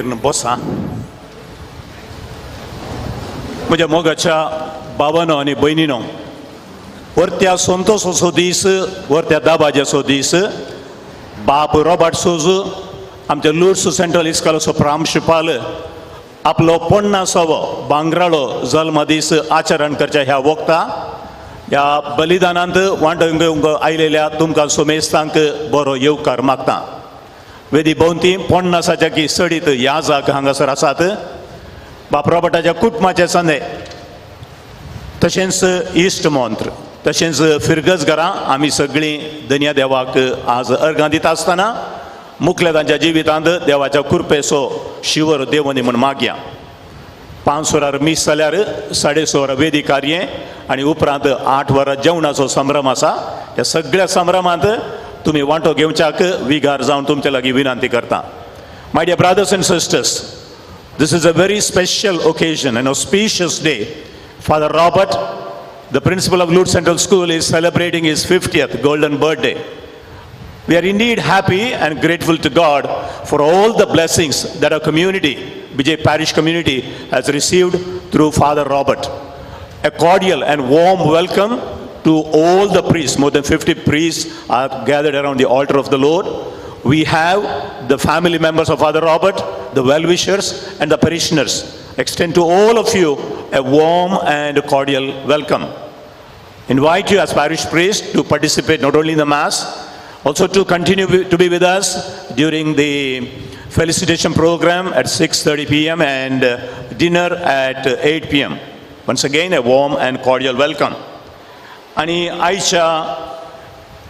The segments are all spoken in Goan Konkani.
करून बसा. म्हज्या मोगाच्या बाबानो आनी भयणीनो, वरत्या संतोसाचो दीस, वरत्या दाबाज्याचो दीस, बाप रॉबर्ट सोज आमच्या लुर्ड्स सेंट्रल इस्कोलाचो प्रांशुपाल आपलो 50वो भांगराळो जल्मदीस आचरण करच्या ह्या वखता ह्या बलिदानांत वांटो घेवंक आयलेल्या तुमकां सोमेस्तांक बरो येवकार मागता. वेदी भोंवती 50च्या की सडीत याजाक हांगासर आसात. बाप रॉबर्टाच्या कुटुंबाचे संदे तशेंच इश्ट मंत्र तशेंच फिरगज घरां आमी सगळीं दनया देवाक आज अर्गां दिता आसतना मुखल्या तांच्या जिवितांत देवाच्या कृपेचो शिवर देवनी म्हूण मागया. 5 वरार मीस जाल्यार 6:30 वरां वेदी कार्य आनी उपरांत 8 वरां जेवणाचो संभ्रम आसा. ह्या सगळ्या संभ्रमांत तुमी वांटो घेवच्याक विगार जावन तुमचे लागीं विनंती करता. My dear brothers and sisters, this is a very special occasion and auspicious day. Father Robert, the principal of Lourdes Central School, is celebrating his 50th golden birthday. We are indeed happy and grateful to God for all the blessings that our community, Vijay Parish community, has received through Father Robert. A cordial and warm welcome to all the priests. More than 50 priests are gathered around the altar of the Lord. We have the family members of Father Robert, the well-wishers and the parishioners. Extend to all of you a warm and cordial welcome. Invite you as parish priest to participate not only in the Mass, also to continue to be with us during the felicitation program at 6:30 p.m. and dinner at 8 p.m. Once again, a warm and cordial welcome. आनी आयच्या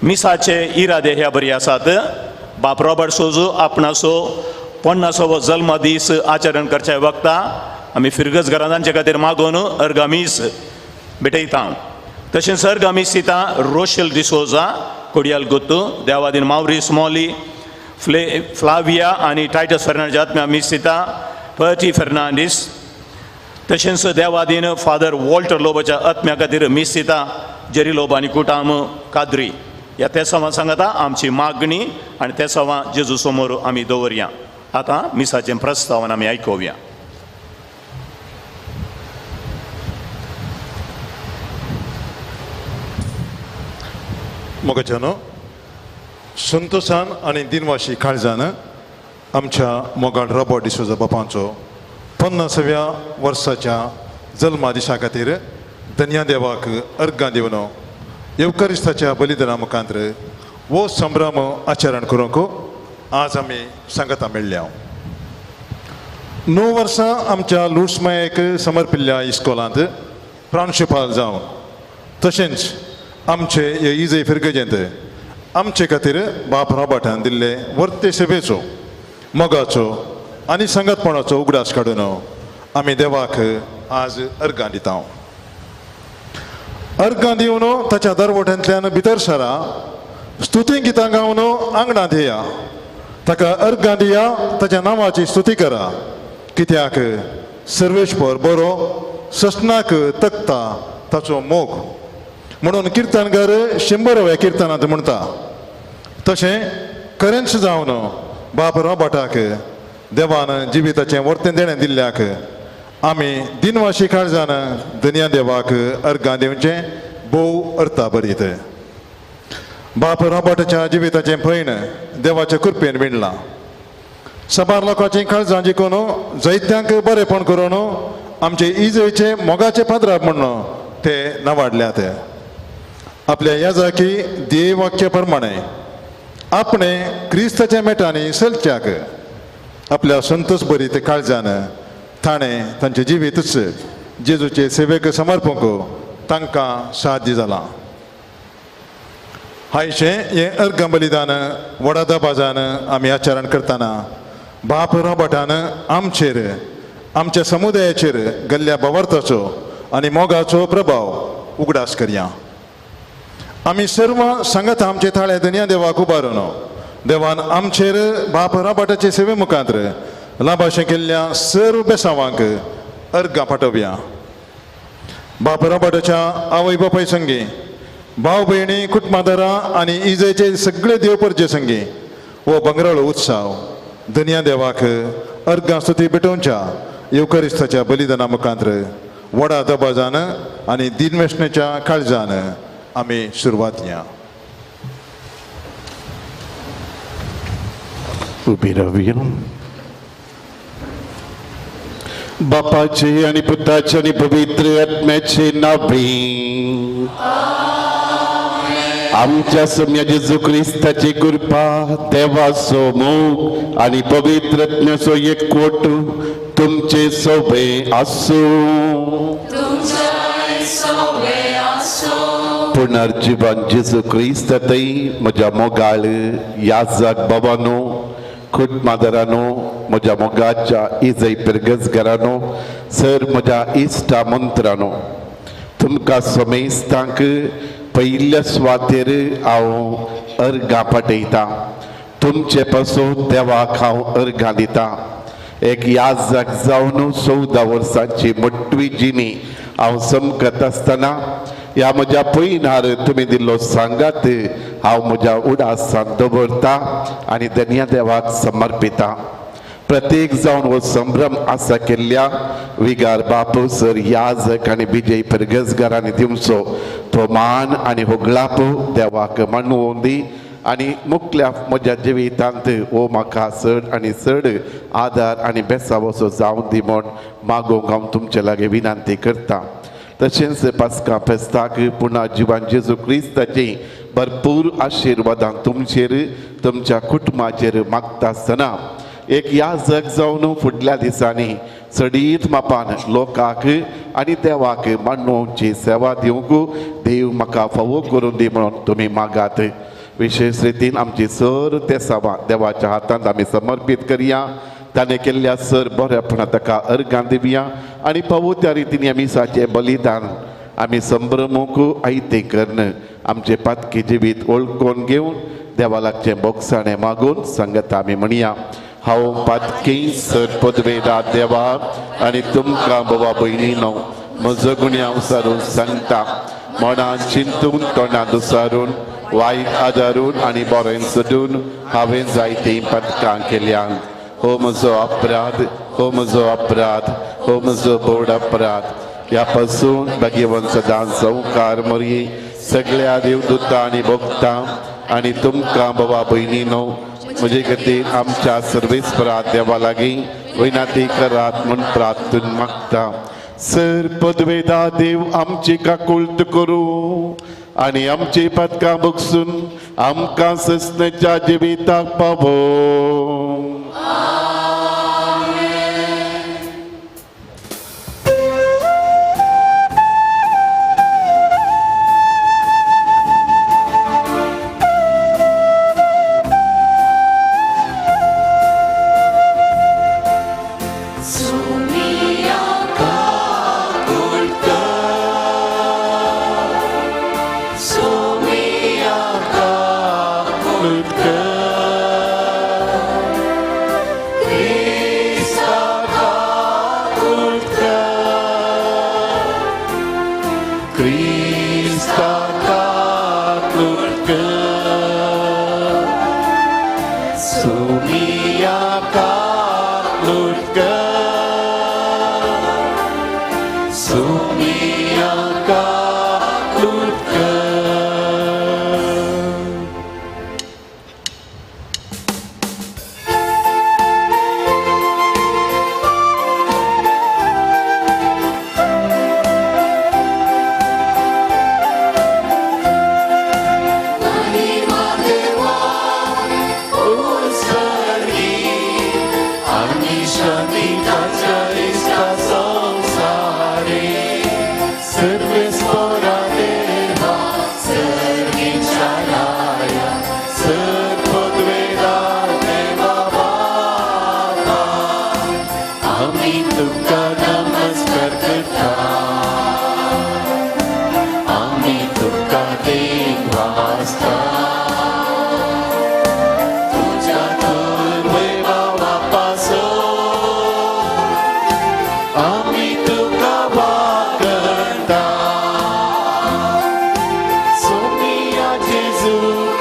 मिसाचे इरादे ह्या बरी आसात. बाप रॉबर्ट सोजो आपणाचो 50वो जल्मदीस आचरण करच्या वखता आमी फिरगज घरांचे खातीर मागून अर्गा मीस भेटयता. तशेंच अर्गा मीस दिता रोशल डिसोजा, कोडियाल गुत्तू, देवादीन मावरीस मॉली, फ्लाविया आनी टायटस फेर्नांडीस आत्म्या मीस दिता पर्टी फेर्नांडीस. तशेंच देवादीन फादर वॉल्टर लोबाच्या आत्म्या खातीर मीस दिता जेरी लोब आनी कुटाम काद्री. ह्या ते सवां सांगता आमची मागणी आनी ते सवां जेजू समोर आमी दवरया. आतां मिसाचें प्रस्तावन आमी आयकुया. मोगाच्यानो, संतोसान आनी दिनवाशी काळजान आमच्या मोगाळ रॉबर्ट डिसोजा बापांचो 50व्या वर्साच्या जल्मा दिसा खातीर धन्या देवाक अर्गां दिवन येवकारिस्ताच्या बलिदाना मुखांत वो संभ्रम आचरण करूंक आज आमी सांगता मेळ्ळ्या. 9 वर्सां आमच्या लुड्समायेक समर्पिल्ल्या इस्कोलांत प्रांशुपाल जावन तशेंच आमचे हे इजय फिरगजेंत आमचे खातीर बाप रॉबर्टान दिल्ले वर्ते सेवेचो, मोगाचो आनी सांगातपणाचो उगडास काडून आमी देवाक आज अर्गां दिता. अर्गां दिवन ताच्या दरवट्यांतल्यान भितर सरा, स्तुती गितां गावन आंगणांत येया, ताका अर्गां दिया, ताच्या नांवाची स्तुती करा, कित्याक सर्वेश्वर बरो, ससनाक तकता ताचो मोग म्हणून किर्तनकार 100व्या किर्तनांत म्हणटा. तशें खरेंच जावन बाप रॉबर्टाक देवान जिविताचें वर्तें देणें दिल्ल्याक आमी दिनवाशी काळजान दनया देवाक अर्गां दिवचें भोव अर्था बरीत. बाप रॉबर्टाच्या जिविताचें पयण देवाचे कृपेन विणलां. साबार लोकांची काळजां जिखून जैत्यांक बरेपण करून आमचे इजयचे मोगाचे पाद्राप म्हणून ते नावाडल्यात. आपल्या याजाकी ध्येयवाक्य प्रमाणे आपणे क्रिस्ताच्या मेटांनी चलच्याक आपल्या संतोष बरी ते काळजान ताणें तांचें जिवीतच जेजूचे सेवेक समर्पूंक तांकां साध्य जालां. हायशें हें अर्घ बलिदान व्हडा दबाजान आमी आचरण करतना बाप रॉबर्टान आमचेर आमच्या समुदायाचेर गल्ल्या भावार्थाचो आनी मोगाचो प्रभाव उगडास करया. आमी सर्व सांगता आमचे थाळे दनया देवाक उबारून देवान आमचेर बाप रॉबर्टाचे सेवे मुखांत लाभाशें केल्ल्या सर्व बेसावांक अर्गां पाठोवया. बाप रॉबर्टाच्या आवय बापाय संगी, भाव भयणी, कुटुंबादारां आनी इजयचे सगळे देव परजे संगी हो बंगराळो उत्सव दनया देवाक अर्गां स्तुती भेटोवच्या येवकरिस्ताच्या बलिदाना मुखांत्र व्हडा दबाजान आनी दिनवेशणेच्या काळजान आमी सुरवात या. उबी रावया. बापाचे आणि पुताचे आणि पवित्र आत्म्याचे नावे आमच्या सम्या जेजू क्रिस्ताची कृपा, देवाचो मोग आणि पवित्र आत्म्याचो एकवट तुमचे सोबे आसूं. पुनर्जीवन जेजू क्रिस्तातय म्हज्या मोगाळ याजक बाबानो, कुटमादरानो, म्हज्या मोगाच्या इजय पिरगजगारानो, सर म्हज्या इश्टा मंत्रानो, तुमकां समेस्तांक पयल्या सुवातेर हांव अर्गां पाठयतां. तुमचे पासून देवाक हांव अर्गां दितां. एक याजक जावन 14 वर्सांची मोटवी जिणी हांव समकत आसतना ह्या म्हज्या पयनार तुमी दिल्लो सांगात हांव म्हज्या उडासान दवरता आनी धन्या देवाक समर्पिता. प्रत्येक जावन हो संभ्रम आसा केल्ल्या विगार बापू सर याजक आनी विजय परगजगारांनी दिवचो तो मान आनी होगळाप देवाक मानवून दी आनी मुखल्या म्हज्या जिवितांत हो म्हाका चड आनी चड आदार आनी बेसावसो जावन दी म्हूण मागोवंक हांव तुमचे लागीं विनंती करता. तशेंच पास्का फेस्ताक पुणा जिवान जेजू क्रिस्ताची भरपूर आशिर्वादां तुमचेर तुमच्या कुटुंबाचेर मागता आसतना एक याजक जावन फुडल्या दिसांनी चडीत मापान लोकांक आनी देवाक मानवची सेवा दिवंक देव म्हाका फावो करून दी म्हणून तुमी मागात. विशेश रितीन आमची सर ते सेवा देवाच्या हातांत आमी समर्पीत करया. ताणें केल्ल्या सर बऱ्यापणा ताका अर्गां दिवया आनी फावो त्या रितीन ह्या मिसाचें बलिदान आमी संभ्रमूक आयतें करून आमचें पातकी जिवीत वळखून घेवन देवा लागचें बोगसाणें मागून सांगता आमी म्हणया. हांव पातकी सर पदवेदा देवा आनी तुमकां बाबा भयणीनो म्हजो गुन्यांव सारून सांगता. मनान चिंतून तोंडां दुसारून वायट आदारून आनी बरें सोदून हांवें जायतीं पदकां केल्यान. हो म्हजो अपराध, हो म्हजो अपराध, हो म्हजो बोड अपराध. ह्या पासून भाग्यवंत सदां संवकार मोरये सगळ्या देवदूतां आनी भोगता आनी तुमकां बाबा भयणीनो म्हजे खातीर आमच्या सर्वेस्परा देवा लागीं विनंती करात म्हूण प्रार्थून मागता. सर पदवेदा देव आमची काकुळट करूं आनी आमची पदकां बगसून आमकां ससनेच्या जिविताक पावो.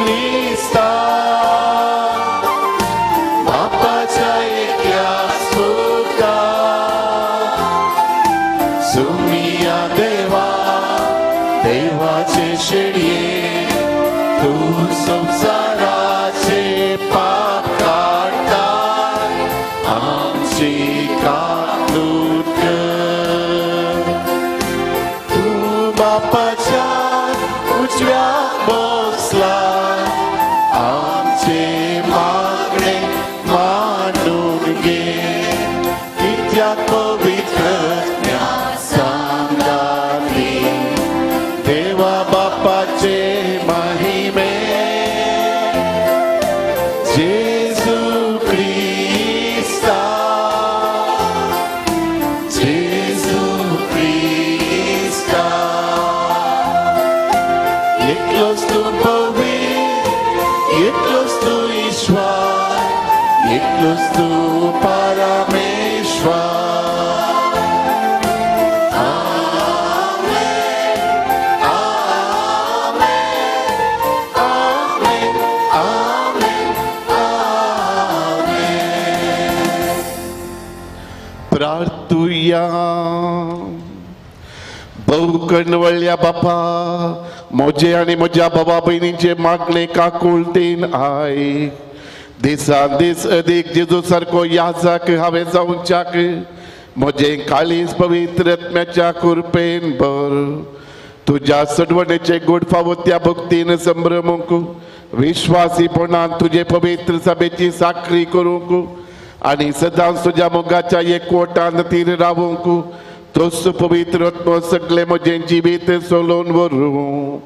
Krista, बापाच्या एक्या. शेळये तूं संवसाराचे पाप काडटा आमची काकूत कर. तूं बापाच्या उजव्या बसला आमचे मागणे मानून घे कित्याक पवित्र सांगाती देवा बापाचे महिमे जेजू क्रिस्ता जेजू क्रिस्ता एकलोच तूं पवित्र एकलोच तूं ईश्वर एकलोच तूं परमेश्वर. आमेन आमेन आमेन आमेन आमेन. प्रार्थुया. बहुकणवळ्या बापा म्हजे आनी म्हज्या बाबा भयणीचे मागणे काकुळटेन आयक. दिसान दीस अदीक जेजू सारको याजाक हांवें जावच्याक म्हजें काळीज पवित्र आत्म्याच्या कृपेन भर. तुज्या सडवणेचे गोड फावो त्या भक्तीन संभ्रमूंक विश्वासीपणान तुजे पवित्र सभेची साखरी करूंक आनी सदांच तुज्या मोगाच्या एकवटान तीर रावूंक तोच पवित्र आत्मो सगळें म्हजें जिवीत चलोवन व्हरूं.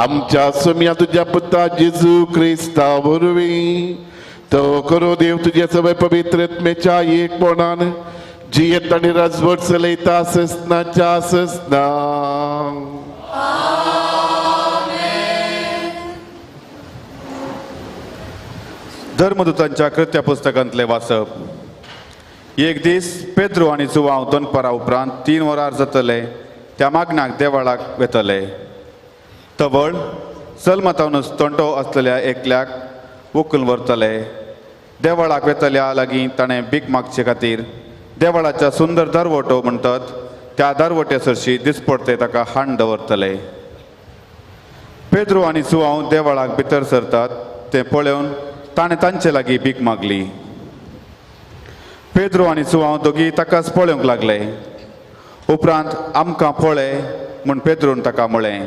आमच्या सोम्या तुज्या पुता जेजू क्रिस्ता वरवीं तो करो देव तुजे सगळे पवित्र आत्म्याच्या एकपणान जियेत आनी राजवट चलयता ससनाच्या ससना. धर्मदूतांच्या कृत्या पुस्तकांतले वाचप. एक दीस पेद्रू आनी जुवांव दनपारा उपरांत 3 वरां जातले त्या मागणाक देवाळाक वेतले. तवळ सलमतावनूच तोंडो आसलेल्या एकल्याक उखलून व्हरतले. देवळाक वेतल्या लागीं ताणें भीक मागचे खातीर देवळाच्या सुंदर दरवटो म्हणटात त्या दरवट्या सरशी दिसपडते ताका हाण दवरतले. पेद्रू आनी जुवांव देवळाक भितर सरतात तें पळोवन ताणें तांचे लागीं भीक मागली. पेद्रू आनी जुवांव दोगी ताकाच पळोवंक लागले. उपरांत आमकां पळय म्हूण पेद्रून ताका म्हळें.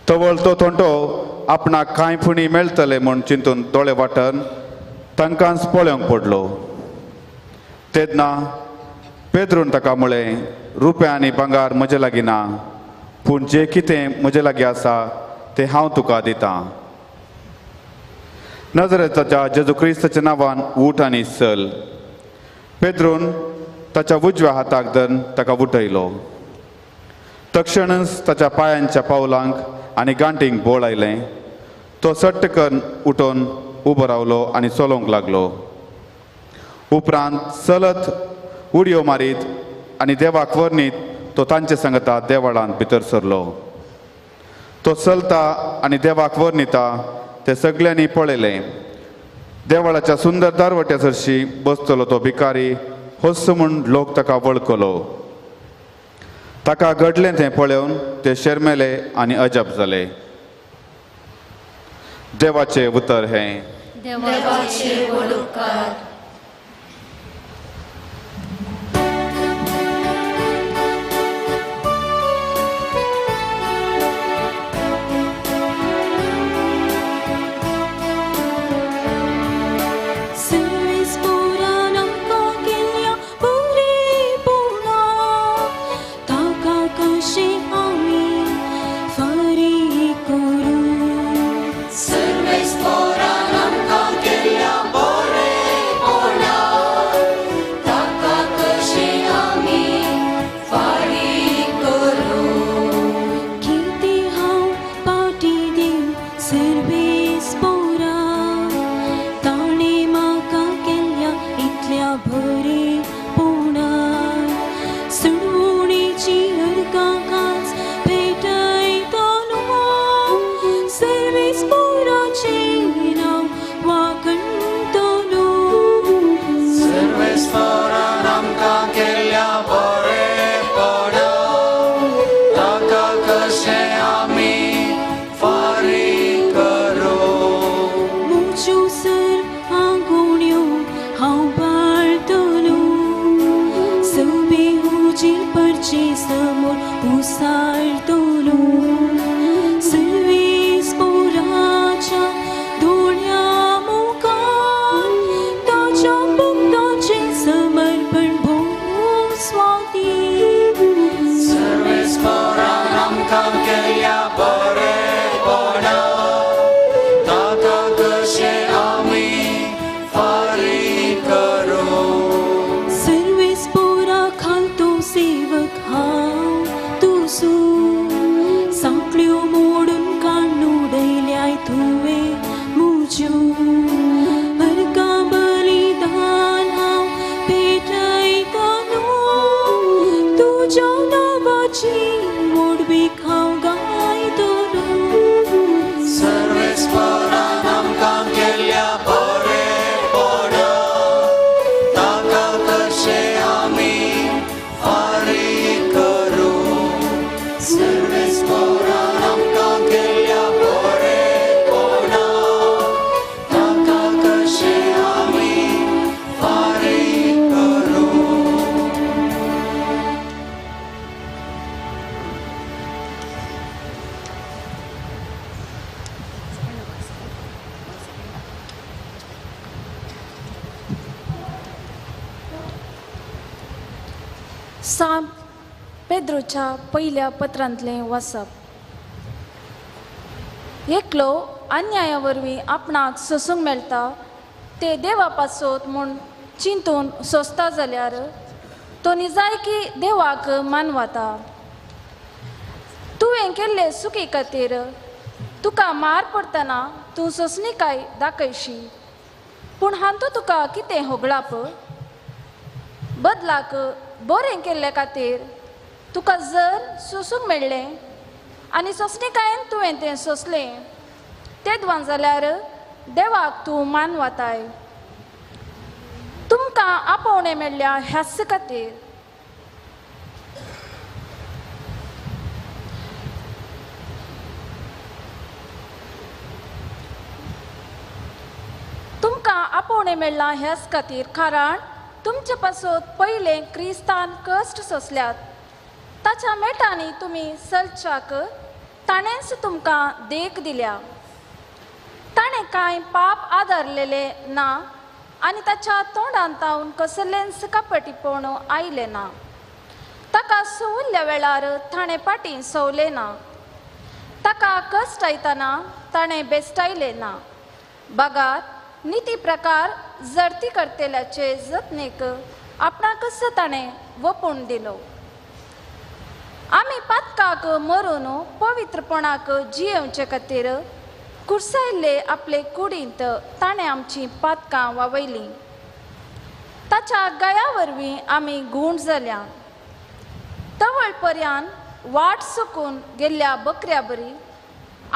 तवळ तो थोंटो आपणाक कांय पुणी मेळटले म्हूण चिंतून दोळे वांटन तांकांच पळोवंक पडलो. तेन्ना पेद्रून ताका म्हळें, रुप्या आनी भांगर म्हजे लागीं ना, पूण जें कितें म्हजे लागीं आसा तें हांव तुका दितां. नजरेताच्या जेजू क्रिस्ताच्या नांवान उठ आनी चल. पेद्रून ताच्या उजव्या हाताक धरून ताका उठयलो. तक्षणच ताच्या पांयांच्या पावलांक आनी गांठींक बोळ आयलें. तो सट्ट करून उठून उबो रावलो आनी चलोवंक लागलो. उपरांत चलत उडयो मारीत आनी देवाक वर्णीत तो तांचे सांगता देवळांत भितर सरलो. तो चलता आनी देवाक वर्णिता ते सगळ्यांनी पळयलें. देवळाच्या सुंदर दारवट्या सरशी बसतलो तो भिकारी होस म्हूण लोक ताका वळखलो. ताका घडलें तें पळोवन ते शर्मेले आनी अजाप जाले. देवाचें उतर हें. देवाचे व्हड उपकार. Service por anam calchelia bore. ताचे समोर उसाळतलो. सर्वेस पोराच्या दोळ्या मुखार ताच्या भक्ताचें समर्पण भोव स्वादीक. सर्वेस पोरान आमकां केल्ल्या बरेपणा ताका कशें आमी फारीक करूं. सर्वेस पोरा खालतो सेवक हांव तुजो, सांकळ्यो मोडून काडून उडयल्याय तुवें म्हज्यो. अर्गां बलिदान हांव पेटयतलो, तुज्या नांवाची व्हडवीक हांव गायतलो. सर्वेस पोरान आमकां केल्ल्या बरेपणा ताका कशें आमी फारीक करूं. सर्वेस पोरान आमकां केल्ल्या बरेपणा ताका कशें आमी फारीक करूं. सांत पेद्रोच्या पयल्या पत्रांतलें वाचप. एकलो अन्याया वरवीं आपणाक सोसूंक मेळटा ते देवा पासत म्हूण चिंतून सोंसता जाल्यार तो निजायकी देवाक मानवता. तुवें केल्ले चुकी खातीर तुका मार पडटना तूं सोंसणीकाय दाखयशी, पूण हातूंत तुका कितें होगळाप? बदलाक बरें केल्ले खातीर तुका जर सोसूंक मेळ्ळें आनी सोंसणीकायेन तुवें तें सोंसलें तेदवान जाल्यार देवाक तूं मानवताय. तुमकां आपोवणें मेळ्ळ्या ह्याच खातीर. तुमकां आपोवणें मेळ्ळां ह्याच खातीर, कारण तुमचे पासत पयलें क्रिस्तान कश्ट सोंसल्यात. ताच्या मेटांनी तुमी चलच्याक ताणेंच तुमकां देख दिल्या. ताणें कांय पाप आदारलेलें ना आनी ताच्या तोंडांत तावन कसलेंच कपटीपण आयलें ना. ताका सवुल्ल्या वेळार ताणें फाटीं सवलें ना. ताका कश्ट आयतना ताणें बेस्टायलें ना. बगार निती प्रकार जडती करतल्याचे जतनेक आपणाकच ताणें वपून दिलो. आमी पातकाक मरून पवित्रपणाक जियेवचे खातीर कुर्सायल्ले आपले कुडींत ताणें आमची पातकां वावयलीं. ताच्या गया वरवीं आमी गूण जाल्या. तवळ पर्यान वाट चुकून गेल्ल्या बकऱ्या बरी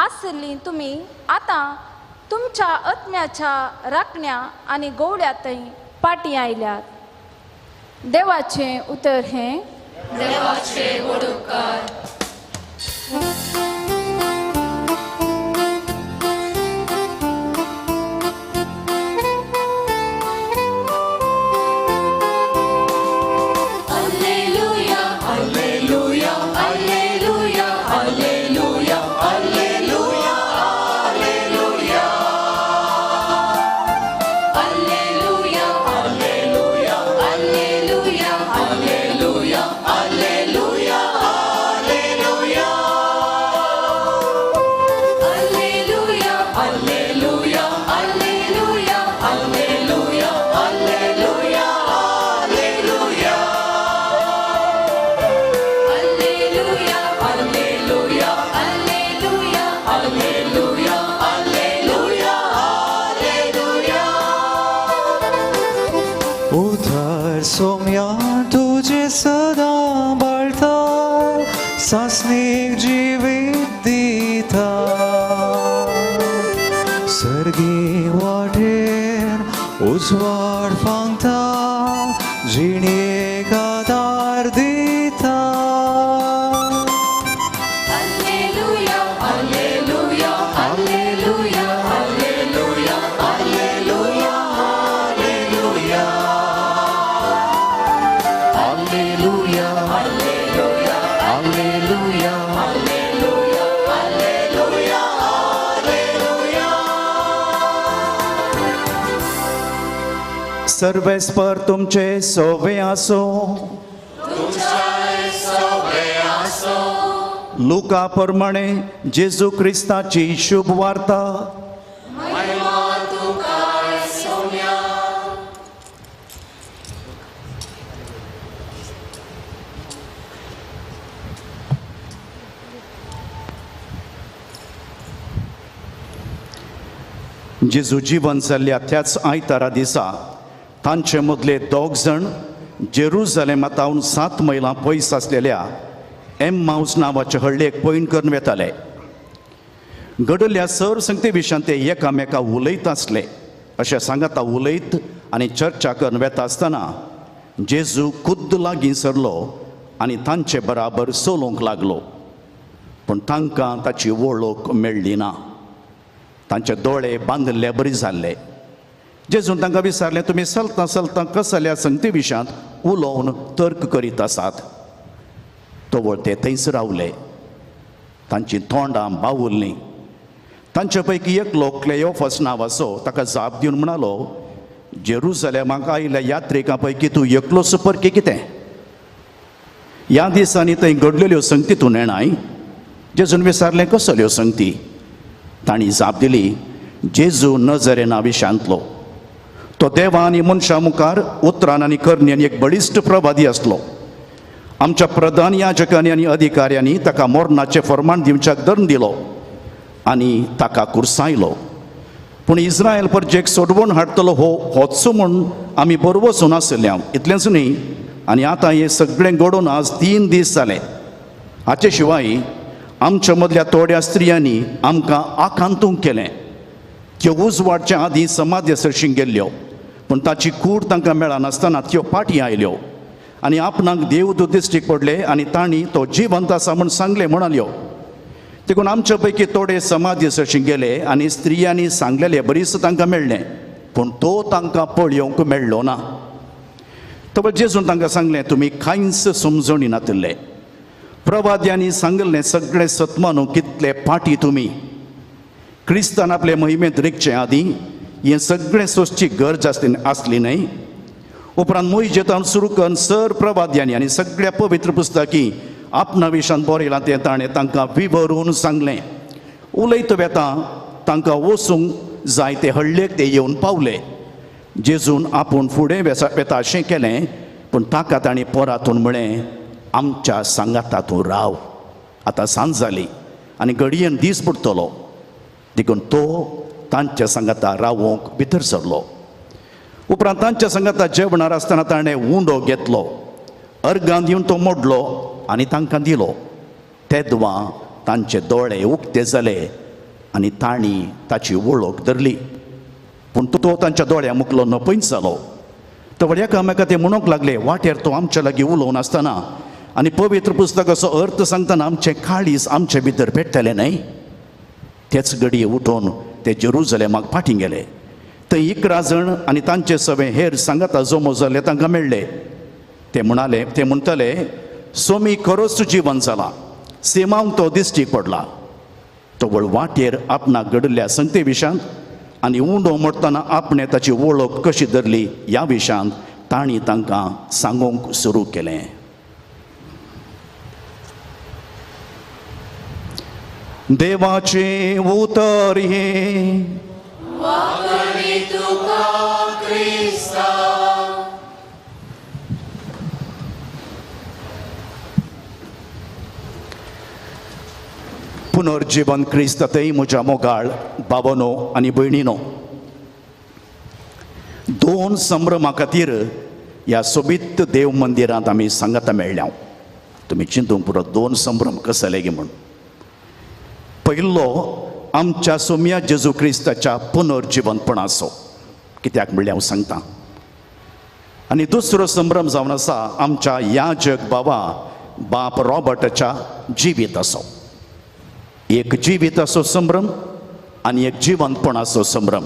आशिल्लीं तुमी आतां तुमच्या आत्म्याच्या राखण्या आनी गोवळ्या थंय पाटी आयल्यात. देवाचें उतर हें. देवाचे व्हड उपकार. Alleluia, alleluia, alleluia, alleluia, alleluia, alleluia. Alleluia, alleluia, alleluia, alleluia, alleluia, alleluia. Alleluia, alleluia, alleluia, alleluia, alleluia, alleluia. Alleluia, alleluia, alleluia, alleluia, alleluia, alleluia. उधार सोम्या तुझे सदां बाळता, सासणीक जिवीत दिता. सर्गी वाटेर उजवाड फांगता, जिणेक आदार दिता. Alleluia, alleluia, alleluia, alleluia, alleluia, alleluia. Alleluia, alleluia, सर्वेस्पर तुमचे सोवे आसो. लुका प्रमाणे जेजू क्रिस्ताची शुभ वार्ता. जेजू जिवन जाल्ल्या त्याच आयतारा दिसा तांचे मदले दोग जाण जेरुजलेमातावन 7 मैलां पयस आसलेल्या एम्माउस नांवाचे हळ्ळेक पयण करून वेताले. घडल्या सर संगते विशयान ते एकामेका उलयत आसले. अशें सांगाता उलयत आनी चर्चा करून वेता आसतना जेजू खुद्द लागीं सरलो आनी तांचे बराबर चलोवंक लागलो. पूण तांकां ताची वळख मेळ्ळी ना. तांचे दोळे बांदिल्ले बरी जाल्ले. जेजून तांकां विचारलें, तुमी चलता चलता कसल्या संगती विशयांत उलोवन तर्क करीत आसात? तवळ ते थंयच रावले. तांची तोंडां बावुल्लीं. तांचे पैकी एकलो क्लेयोफस नांवाचो ताका जाप दिवन म्हणालो, जेरुजलेमाक आयिल्ल्या यात्रिकां पैकी तूं एकलोच परकी कितें? ह्या दिसांनी थंय घडलेल्यो संगती तूं नेणाय? जेजून विचारलें, कसल्यो संगती? तांणी जाप दिली, जेजू नजरेना विशांतलो. तो देवा आनी मनशां मुखार उतरान आनी करण्यांनी एक बळिश्ट प्रवादी आसलो. आमच्या प्रधान याजकांनी आनी अधिकाऱ्यांनी ताका मरणाचें फर्मान दिवच्याक दंड दिलो आनी ताका कुर्सायलो. पूण इस्रायल परजेक सोडवून हाडटलो हो होच म्हूण आमी बरवसून आसले. इतलेंच न्ही, आनी आतां हें सगळें घडोवन आज 3 दीस जाले. हाचे शिवाय आमच्या मदल्या थोड्या स्त्रियांनी आमकां आकांतूंक केलें. त्यो उजवाडच्या आदीं समाधी सरशीं गेल्ल्यो, पूण ताची कूड तांकां मेळनासतना त्यो फाटीं आयल्यो आनी आपणाक देवदूत दिश्टीक पडले आनी तांणी तो जिवंत आसा म्हूण सांगलें म्हणाल्यो. देखून आमच्या पैकी थोडे समाधी सरशीं गेले आनी स्त्रियांनी सांगलेले बरीच तांकां मेळ्ळें, पूण तो तांकां पळोवंक मेळ्ळो ना. तबळ जेजून तांकां सांगलें, तुमी कांयच समजणी नातिल्ले. प्रवाद्यांनी सांगलें सगळें सत्मानू कितले फाटी तुमी. क्रिस्तान आपले महिमेंत रिगचे आदीं हें सगळें सोंसची गरज आसली न्हय. उपरांत मोहिजेतान सुरू करून सर प्रवाद्यांनी आनी सगळ्या पवित्र पुस्तकी आपणा विशान बरयलां तें ताणें तांकां विवरून सांगलें. उलयत वेता तांकां वचूंक जाय ते हळ्ळेक ते येवन पावले. जेजून आपूण फुडें वेता अशें केलें, पूण ताका ताणें परातून म्हळें, आमच्या सांगाता तूं राव, आतां सांज जाली आनी घडयेन दीस बुडटलो. देखून तो तांच्या सांगाता रावोंक भितर सरलो. उपरांत तांच्या सांगाता जेवणार आसतना ताणें उंडो घेतलो, अर्गां दिवन तो मोडलो आनी तांकां दिलो. तेदवां तांचे दोळे उक्ते जाले आनी तांणी ताची वळख धरली, पूण तो तांच्या दोळ्या मुखलो नपयच जालो. तवळ एकामेका ते म्हणूंक लागले, वाटेर तो आमच्या लागीं उलोवन आसतना आनी पवित्र पुस्तकाचो अर्थ सांगतना आमचें काळीज आमचे भितर पेट्टलें न्हय? तेच घडये उठोवन ते जेरुजलेमाक फाटीं गेले. थंय 11 जाण आनी तांचे सगळे हेर सांगाता जमो जाल्ले तांकां मेळ्ळे. ते म्हणाले, ते म्हणटले, सोमी खरोच जिवन जाला, सिमांक तो दिश्टीक पडला. तवळ वाटेर आपणाक घडिल्ल्या संगते विशयांत आनी उंडो मोडटना आपणें ताची वळख कशी धरली ह्या विशयांत तांणी तांकां सांगूंक सुरू केलें. देवाचें उतर हें. पुनर्जीवन क्रिस्त थंय म्हज्या मोगाळ बाबानो आनी भयणीनो, 2 संभ्रमा खातीर ह्या सोबीत देव मंदिरांत आमी सांगाता मेळ्ळ्या. तुमी चिंतूंक पुरो 2 संभ्रम कसले गे म्हूण. पयलो आमच्या सोम्या जेजू क्रिस्ताच्या पुनर्जिवनपणाचो, कित्याक म्हणल्यार हांव सांगता. आनी दुसरो संभ्रम जावन आसा आमच्या याजक बाबा बाप रॉबर्टाच्या जिविताचो. एक जिविताचो संभ्रम आनी एक जिवंतपणाचो संभ्रम.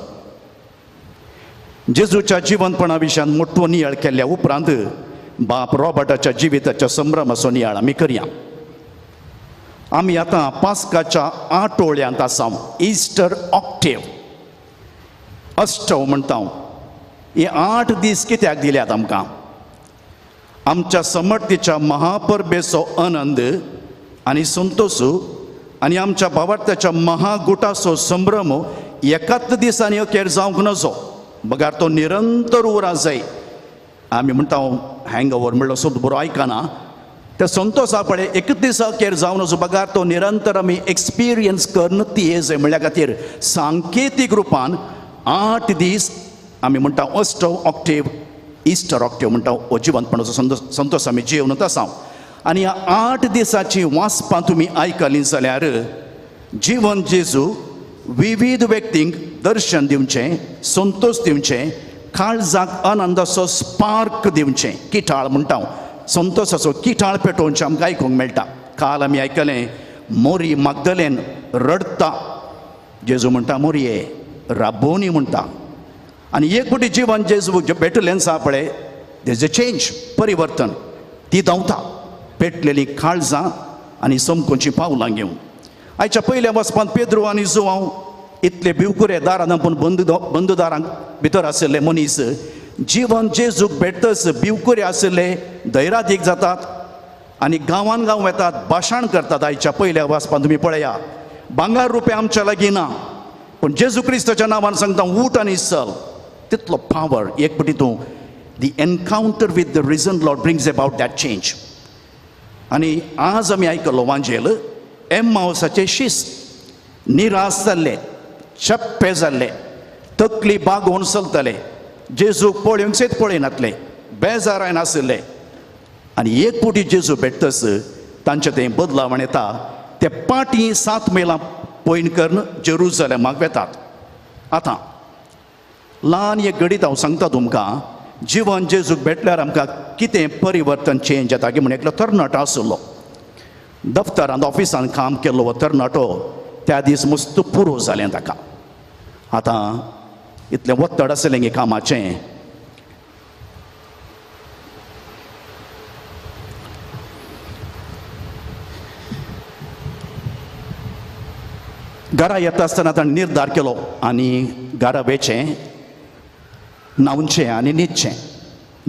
जेजूच्या जिवंतपणा विशयान मोटो नियाळ केल्ल्या उपरांत बाप रॉबर्टाच्या जिविताच्या संभ्रमाचो नियाळ आमी करया. आमी आतां पास्काच्या आठवड्यांत आसा, इस्टर ऑक्टेव, अष्टव म्हणटा. हे 8 दीस कित्याक दिल्यात आमकां? आमच्या समर्थीच्या महापरबेचो आनंद आनी संतोश आनी आमच्या भावार्थ्याच्या महागुटाचो संभ्रम एकाच दिसांनी अखेर जावंक नजो, बगार तो निरंतर उरा जाय. आमी म्हणटा हँग ओवर म्हणलो सुद्दां बरो आयकना. त्या संतोषा पळय एक दिसा अखेर जावन नजो, बगार तो निरंतर आमी एक्सपिरियन्स करून ती येजय म्हणल्या खातीर सांकेतीक रुपान 8 दीस आमी म्हणटा अष्टव ऑक्टेव, इस्टर ऑक्टेव म्हणटा, हो जिवंतपणाचो संतोष आमी जिवन आसा. आनी ह्या 8 दिसाची वाचपां तुमी आयकलीं जाल्यार जिवन जेजू विविध व्यक्तींक दर्शन दिवचें, संतोष दिवचें, काळजाक आनंदाचो स्पार्क दिवचें, किटाळ म्हणटा हांव, संतोषाचो किटाळ पेटोवचें आमकां आयकूंक मेळटा. काल आमी आयकलें मोरी मागदलेन रडटा, जेजू म्हणटा मोरये राबोनी म्हणटा. आनी एक फावटी जिवन जेजू भेटलें आसा पळय, there is a change, परिवर्तन. ती धांवता पेटलेली काळजां आनी समकोनचीं पावलां घेवन. आयच्या पयल्या वचपांत पेद्रू आनी जुवांव इतले भिवकुरे दारां पूण बंद दारांक भितर आशिल्ले मनीस जिवन जेजूक भेटतच भिवकुरे आशिल्ले धैरादीक जातात आनी गांवान गांव वेतात, भाशण करतात. आयच्या पयल्या वाचपांत तुमी पळया, भांगर रुपया आमच्या लागीं ना, पूण जेजू क्रिस्ताच्या नांवान सांगता उठ आनी चल. तितलो पावर एक पटी तूं the encounter with the risen Lord brings about that change. आनी आज आमी आयकलो वांजेल एम्मावसाचे शिस्त, निराश जाल्ले, चप्पे जाल्ले, तकली बागोवन चलतले, जेजूक पळोवंक सेत पळयनातले, बेजाराय नाशिल्ले. आनी एक फावटी जेजू भेटतच तांचे तें बदलावण येता. ते पाटी 7 मैलां पयण करून जेरुजलेमाक वेतात. आतां ल्हान एक घडीत हांव सांगता तुमकां, जिवन जेजूक भेटल्यार आमकां कितें परिवर्तन चेंज येता की म्हण. एकलो तरणाटो आशिल्लो, दफ्तरांत ऑफिसान काम केल्लो हो तरणाटो, त्या दीस मस्त पुरो जालें ताका. आतां इतलें वत्तड आसलें गे कामाचें, घरा येता आसतना ताणें निर्धार केलो आनी घरा वेचें, न्हावचें आनी न्हिदचें,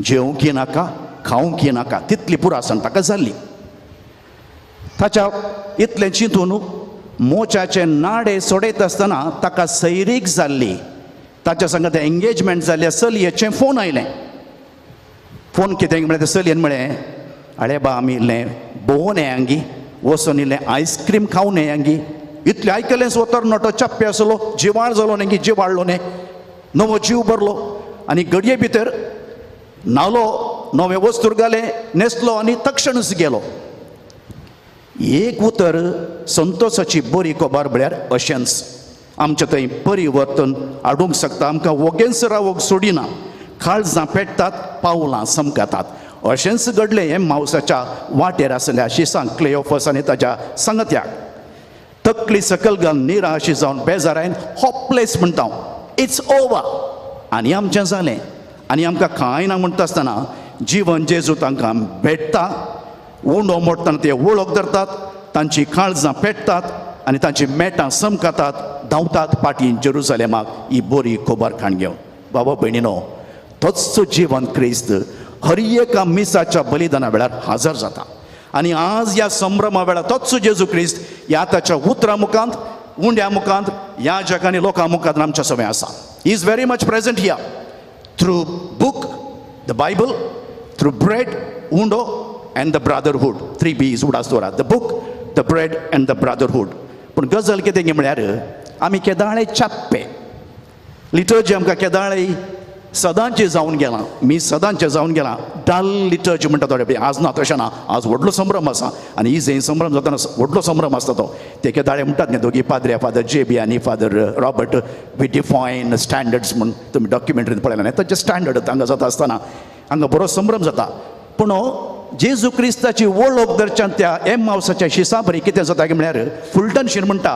जेवंक नाका, खावंक नाका, तितली पुरासण ताका जाल्ली. ताच्या इतलें चिंतून मोच्याचे नाडे सोडयत आसतना ताका सैरीक जाल्ली. ताच्या संगत एंगेजमेंट जाल्ल्या चलयेचें फोन आयलें. फोन कितें म्हळ्यार त्या चलयेन म्हळें, आळे बा आमी इल्लें भोंवून येयांगी, वचून इल्लें आयस्क्रीम खावन येयांगी. इतलें आयकलें सो तरणाटो चप्पे आसलो, जिवाळ जालो न्ही, जिवाळलो न्ही, नवो जीव भरलो आनी घडये भितर न्हालो, नवें वस्तूर घालें, न्हेसलो आनी तक्षणच गेलो. एक उतर संतोषाची बरी खबर म्हळ्यार अशेंच आमचें थंय परिवर्तन हाडूंक शकता. आमकां वोगेंच रावोंक सोडिना, काळजां पेटतात, पावलां चमकतात. अशेंच घडलें हें मावसाच्या वाटेर आसल्या शिसांक, क्लेओफस आनी ताच्या सांगत्याक. तकली सकल घालून निराशी जावन बेजारायन होपलेस म्हणटा हांव, it's over. आनी आमचें जालें आनी आमकां कांय ना म्हणटा आसतना जिवन जेजू तांकां भेटता. उंडो मोडटना ते वळख धरतात, तांची काळजां पेटतात आनी तांची मेटां चमकतात, धांवतात पाटी जेरुजलेमाक ही बरी खबर खाण घेवन. बाबा भयणीनो, तोच जिवन क्रिस्त हर एका मिसाच्या बलिदाना वेळार हजर जाता. आनी आज ह्या संभ्रमा वेळार तोच जेजू क्रिस्त ह्या ताच्या उतरां मुखांत, उंड्या मुखांत, ह्या जगांनी लोकां मुखांत आमच्या सगळें आसा. He is very much present here through book, the Bible, through bread, उंडो and the brotherhood. 3 B's उडास दवरात, the book, the bread and the brotherhood. पूण गजल कितें म्हळ्यार आमी केदाळे चाप्पे, लिटर्जी आमकां केदाळे सदांचें जावन गेलां, मी सदांचें जावन गेलां. डल लिटर्जी म्हणटा थोडे, आज ना तशें ना, आज व्हडलो संभ्रम आसा आनी इजे संभ्रम जातना व्हडलो संभ्रम आसता तो. ते केदाळे म्हणटात न्ही दोगी पाद्रे, फादर जेबी आनी father Robert, we define standards म्हूण तुमी डॉक्युमेंटरीन पळयला न्ही, तांचे स्टँडर्ड हांगा जाता आसतना हांगा बरो संभ्रम जाता. पूण जेजू क्रिस्ताची वळख धरच्यान त्या एम्मावसाच्या शिसा बरी कितें जाता की म्हळ्यार फुलटन शीन म्हणटा,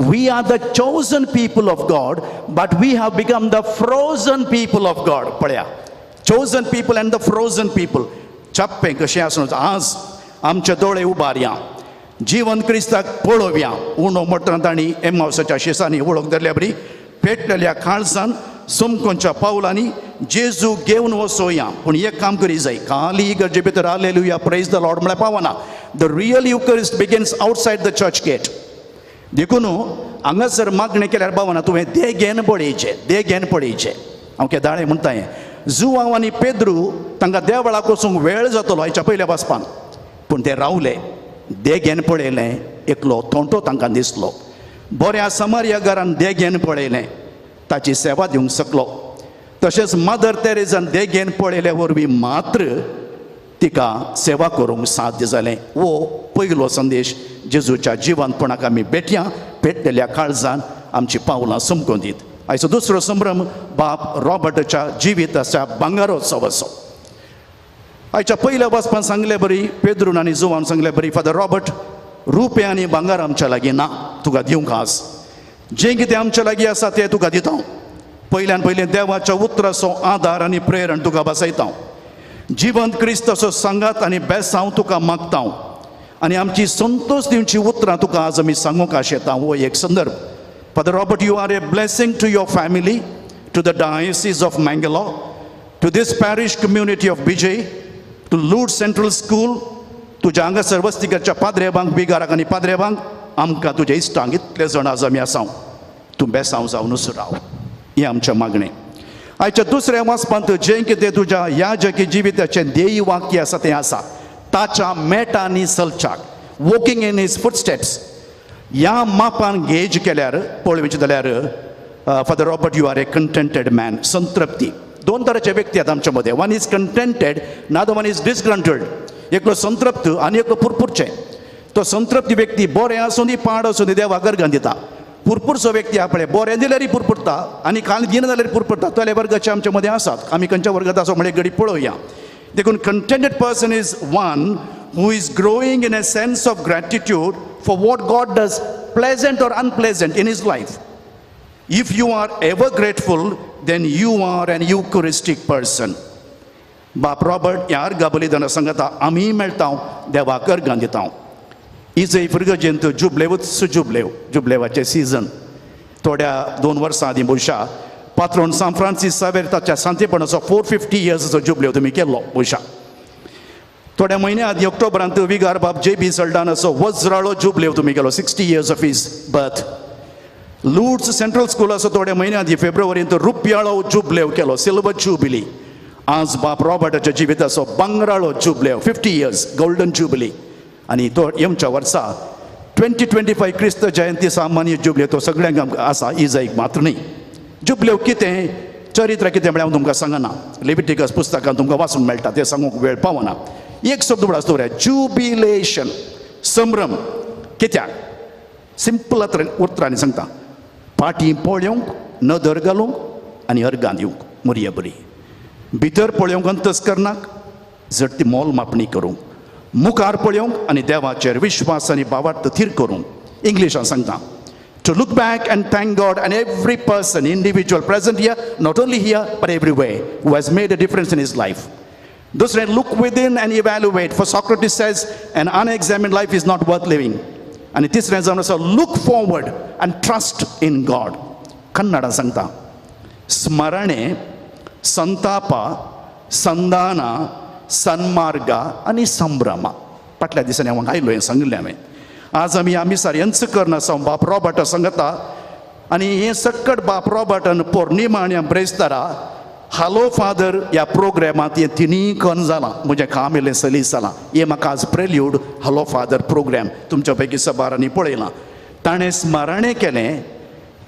we are the chosen people of God but we have become the frozen people of God. पळया, chosen people and the frozen people. चप्पें कशें आसूं, आज आमचे दोळे उबारया, जिवन क्रिस्ताक पळोवया. उणो म्हणटना तांणी एम्मावसाच्या शिसांनी वळख धरल्या बरी पेटलेल्या काळजान सोमकोंच्या पावलांनी जेजू घेवन वचोया. पूण एक काम करी जाय, खाली इगर्जे भितर hallelujah praise the Lord म्हळ्यार पावना. The real Eucharist begins outside the church gate. देखून हांगासर मागणें केल्यार पावना, तुवें देगेन पळयचें, देगेन पळयचें. हांव केदाळें म्हणटा हें, जुवांव आनी पेद्रू तांकां देवळाक वचूंक वेळ जातलो आयच्या पयल्या वाचपान, पूण ते रावले, देगेन पळयलें, एकलो थोंटो तांकां दिसलो. बऱ्या समार्या घरान देगेन पळयलें, ताची सेवा दिवंक शकलो. तशेंच मदर तेरेजान देगेन पळयल्या वरवीं मात्र तिका सेवा करूंक साध्य जालें. हो पयलो संदेश जेजूच्या जिवनपणाक आमी भेटया, पेटलेल्या काळजान आमची पावलां समकून दीत. आयचो दुसरो संभ्रम बाप रॉबर्टाच्या जिविताच्या भांगरोत्सवाचो. आयच्या पयल्या वाचपान सांगले बरी पेद्रून आनी जुवान सांगले बरी, फादर रॉबर्ट, रुपें आनी भांगर आमच्या लागीं ना, तुका दिवंक आज जें कितें आमच्या लागीं आसा तें तुका दिता. पयल्यान पयलीं देवाच्या उतराचो आदार आनी प्रेरण तुका बसयता. जिवंत क्रिस्ताचो सांगात आनी बेसांव तुका मागता आनी आमची संतोश दिवची उतरां तुका आज आमी सांगूंक आशेता. हो एक संदर्भ. Father Robert, you are a blessing to your family, to the diocese of Mangalore, to this parish community of Bejai, to Lourdes Central School, तुज्या हांगासर वस्तीकरच्या पाद्रेबांक, बिगाराक आनी पाद्रेबांक, आमकां तुज्या इश्टांक इतले जाण आज आमी आसा, तूं बेसांव जावनूच राव, हें आमचें मागणें. आयच्या दुसऱ्या वाचपांत जें कितें तुज्या याजकी जिविताचें ध्येय वाक्य आसा तें आसा, ताच्या मेटांनी चलच्याक, वॉकिंग इन his footsteps. ह्या मापान गेज केल्यार पळोवचें जाल्यार Father Robert, you are a contented man. संतृप्ती. दोन तरेचे व्यक्ती आतां आमच्या मदें, one is contented, another one is disgruntled. एकलो संतृप्त आनी एकलो पुरपुरचें. तो संतृप्ती व्यक्ती बरें आसूं दी पाड आसूं दी देवाक अर्गां दिता. पुरपुरचो व्यक्ती आपणें बरें दिल्यारय पुरपुरता आनी काल दिना जाल्यार पुरपुरता. तले वर्गाचे आमच्या मदें आसात, आमी खंयच्या वर्गांत आसा म्हळ्यार घडी पळोवया. देखून contented person is one who is growing in a sense of gratitude for what God does, pleasant or unpleasant, in his life. If you are ever grateful, then you are an Eucharistic person. बाप रॉबर्ट ह्या अर्गा बलिदाना सांगता आमी मेळटा, देवाक अर्गां दिता. इजय फिर्गजेंत जुबलेवूच जुबलेव, जुबलेवाचें सिजन थोड्या 2 वर्सां आदीं भोवशा पात्रोन सान फ्रांसीस सावेर ताच्या सांतेपणाचो 450 इयर्साचो जुबलेव तुमी केल्लो भोवशा. थोड्या म्हयन्या आदीं ऑक्टोबरांत विगार बाब जे बी सल्डानाचो वज्राळो जुबलेव तुमी केलो, 60 years of his birth. Lourdes Central स्कुलाचो थोड्या म्हयन्या आदीं फेब्रुवारींत रुपयाळो जुबलेव केलो, सिल्वर जुबिली. आज बाप रॉबर्टाच्या जिविताचो भांगराळो जुबलेव, 50 इयर्स गोल्डन जुबिली. आनी तो येवच्या वर्सा 2025 क्रिस्त जयंती सामान्य जुबलेव तो सगळ्यांक आसा, इजाईक मात्र न्ही. जुबलेव कितें, चरित्र कितें म्हळ्यार हांव तुमकां सांगना, लेविटिकस पुस्तकान तुमकां वाचूंक मेळटा, तें सांगूंक वेळ पावना. एक शब्द उडास दवरया, जुबिलेशन, संभ्रम. कित्याक? सिंपल उतरांनी सांगता, पाटी पळोवंक, नदर घालूंक आनी अर्गां दिवंक मोरये बरी, भितर पळोवंक अंतस्करणाक झडटी मोल मापणी करूंक, मुखार पळोवंक आनी देवाचेर विश्वास आनी भावार्थ थीर करूंक. इंग्लिशान सांगता, to look back and thank God and every person, individual present here, not only here but everywhere, who has made a difference in his life. दुसरें, look within and evaluate, for Socrates says an unexamined life is not worth living. आनी तिसरें जावन आसा, look forward and trust in God. Kannada सांगता, स्मरणे, संतापा, संदाना, सन्मार्गा आनी संभ्रमा. फाटल्या दिसांनी हांव आयलो हें सांगिल्लें हांवें. आज आमी आमी सारयांच करना आसा बाप रॉबर्टा सांगता आनी हें सक्कट बाप रॉबर्टान पौर्णिमा आनी ब्रेस्तारा हालो फादर ह्या प्रोग्रामांत हें तिनूय कन जालां. म्हजें काम इल्लें सलीस जालां. हें म्हाका आज प्रेल्यूड हालो फादर प्रोग्राम तुमच्या पैकी सबारांनी पळयलां. ताणें स्मरणें केलें,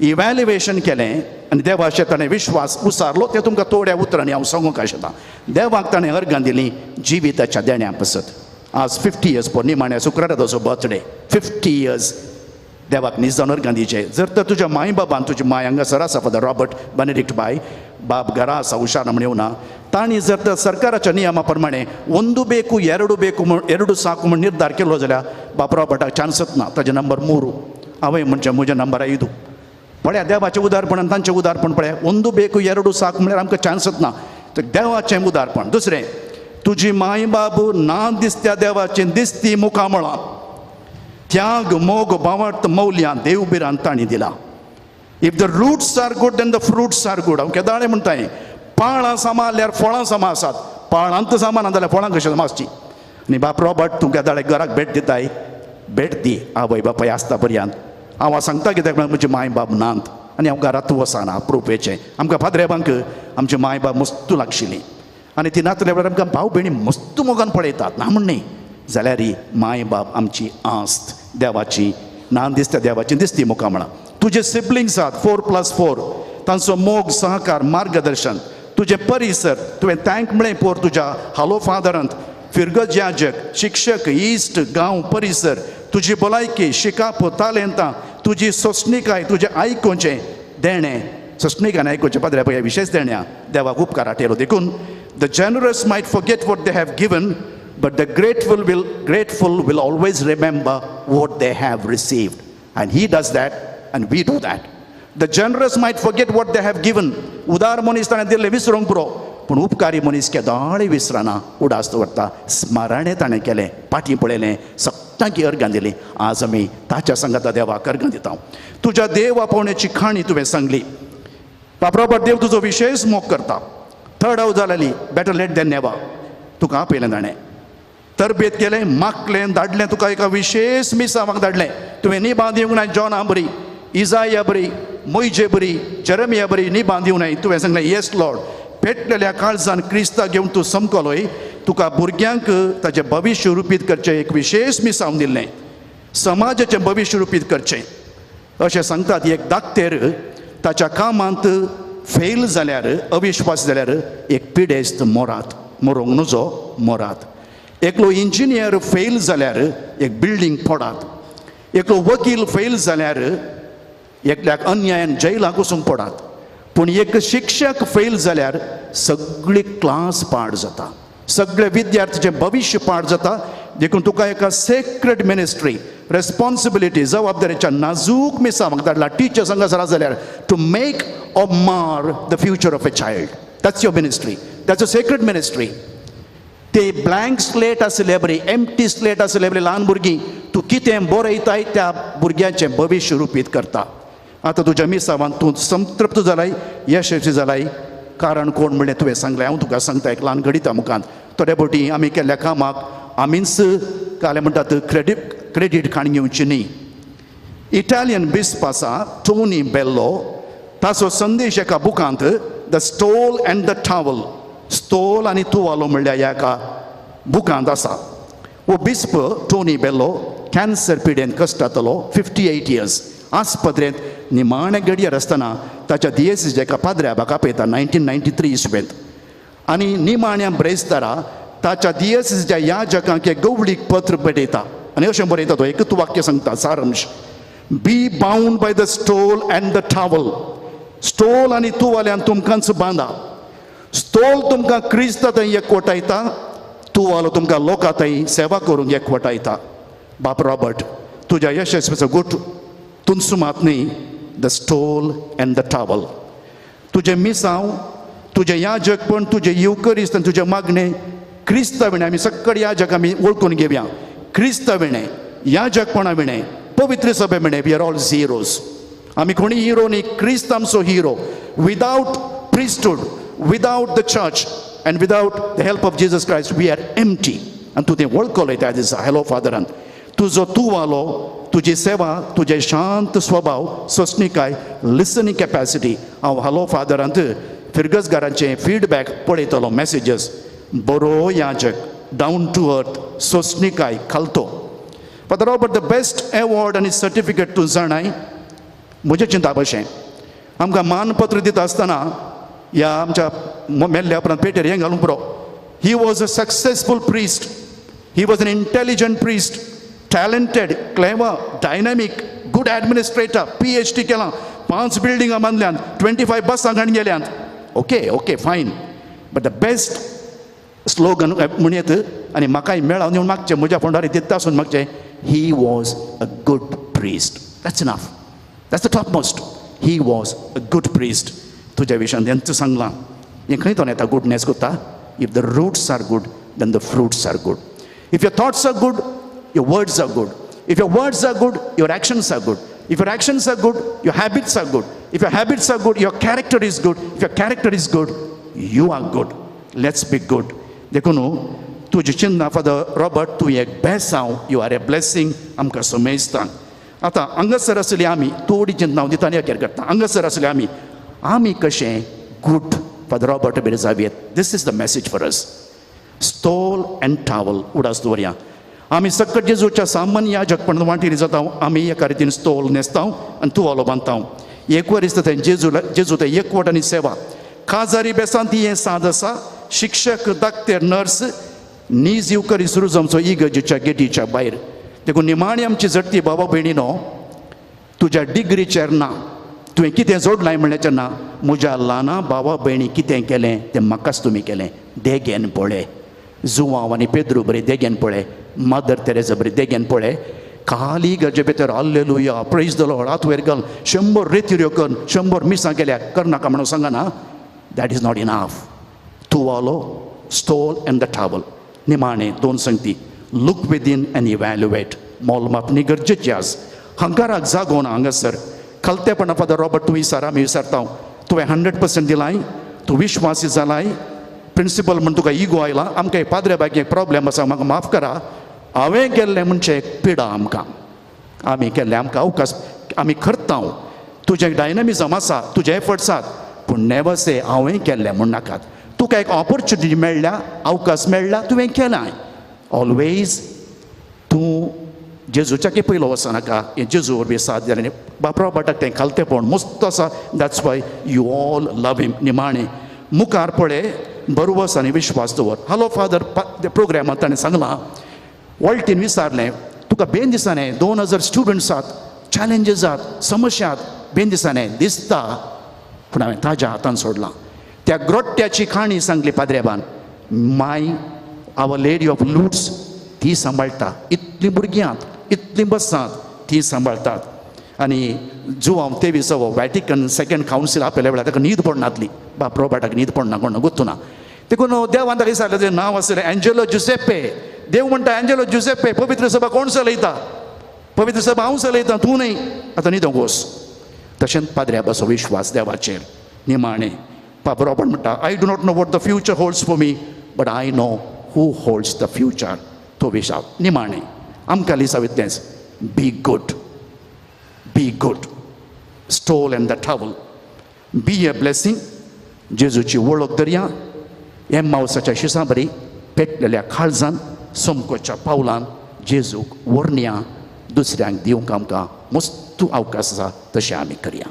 इव्हॅल्युएशन केलें आनी देवाचेर ताणें विश्वास उसारलो. तें तुमकां थोड्या उतरांनी हांव सांगूंक आशेतां. देवाक ताणें अर्गां दिलीं जिविताच्या देण्या पसत. आज 50 इयर्स पौर्णिमा शुक्रारा ताचो बर्थडे, 50 इयर्स. देवाक निजान अर्गां दिवचें. जर तर तुज्या माय बाबान, तुजी माय हांगासर आसा फादर रॉबर्ट बेनेडिक्ट बाय, बाब घरा आसा हुशार म्हण येवना, तांणी जर तर सरकाराच्या नियमा प्रमाणे ಒಂದು ಬೇಕು ಎರಡು ಬೇಕು ಎರಡು साकू म्हण निर्धार केलो जाल्यार बाप रॉबर्टाक चान्सच ना. ताजे नंबर 3, हांवें म्हणचें म्हजें नंबर 5. पळया देवाचें उदारपण आनी तांचें उदारपण पळया. ಒಂದು ಬೇಕು ಎರಡು साकू म्हळ्यार आमकां चान्सच ना. तर देवाचें उदारपण. दुसरें, तुजी माय बाबू ना दिसत्या देवाचें दिसती मुखामळां, त्याग, मोग, भावार्थ, मौल्यां देवबिरान तांणी दिला. If the roots are good then the fruits are good. हांव केदाळे म्हणटाय, पाळां सामा जाल्यार फळां सामा आसात, पाळांत सामा ना जाल्यार फळां कशीं सामा आसची. आनी बाप रॉबर्ट, तूं केदाळे घराक भेट दिताय, भेट दी आवय बापाय आसता पर्यंत. हांव सांगता कित्याक म्हळ्यार म्हजी माय बाब नात आनी हांव घरांत वचना अप्रुपेचें. आमकां फादरेबांक आमची माय बाब मस्तू लागशिल्ली आनी ती नातल्या वेळार आमकां भाव भयणी मस्तू मोगान पळयतात, ना म्हण न्ही, जाल्यार माय बाब आमची आस्त देवाची ना दिसता, देवाची दिसती मुखार म्हणा. तुजे सिबलिंग्स आहात 4+4, तांचो मोग, सहकार, मार्गदर्शन, तुजें परिसर, तुवें thank म्हळें पोर तुज्या हालो फादरांत, फिरगज याजक, शिक्षक, इश्ट, गांव, परिसर, तुजी भलायकी, शिकाप, तालेंतां, तुजी सोंसणिकाय, तुजें आयकुचें देणें, सोंसणिकायन आयकुचें पाद्रे पळय विशेश देण्या देवाक उपकार आटयलो. देखून the generous might forget what they have given, but the grateful will always remember what they have received. And he does that and we do that. The generous might forget what they have given. उदार मनीस ताणें दिल्लें विसरूंक पुरो, पूण उपकारी मनीस केदाळी विसरना, उडास दवरता. स्मरणें ताणें केलें, पाटी पळयलें, सगळ्यांक अर्गां दिली. आज आमी ताच्या सांगाता देवाक अर्गां दिता. तुज्या देव आपोवण्याची खाणी तुवें सांगली. बाप रॉबर्ट, देव तुजो विशेश मोग करता. थर्ड हाव जालेली, बेटर लेट दॅन नेवर. तुका आपयलें ताणें, तरबेत केलें, मागलें, धाडलें तुका एका विशेश मिसावाक धाडलें. तुवें निबां दिवंक ना जॉना बरी, इजाया बरी, मोयजे बरी, जेरेमिया बरी निबां दिवंक नाय. तुवें सांगलें येस लॉर्ड. पेटलेल्या काळजान क्रिस्ता घेवन तूं समकलोय. तुका भुरग्यांक ताचें भविश्य रुपीत करचें एक विशेश मिसांव दिल्लें, समाजाचें भविश्य रुपीत करचें अशें सांगतात. एक दाक्तेर ताच्या कामांत फेल जाल्यार, अविश्वास जाल्यार एक पिडेस्त मोरात, मरोंक नजो, मोरात. एकलो इंजिनियर फेल जाल्यार एक बिल्डींग पडात. एकलो वकील फेल जाल्यार एकल्याक अन्यायान जैलाक वचूंक पडात. पूण एक शिक्षक फेल जाल्यार सगळी क्लास पाड जाता, सगळे विद्यार्थ्याचें भविश्य पाड जाता. देखून तुका एका सेक्रेड मिनिस्ट्री, रेस्पॉन्सिबिलिटी, जबाबदारीच्या नाजूक मिसावाक धाडला. टिचर्स हांगासर आसा जाल्यार to make or mar the future of a child, that's your ministry, that's a sacred ministry. ते ब्लँक स्लेट आसले बरी, एम्प्टी स्लेट आसले बरी ल्हान भुरगीं, तूं कितें बरयताय त्या भुरग्याचें भविश्य रुपीत करता. आतां तुज्या मिसावान तूं संतृप्त जालाय, यशस्वी जालाय. कारण कोण म्हणलें तुवें सांगलें, हांव तुका सांगता एक ल्हान घडिता मुखान. थोडे फावटी आमी केल्ल्या कामाक आमीच काले म्हणटात क्रेडीट खाण घेवची न्ही. इटालियन बिस्प आसा टोनी बेल्लो, ताचो संदेश एका बुकांत the stole and the towel, stole आनी तुवालो म्हणल्यार ह्या एका बुकांत आसा. हो बिस्प टोनी बेल्लो कॅन्सर पिडेन कश्टातलो, 58 इयर्स, आस्पत्रेंत निमाणे घडयेर आसतना ताच्या दियेसीच्या एका पाद्र्या बाका आपयता 1993 इस्वेंत. आनी निमाण्या ब्रेस्तारा ताच्या दियेसीच्या याजकांक एक गवळीक पत्र बरयता आनी अशें बरयता तो, एकूच वाक्य सांगता सारांश, be bound by the stole and the towel. Stole आनी तुवाल्यान तुमकांच बांदा. स्टोल तुमकां क्रिस्ता थंय एकवटायता, तुवालो तुमकां लोकां थंय सेवा करूंक एकवटायता. बाप रॉबर्ट, तुज्या यशस्वीचो गुट तुमचो मात न्ही, the stole and the towel. तुजें मिसांव, तुजें याजकपण, तुजें येवकरिस्त आनी तुजें मागणें क्रिस्ता विणें, आमी सगळे याजक आमी वळखून घेवया, क्रिस्ता विणें, याजकपणा विणें, पवित्र सभे विणें, we are all zeros. आमी कोणी हिरो न्ही, क्रिस्त आमचो hero. Without priesthood, without the church and without the help of Jesus Christ we are empty. आनी तूं तें वळखलोय त्या दिसा हॅलो फादरान. तुजो तुवालो, तुजी सेवा, तुजें शांत स्वभाव, सोंसणिकाय, लिसनींग कॅपॅसिटी, हांव हॅलो फादरांत फिरगजगारांचे फिडबॅक पळयतलो, मॅसेजीस, बरो याजक, डावन टू अर्थ, सोंसणिकाय, खालतो. Father Robert, the best award आनी सर्टिफिकेट तूं जाणाय, म्हजें चिंता अशें, आमकां मानपत्र दिता आसतना ह्या आमच्या मेल्ल्या उपरांत पेटेर हें घालूंक पुरो, he was a successful priest, he was an intelligent priest, talented, clever, dynamic, good administrator, PhD केलां, 5 बिल्डिंगां बांदल्यांत, 25 बसां घाण गेल्यांत. Okay okay fine, but the best slogan म्हणयत आनी म्हाकाय मेळोवन येवन मागचें, म्हज्या फोंडार दिता आसून मागचें, he was a good priest. That's enough, that's the top most. He was a good priest. तुज्या विशयान तेंच सांगलां, हें खंय तो येता गुडनेस कोत्ता. If the roots are good then the fruits are good. If your thoughts are good, your words are good. If your words are good, your actions are good. If your actions are good, your habits are good. If your habits are good, your character is good. If your character is good, you are good. Let's be good. देखून तुजी चिन्ना फादर रॉबर्ट, तूं एक बेसांव, you are a blessing आमकां समेजता. आतां हांगासर आसली आमी थोडी चिंतना हांव दिता आनी अखेर करता. हांगासर आसली आमी आमी कशें गूड फादर रॉबर्ट बरें जावयेत. This is the message for us. Stole and towel उडास दवरया. आमी सकट जेजूच्या सामान्य याजकपण वांटिनी जाता. आमी एका रितीन स्टोल न्हेसता आनी तुवालो बांदता. एक वर दिसता थंय जेजू जेजू थंय एकवट आनी सेवा काजारी बेसांत हें साद आसा. शिक्षक, दाक्तेर, नर्स नीज येवकरी सुरू जावचो इगर्जेच्या गेटीच्या भायर. देखून निमाणी आमची झडती बाबा भयणीनो, तुज्या डिग्रीचेर ना, तुवें कितें जोडलां म्हणल्याचें ना, म्हज्या ल्हाना बाबा भयणी कितें केलें तें म्हाकाच तुमी केलें. देगेन पळय जुवांव आनी पेद्रू बरी देगेन पळय, मदर तेरेजा बरी देगेन पळय. खाली इगर्जे भितर हालेलुया, प्रेज the Lord, हात वयर घाल, 100 रेतिऱ्यो कर, 100 मिसां केल्या, करनाका म्हणून सांगना. That is not enough. तुवालो, stall and the towel. निमाणे दोन संगती, लूक विदीन एंड इव्हॅल्युएट. मोलमापणी गरजेची आज. हंकाराक जागो ना हांगासर. खालतेपणा फादर रॉबर्ट तूं विचार, आमी विचारता. तुवें 100% दिलाय, तूं विश्वासी जालाय, प्रिंसिपल म्हण तुका इगो आयला. आमकां एक पाद्रे बाकी एक प्रॉब्लेम आसा, म्हाका माफ करा. हांवें केल्लें म्हणचें एक पिडा आमकां, आमी केल्लें आमकां अवकाश, आमी करता. तुजें डायनमिजम आसा, तुजे एफर्ट्स आसात, पूण नेवर से हांवें केल्लें म्हूण नाकात. तुका एक ऑपॉर्चुनिटी मेळ्ळ्या, अवकाश मेळ्ळा, तुवें केलां. ऑलवेज तूं जेजूच्या पयलो वचनाका. हें जेजू वरवीं साथ जालें. बाप रॉबर्टाक तें खालतेपण मस्त आसा. That's why you all love him. निमाणें मुखार पळय, बरवस आनी विश्वास दवर. हॅलो फादर प्रोग्रामांत ताणें सांगलां, वॉल्टीन विचारलें, तुका बेन दिसांनी 2000 स्टुडंट्स आसात, चॅलेंजीस आसात, समस्या आसात, बेन दिसांनी दिसता, पूण हांवें ताज्या हातान सोडलां. त्या ग्रोट्ट्याची काणी सांगली पाद्रेबान. My our lady of Lourdes ती सांबाळटा. इतलीं भुरगीं आहात, इतलीं बसात, ती सांबाळटात. आनी जुवांव 23वो वॅटिकन सेकंड कावन्सील आपल्या वेळार ताका न्हीद पडनातली. बाप रॉबर्टाक न्हीद पडना, कोण गोत्तू ना. देखून देवान ताका विचारलें, तुजें नांव आसलें एंजेलो जुसेप्पे. देव म्हणटा एंजेलो जुसेप्पे, पवित्र सभा कोण चलयता? पवित्र सभा हांव चलयता, तूं न्हय. आतां न्हिदोंक वच. तशेंच पाद्र्याबाचो विश्वास देवाचेर. निमाणें बाप रॉबर्ट म्हणटा, I do not know what the future holds for me, but I know who holds the future. तो विशाव. निमाणें आमकां लिसाव इतलेंच, be good, be good. Stole and the towel, be a blessing. जेजूची वळख दरया. एम्मावसाच्या शिसां बरी पेटलेल्या काळजान, समकोच्या पावलान जेजूक वर्णया दुसऱ्यांक दिवंक आमकां मस्तू अवकाश आसा, तशें आमी करया.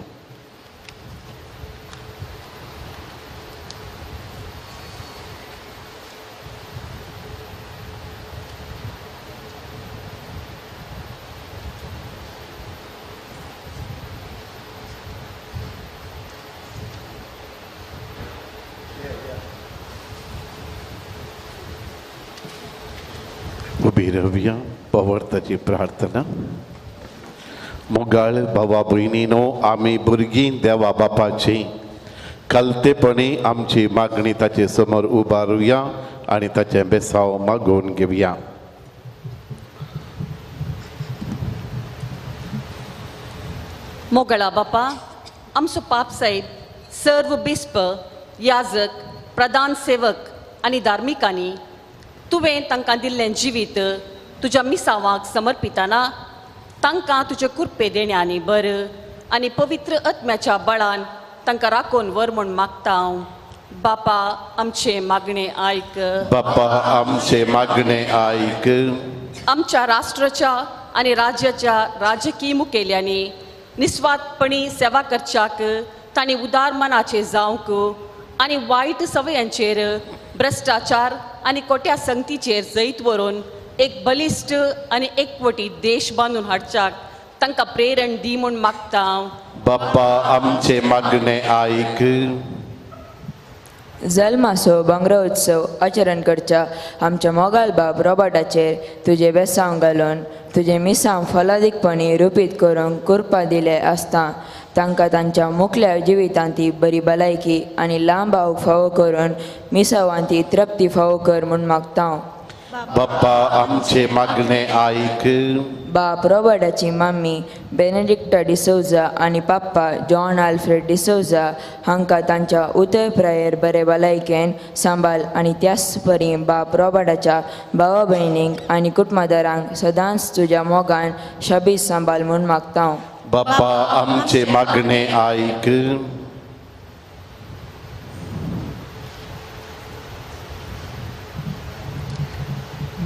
उबी रावया, पवर्ताची प्रार्थना. मोगाळ भावा भयणीनो, आमी भुरगीं देवा बापाची कलतेपणी आमची मागणी ताचे समोर उबारुया आनी ताचें बेसांव मागोवन घेवया. मोगळा बापा, आमचो पाप साहेब सर्व बिस्प, याजक, प्रधान सेवक आनी धार्मिकांनी तुवें तांकां दिल्लें जिवीत तुज्या मिसांवाक समर्पिताना तांकां तुजे कृपे देण्यांनी बर आनी पवित्र आत्म्याच्या बळान तांकां राखून व्हर म्हूण मागता हांव. बापा आमचें मागणें आयक. बापा आमचें मागणें आयक. आमच्या राष्ट्राच्या आनी राज्याच्या राजकीय मुखेल्यांनी निस्वार्थपणी सेवा करच्याक तांणी उदार मनाचें जावंक आनी वायट सवयांचेर, भ्रश्टाचार आनी कोट्या संगतीचेर जैत व्हरून एक बलिश्ट आनी एकवटी देश बांदून हाडच्याक तांकां प्रेरण दी म्हूण मागता हांव. बापा आमचें मागणें आयक. जल्मासो भांगरा उत्सव आचरण करच्या आमच्या मोगाल बाब रॉबर्टाचेर तुजें बेसांव घालून तुजें मिसांव फलादीकपणी रुपीत करूंक कृपा दिले आसता तांकां तांच्या मुखल्या जिवितांत ती बरी भलायकी आनी लांब आवक फावो करून मिसावांत ती तृप्ती फावो कर म्हूण मागता हांव. बाप्पा आमचे मागणे आयक. बाप रॉबर्टाची मम्मी बेनेडिक्टा डिसोजा आनी पप्पा जॉन आल्फ्रेड डिसोजा हांकां तांच्या उतर प्रायेर बरे भलायकेन सांबाळ आनी त्याच परी बाप रॉबर्टाच्या भावा भयणींक आनी कुटुंबादारांक सदांच तुज्या मोगान शाबीस सांबाळ म्हूण मागता. बाप्पा आमचे मागणे आयक.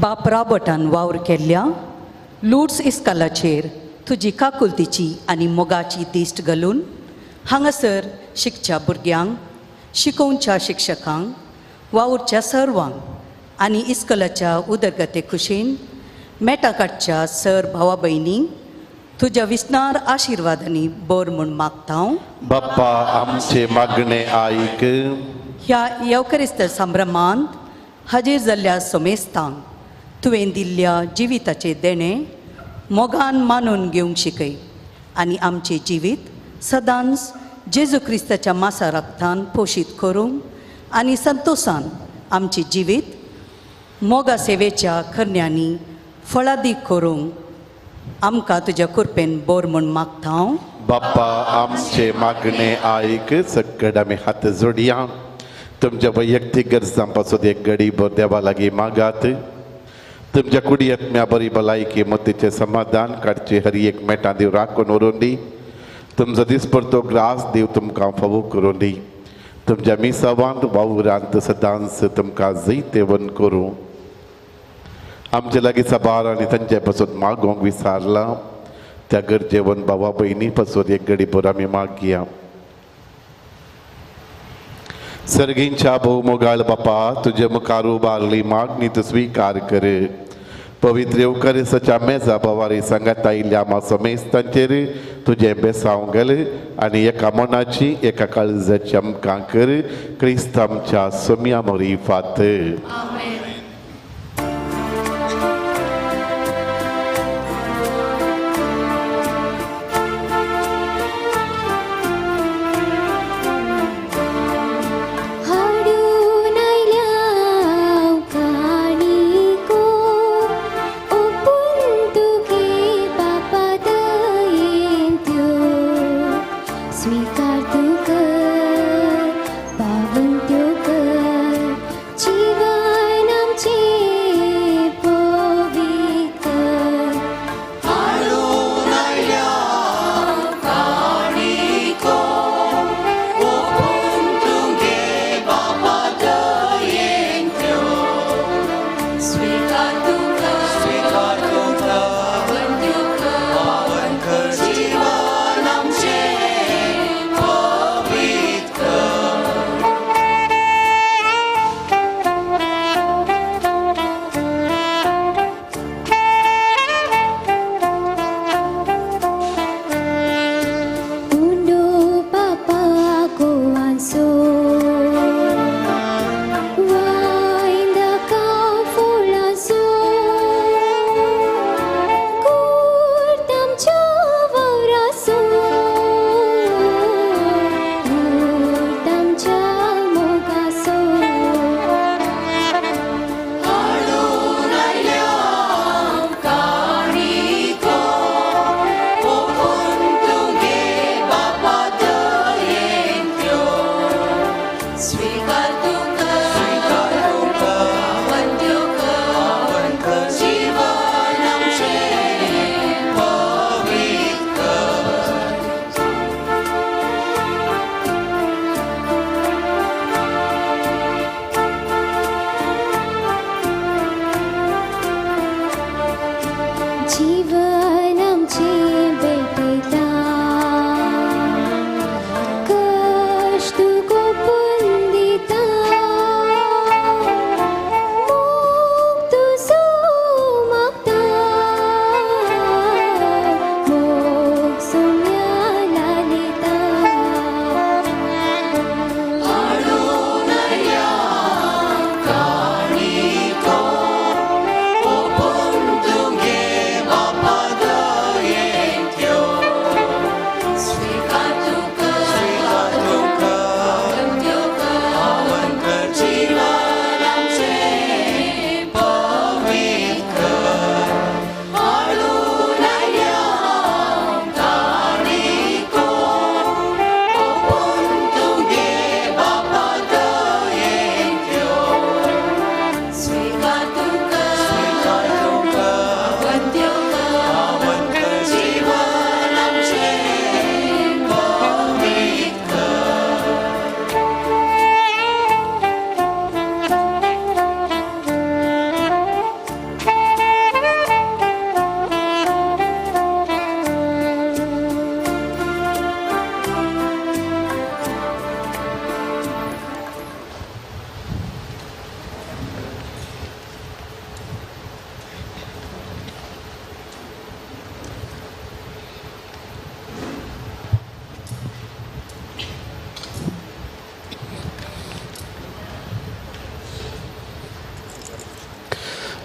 बाप रॉबर्टान वावर केल्ल्या लुड्स इस्कालाचेर तुजी काकुलतीची आनी मोगाची दिश्ट घालून हांगासर शिकच्या भुरग्यांक, शिकोवच्या शिक्षकांक, वावुरच्या सर्वांक आनी इस्कोलाच्या उदरगते खुशीन मेटा काडच्या सर भावा भयणींक तुज्या विसनार आशिर्वादांनी बर म्हूण मागता. बाप्पा आमचे मागणे आयक. ह्या येवकरिस्त संभ्रमांत हाजीर जाल्ल्या सोमेस्तांक तुवें दिल्ल्या जिविताचें देणें मोगान मानून घेवंक शिकय आनी आमचें जिवीत सदांच जेजू क्रिस्ताच्या मासा रक्तान पोशीत करूंक आनी संतोशान आमचें जिवीत मोगा सेवेच्या खरण्यांनी फळादीक करूंक आमकां तुज्या कृपेन बोर म्हूण मागता. बाप्पा आमचे मागणे आयक. सगळे आमी हात जोडया. तुमच्या वैयक्तीक गरजां पासून एक घडी भर देवा लागीं मागात. तुमच्या कुडयेंत बरी भलायकी मतीचें समाधान काडचें हर एक मेटां देव राखून व्हरून दी. तुमचो दिसपडतो ग्रास देव तुमकां फावो करून दी. तुमच्या मिसावांत वावरांत सदांच तुमकां जैतेवन करूं. आमचे लागीं साबार आनी तांचे पासून मागोवंक विसारलां त्या गरजेवन बाबा भयणी पासून एक घडी भर आमी मागया. सर्गींच्या भोवमोगाळ बापा, तुजे मुखार उबारली मागणी तूं स्विकार कर. पवित्र येवकारिसाच्या मेजा बवारी सांगात आयिल्ल्या आमा समेस्तांचेर तुजें बेसांव घाल आनी एका मनाची एका काळजाची आमकां कर. क्रिस्त आमच्या सोम्या मोरीफात.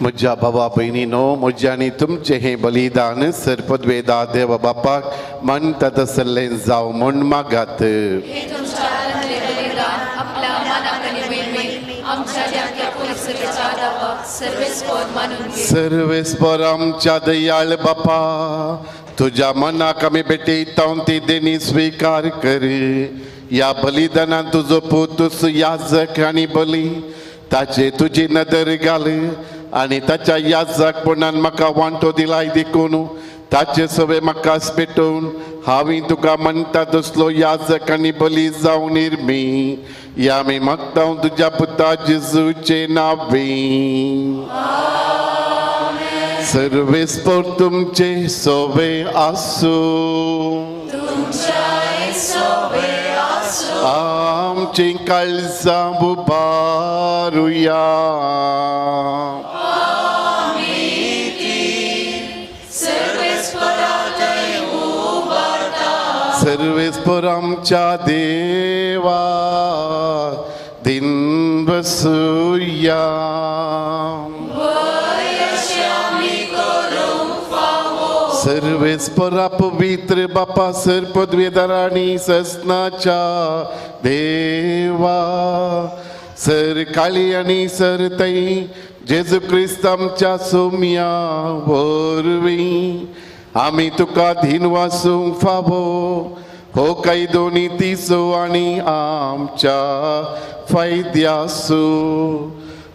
म्हज्या बाबा भयणीनो, म्हज्या आनी तुमचें हें बलिदान सर्पद्वेदा देव बापाक मानता तसलें जावं म्हूण मागात. सर्वेस्पर आमच्या दयाळ बापा, तुज्या मनाक आमी भेटयता ती देणी स्विकार कर. ह्या बलिदानान तुजो पूत याजक आनी बली ताचे तुजी नदर घाल आनी ताच्या याजकपणान म्हाका वांटो दिलाय देखून ताचे सवे म्हाका पेटोवन हांवें तुका म्हणटा तसलो याजक आनी बली जावन निर्मी. ह्या आमी मागता तुज्या पुता जेजूचे नांवे. सर्वेस्पर तुमचे सोवे आसूं. आमची काळजां उबारुया. सर्वेस्पर आमच्या देवा दिन बसुया. सर्वेस्परा पवित्र बापा सर पदवेदारांनी ससनाच्या देवा सर काळी आनी सर तई जेजू क्रिस्त आमच्या सोम्या वरवीं आमी तुका धीन वासूंक फावो हो कायदो नितीचो आनी आमच्या फायद्यासू.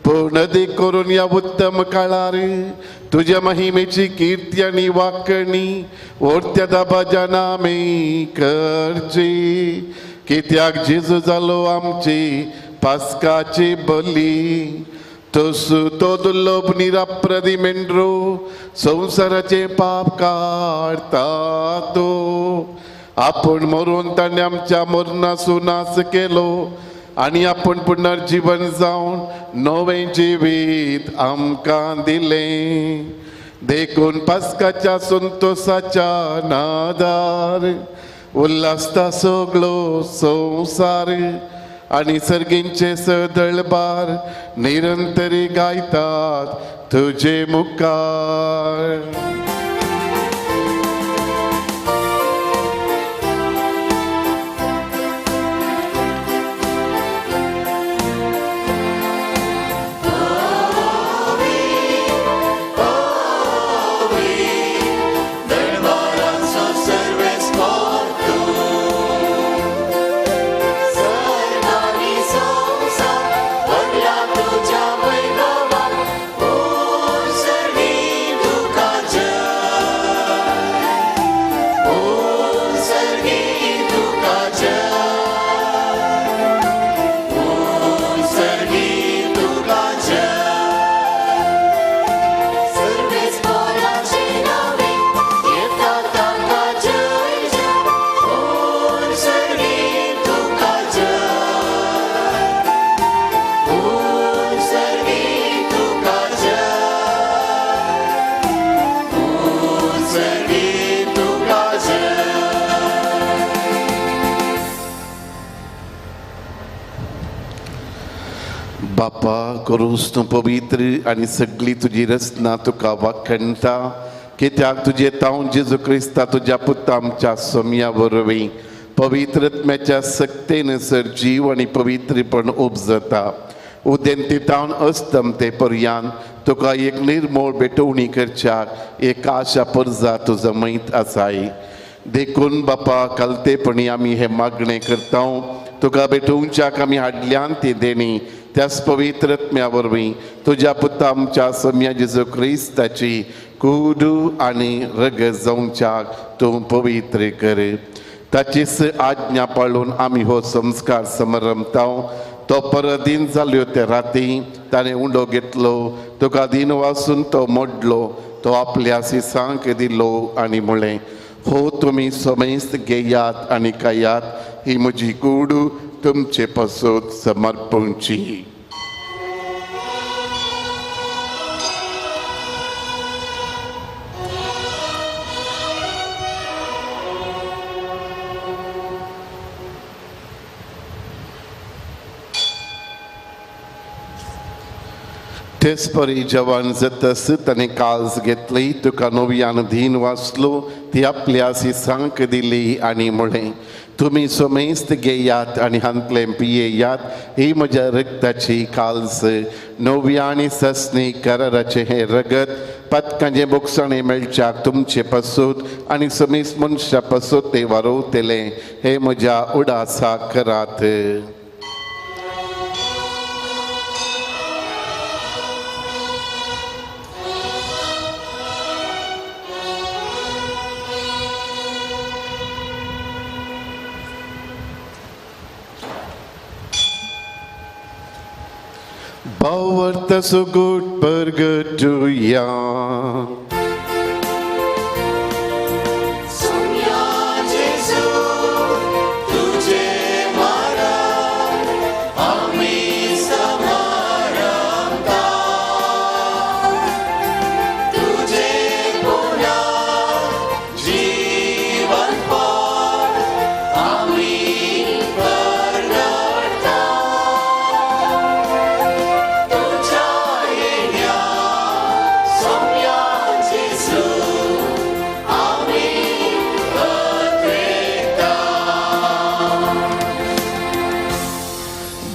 पूण अदीक करून ह्या उत्तम काळार तुज्या महिमेची कीर्ती आनी वाकणी ओरत्या दाबाज्यान आमी करची. कित्याक जेजू जालो आमची पास्काची बली तसो तो दुर्लभ निराप्रदी मेंढरो संवसाराचे पाप काडटा तो. आपूण मरून ताणें आमच्या मरणाचो नाश केलो आनी आपूण पुनर्जीवन जावन नवें जिवीत आमकां दिलें. देखून पास्काच्या संतोसाच्या नादार उल्हासता सगळो संवसार आनी सर्गींचे सदळबार निरंतरी गायतात तुजे मुखार. बापा करूस तूं पवित्र आनी सगळी तुजी रचना तुका वाखणटा. कित्याक तुजे तावन जेजू क्रिस्ता तुज्या पुता आमच्या सोम्या वरवीं पवित्रत्म्याच्या सक्तेन सर जीव आनी पवित्रपण उपजता. उदेंती तावन अस्तमते पर्यान तुका एक निर्मोळ भेटवणी करच्याक एक आशा परजा तूं जमयत आसाय. देखून बापा कालतेपणी आमी हें मागणें करता तुका भेटोवच्याक आमी हाडल्यान ती देणी त्याच पवित्रत्म्या वरवीं तुज्या पुता आमच्या सोम्या जेजू क्रिस्ताची कुडू आनी रगत जावच्याक तूं पवित्र कर. ताचीच आज्ञा पाळून आमी हो संस्कार समारंभता. तो परत दिन जाल्यो ते राती ताणें उंडो घेतलो तुका दिन वासून तो मोडलो तो आपल्या सिसांक दिलो आनी म्हळें हो तुमी समेस्त घेयात आनी खायात ही म्हजी कूड तुमचे पासत समर्पणची. तेच परी जवान जातस ताणें काल्स घेतली, तुका नव्यान धीन वाचलो, ती आपल्या सिसांक दिली आनी म्हळें, तुमी समेस्त घेयात आनी हांतलें पियेयात, ही म्हज्या रक्ताची काल्स, नव्या आनी ससनी कराराचें हें रगत पतकांचें बोगसाणें मेळच्याक तुमचे पासूत आनी समेस्त मनशां पासूत तें वारोवतलें, हें म्हज्या उडासाक करात. भावार्थ सुगूट परगटुया.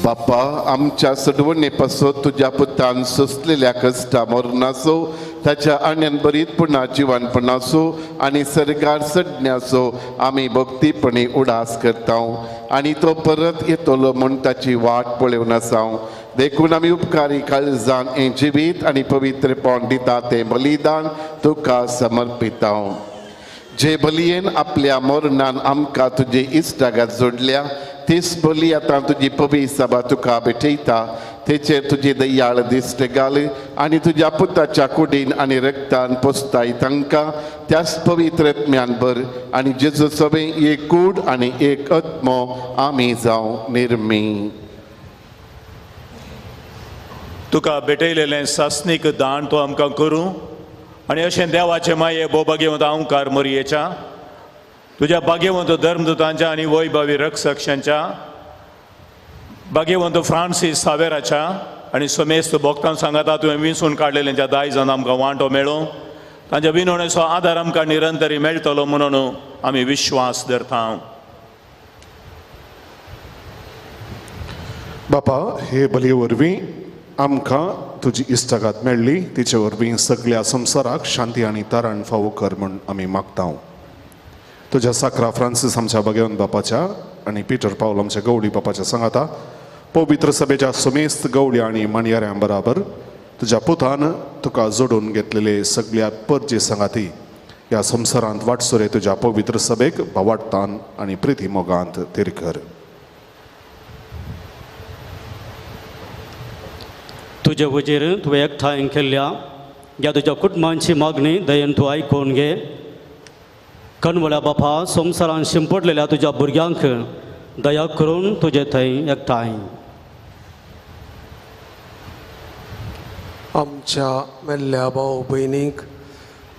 बापा, आमच्या सडवणे पासून तुज्या पुतान सोंसलेल्या कश्टा मरणाचो, ताच्या आण्यान बरीत पुणा जिवानपणाचो आनी सर्गार सडण्याचो आमी भक्तीपणी उडास करता आनी तो परत येतलो म्हूण ताची वाट पळोवन आसा. देखून आमी उपकारी काळजान हें जिवीत आनी पवित्रपण दिता तें बलिदान तुका समर्पिता. जे बलयेन आपल्या मरणान आमकां तुजे इश्टागात जोडल्या, तीच बली आतां तुजी पवी सभा तुका भेटयता. तेचेर तुजी दयाळ दिश्ट घाल आनी तुज्या पुताच्या कुडीन आनी रक्तान पोसताय तांकां त्याच पवित्र आत्म्यान भर आनी जेजू सभे एक कूड आनी एक आत्मो आमी जावं निर्मी. तुका भेटयलेलें सासणीक दान तो आमकां करूं आनी अशें देवाचे माये भोव अंकार मोरयेच्या तुज्या भाग्यवंत धर्मदूतांच्या आनी वैभवी रक्षकांच्या, भाग्यवंत फ्रांसीस सावेराच्या आनी समेस्त भक्तां सांगाता तुवें विंचून काडलेल्यांच्या दायजान आमकां वांटो मेळूं, तांच्या विनवणेचो आदार आमकां निरंतरी मेळटलो म्हणून आमी विश्वास धरता. बापा, हे बलये वरवीं आमकां तुजी इश्टागात मेळ्ळी, तिचे वरवीं सगळ्या संवसाराक शांती आनी तारण फावो कर म्हूण आमी मागता. तुज्या साक्रा फ्रांसीस आमच्या भगवंत बापाच्या आनी पिटर पावल आमच्या गवळी बापाच्या सांगाता पवित्र सभेच्या समेस्त गवळी आनी माणयाऱ्यां बराबर तुज्या पुतान तुका जोडून घेतलेले सगळ्या परजे सांगाती ह्या संवसारांत वाटसुरे तुज्या पवित्र सभेक भावाडतान आनी प्रिती मोगांत थीर कर. तुजे वजेर तुवें एकठांय केल्ल्या ह्या तुज्या कुटुंबांची मागणी दयेन तूं आयकून घे. कणवळ्या बापा, संवसारान शिंपडलेल्या तुज्या भुरग्यांक दया करून तुजे थंय एकठांय. आमच्या मेल्ल्या भाव भयणीक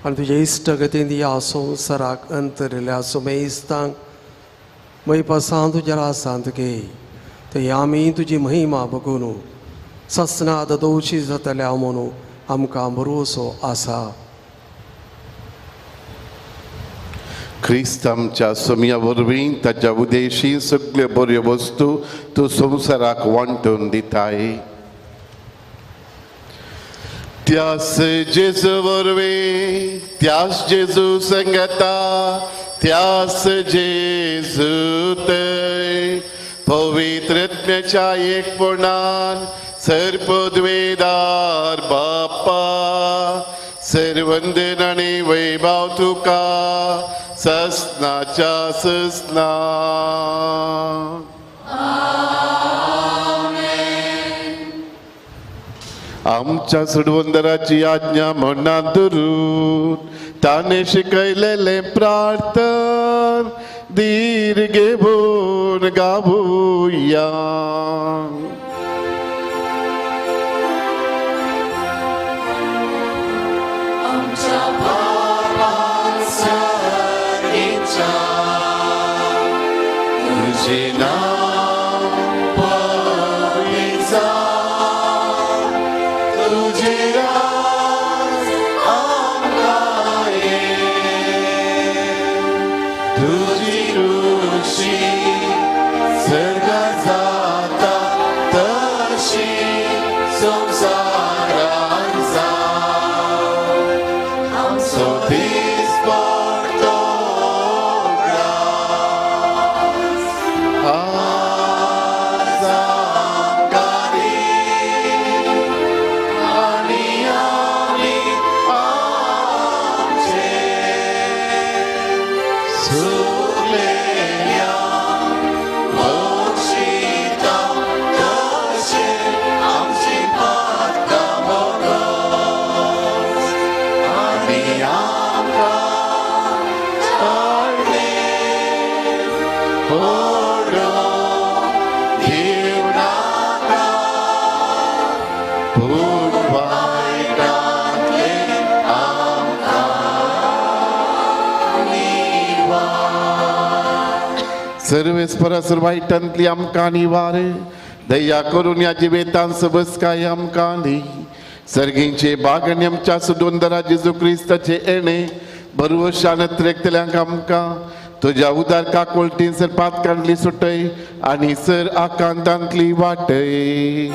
आनी तुज्या इश्टगतीन ह्या संवसाराक अंतरिल्ल्या सुमेस्तांक महिपासान तुज्या रासांत घे, थंय आमी तुजी महिमा बगून ससनाद दोशी जातल्या म्हणून आमकां भरवसो आसा. क्रिस्त आमच्या सोम्या वरवीं ताच्या उदेशी सगळ्यो बऱ्यो वस्तू तूं संवसाराक वांटून दिताय. त्यास जेजू वरवीं, त्यास जेजू संगता, त्यास जेजू थंय पवित्र आत्म्याच्या एकपणान सर्पद्वेदार बाप्पा सर्वंदन आनी वैभव तुका ससनाच्या ससना. आमच्या सुडवंदराची आज्ञा म्हणा धरून ताणें शिकयलेलें प्रार्थन धीर घेवन गावया. तुझे नाव पवित्र, तुझे केलेल्या बक्षिता तशें आमची पातकां मोगस आनी आमकां ताळणे पडोवंक दिवनाका पूण वायटांतलें आमकां निवार. सर्वेस्परा वायटांतली आमकां निवार, दया करून ह्या जिवेतान सबसकाय आमकां दी. सर्गींचे बाग आनी आमच्या सुदोंदरा जेजू क्रिस्ताचे येणे बरवशान त्रेकतल्यांक आमकां तुज्या उदार काकोळटीन सर पातकांतली सुटय आनी सर आकांतांतली वाटय.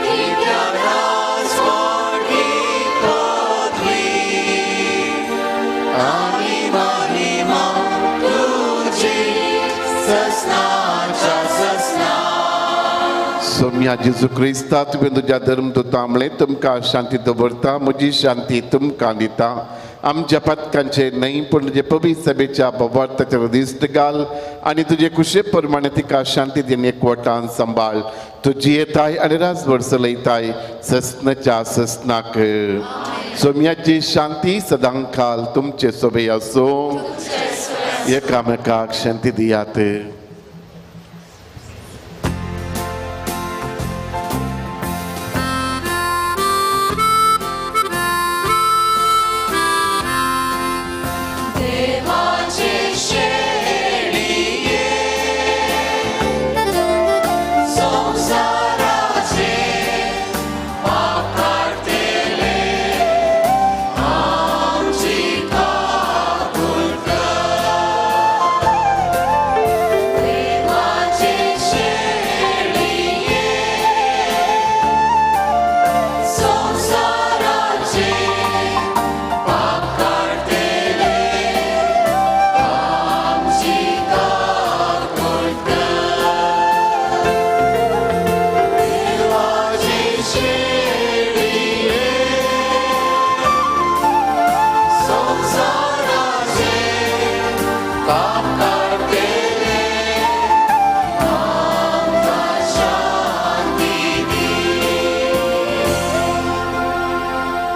कित्याक राजवट ही पदवी आनी महिमा तुजी ससनाच्या ससना. सोम्या जेजू क्रिस्ता, तुवें तुज्या धर्मदूता म्हणलें, तुमकां शांती दवरता, म्हजी शांती तुमकां दिता. आमच्या पातकांचे न्हय पूण तुजे पवित्र सभेच्या भवार्थाचेर दिश्ट घाल आनी तुजे कुशे प्रमाणे तिका शांती दिवन एकवटान सांबाळ. तुजी येताय आनी राजवट चलयताय ससनाच्या ससनाक. सोम्याची शांती सदां काल तुमचे सोबे आसूं. एकामेकाक शांती दियात. देवाचे शेळये संवसाराचे पाप काडटले आमची काकूळ कर. देवाचे शेळये संवसाराचे पाप काडटले आमची काकूळ कर. देवाचे शेळये संवसाराचे पाप काडटले आमकां शांती दी.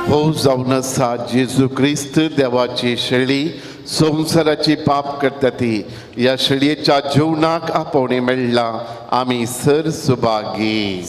हो जावन आसा जेजू क्रिस्त देवाची शेळी, संवसाराची पाप करता ती. ह्या शेळयेच्या जेवणाक आपोवणें मेळ्ळां, आमी सर सुभागी.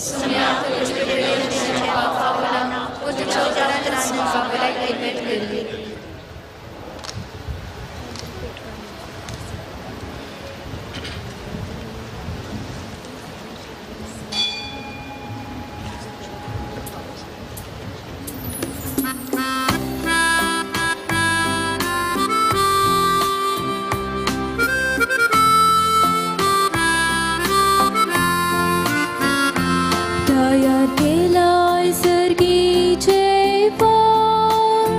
तयार केलाय सर्गीचे फार,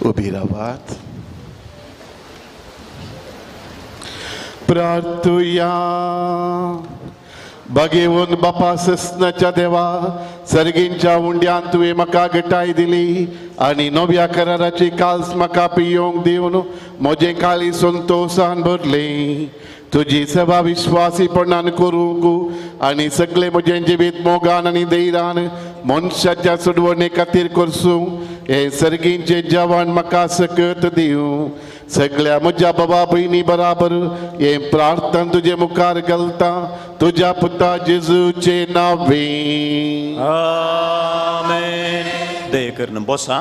उबी रावात. प्रार्थुया. बागेवन बापा ससनाच्या देवा, सर्गींच्या उंड्यान तुवें म्हाका गटाय दिली आनी नव्या कराराची काल्स म्हाका पियोंक दिवन म्हजें काळी संतोशान भरलें. तुजी सेवा विश्वासीपणान करूंक आनी सगळें म्हजें जिवीत मोगान आनी धैर्यान मनशाच्या सोडवणे खातीर करसूं हें सर्गींचें जेवण म्हाका सकत दिवं. सगळ्या म्हज्या बाबा भयणी बराबर हें प्रार्थना तुजे मुखार घालता तुज्या पुता जेजूचे नांवे. आमेन. दया करून बसा.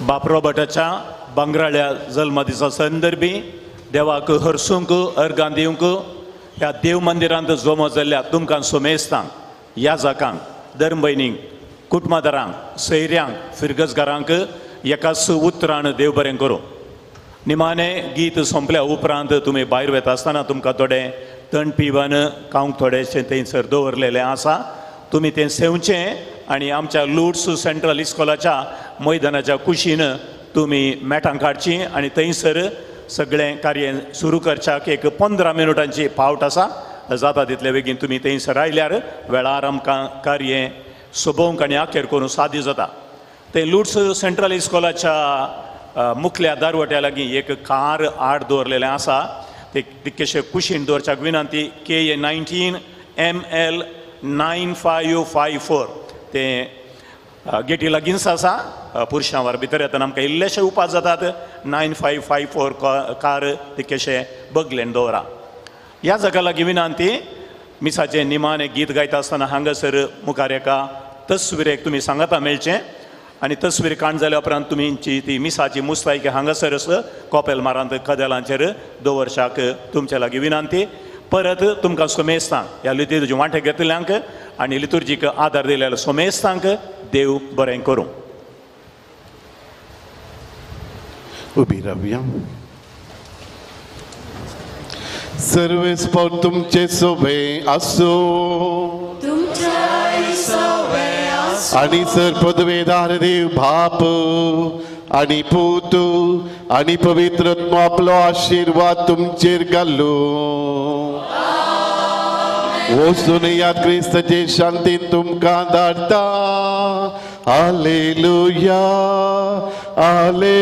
बाप रॉबर्टाच्या भांगराळ्या जल्मदिसा संदर्भी देवाक हरसूंक अर्गां दिवंक ह्या देव मंदिरांत जमो जाल्ल्या तुमकां सोमेस्तांक, याजकांक, धर्मभयणींक, कुटुंबादारांक, सैऱ्यांक, फिरगजगारांक एकाच उतरान देव बरें करूं. निमाणें गीत सोंपल्या उपरांत तुमी भायर वता आसतना तुमकां थोडें तण पिवन खावंक थोडेशें थंयसर दवरलेलें आसा, तुमी तें सेवचें आनी आमच्या लुड्स सेंट्रल इस्कॉलाच्या मैदानाच्या कुशीन तुमी मेटां काडचीं आनी थंयसर सगळें कार्य सुरू करच्याक एक 15 मिनटांची पावट आसा. जाता तितले बेगीन तुमी थंयसर आयल्यार वेळार आमकां कार्य सोबोवंक आनी अखेर करूंक साध्य जाता. ते लुड्स सेंट्रल इस्कॉलाच्या मुखल्या दारवट्या लागीं एक कार आड दवरलेलें आसा, ते तितकेशे कुशीन दवरच्याक विनंती. KA 19 ML 9554 तें गेटी लागींच आसा. पुरशांवर भितर येतना आमकां इल्लेशे उपास जातात. 9554 कार तितकेशे बगलेन दवरा. ह्या जागा लागीं विनंती, मिसाचें निमाणें गीत गायता आसतना हांगासर मुखार एका तस्विरेक तुमी सांगाता मेळचें आनी तस्वीर काण जाल्या उपरांत तुमीची ती मिसाची मुस्तायकी हांगासरच कॉपेल मारांत कदेलांचेर दवरच्याक तुमचे लागीं विनंती. परत तुमकां सोमेस्तांक ह्या लितुर्जी वांटे घेतल्यांक आनी लितुर्जीक आदार दिल्ल्या सोमेस्तांक देव बरें करूं. उबी रावया. सर्वेस्पोर तुमचे सोबे आसूं आनी सर पदवेदार देव बाप आनी पूत आनी पवित्र आत्मो आपलो आशिर्वाद तुमचेर घालूं. वचून याद क्रिस्ताचे शांतीन तुमकां धाडटा. Hallelujah, hallelujah.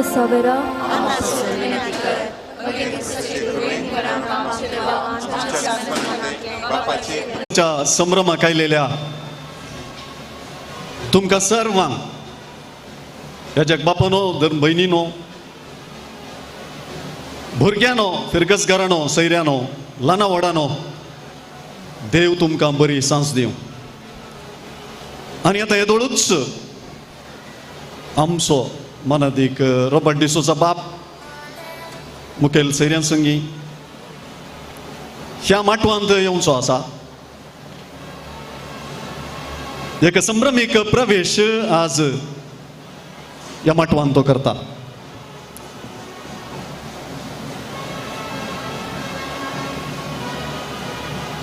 सावेरा. संभ्रमाक आयलेल्या तुमकां सर्वांक ह्या जगबापानो, धर्म भयणीनो, भुरग्यानो, फिरगसगारानो, सैऱ्यानो, ल्हाना व्हडानो, देव तुमकां बरी सांस दिवं. आनी आतां येदोळूच आमचो मनादीक रॉबर्ट डिसोजा बाप मुखेल सैऱ्यां संगी ह्या माटवांत येवचो आसा. एक संभ्रमीक प्रवेश आज ह्या माटवांत तो करता.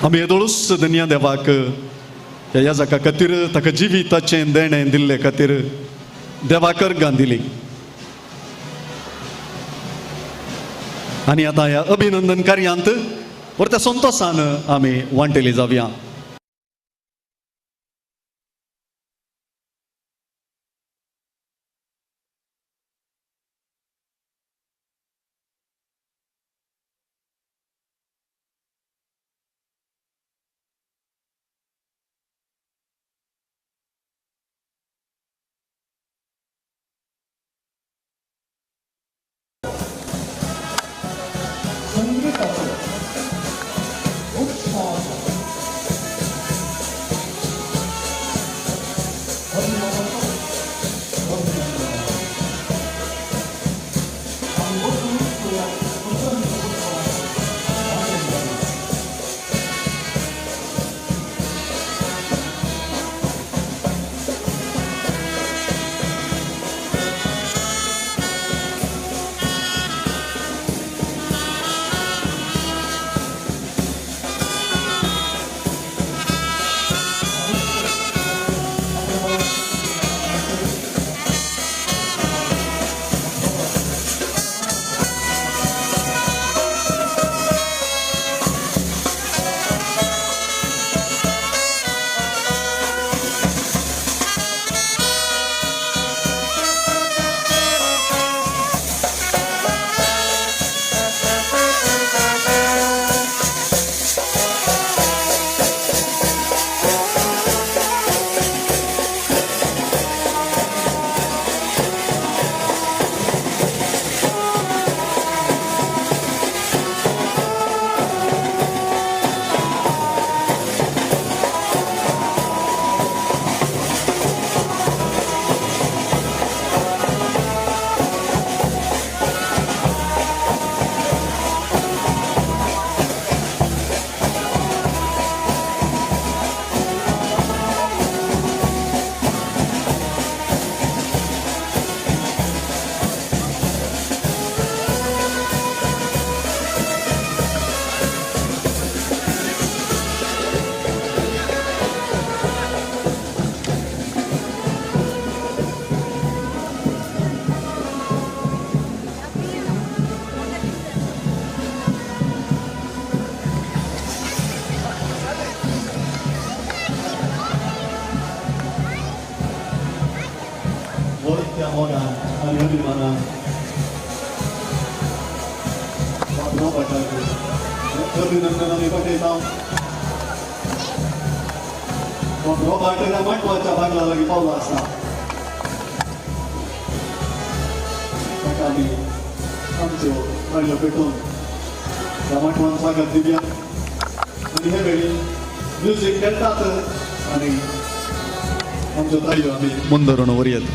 आमी येदोळूच धन्या देवाक ह्या याजका खातीर ताका जिविताचें देणें दिल्ले खातीर देवाक अर्गां दिली. आनी आतां ह्या अभिनंदन कार्यांत परत्या संतोसान आमी वांटेली जावया. मुंदरून वरयत.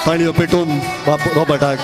ताळयो पेटोवन बाप रॉबर्टाक.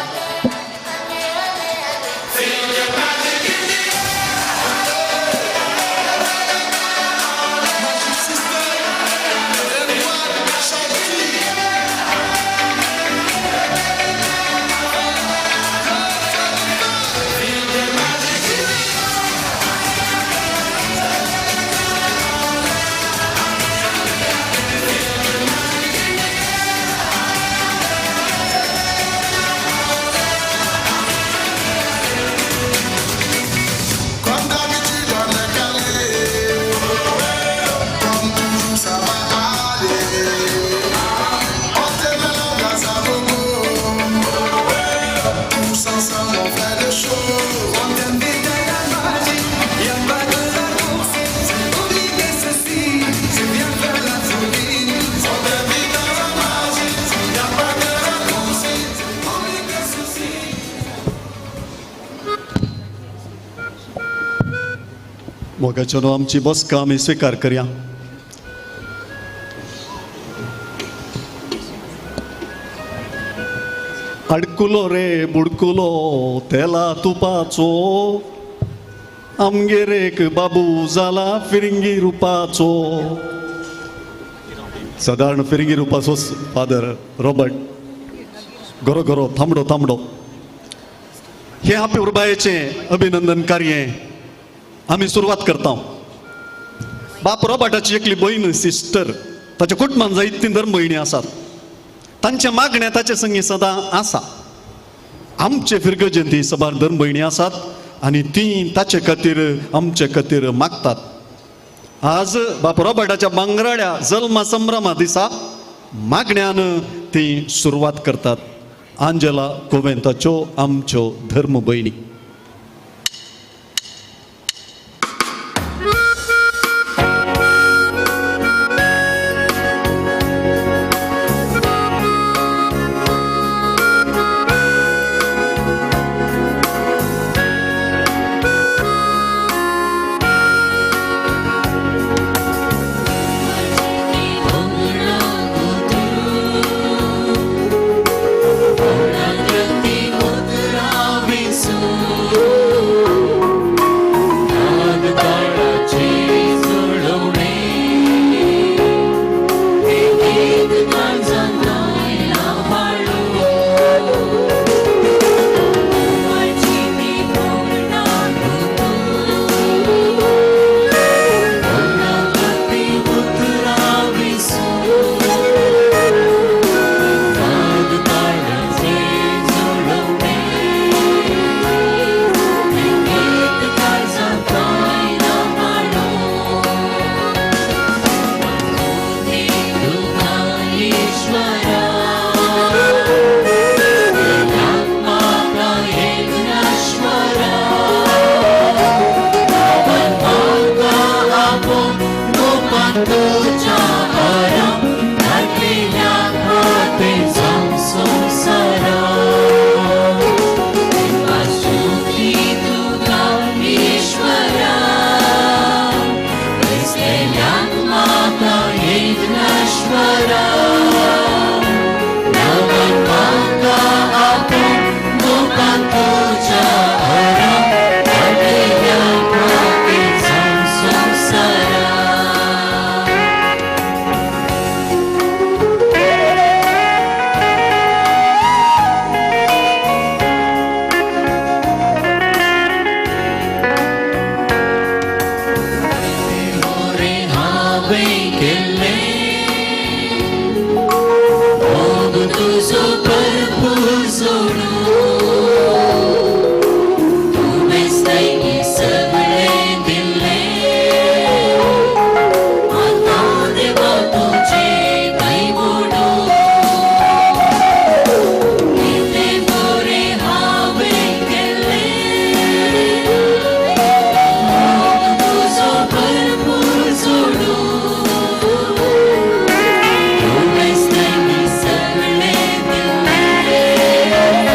मोगाच्यानो आमची बसका आमी स्विकार करया. अडकुलो रे बुडकुलो तेला तुपाचो, आमगेर एक बाबू जाला फिरंगी रुपाचो. सादारण फिरंगी रुपाचो फादर रॉबर्ट गोरो गोरो थांबडो थांबडो. हे अपुरबायेचें अभिनंदन कार्य आमी सुरवात करता. बाप रॉबर्टाची एकली भयण सिस्टर, ताच्या कुटुंबान जायतीं तीन धर्म भयणी आसात. तांचें मागणें ताचे संगी सदां आसा. आमचे फिरगजेंत सबार धर्म भयणी आसात आनी ती ताचे खातीर आमचे खातीर मागतात. आज बाप रॉबर्टाच्या बांगराड्या जल्मा संभ्रमा दिसा मागण्यान ती सुरवात करतात. आंजेला कोवेंताच्यो आमच्यो धर्म भयणी. Thank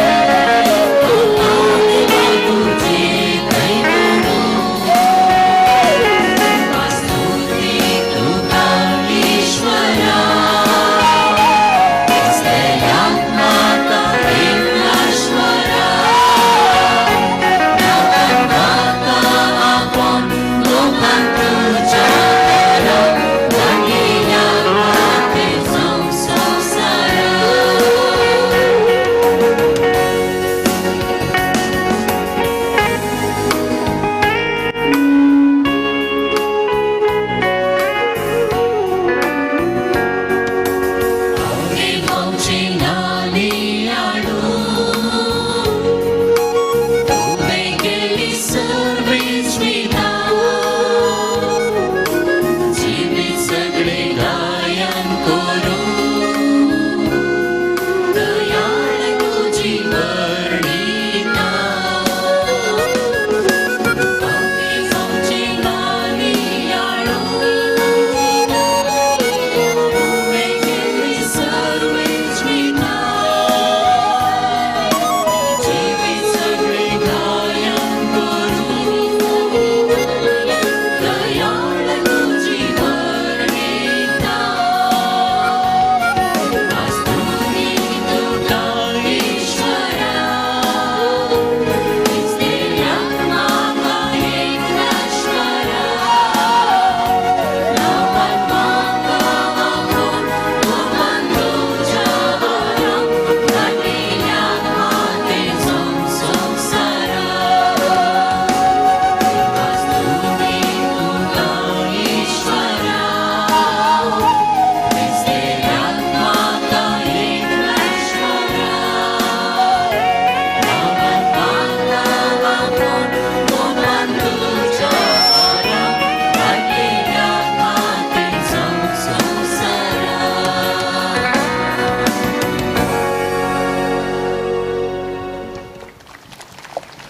you.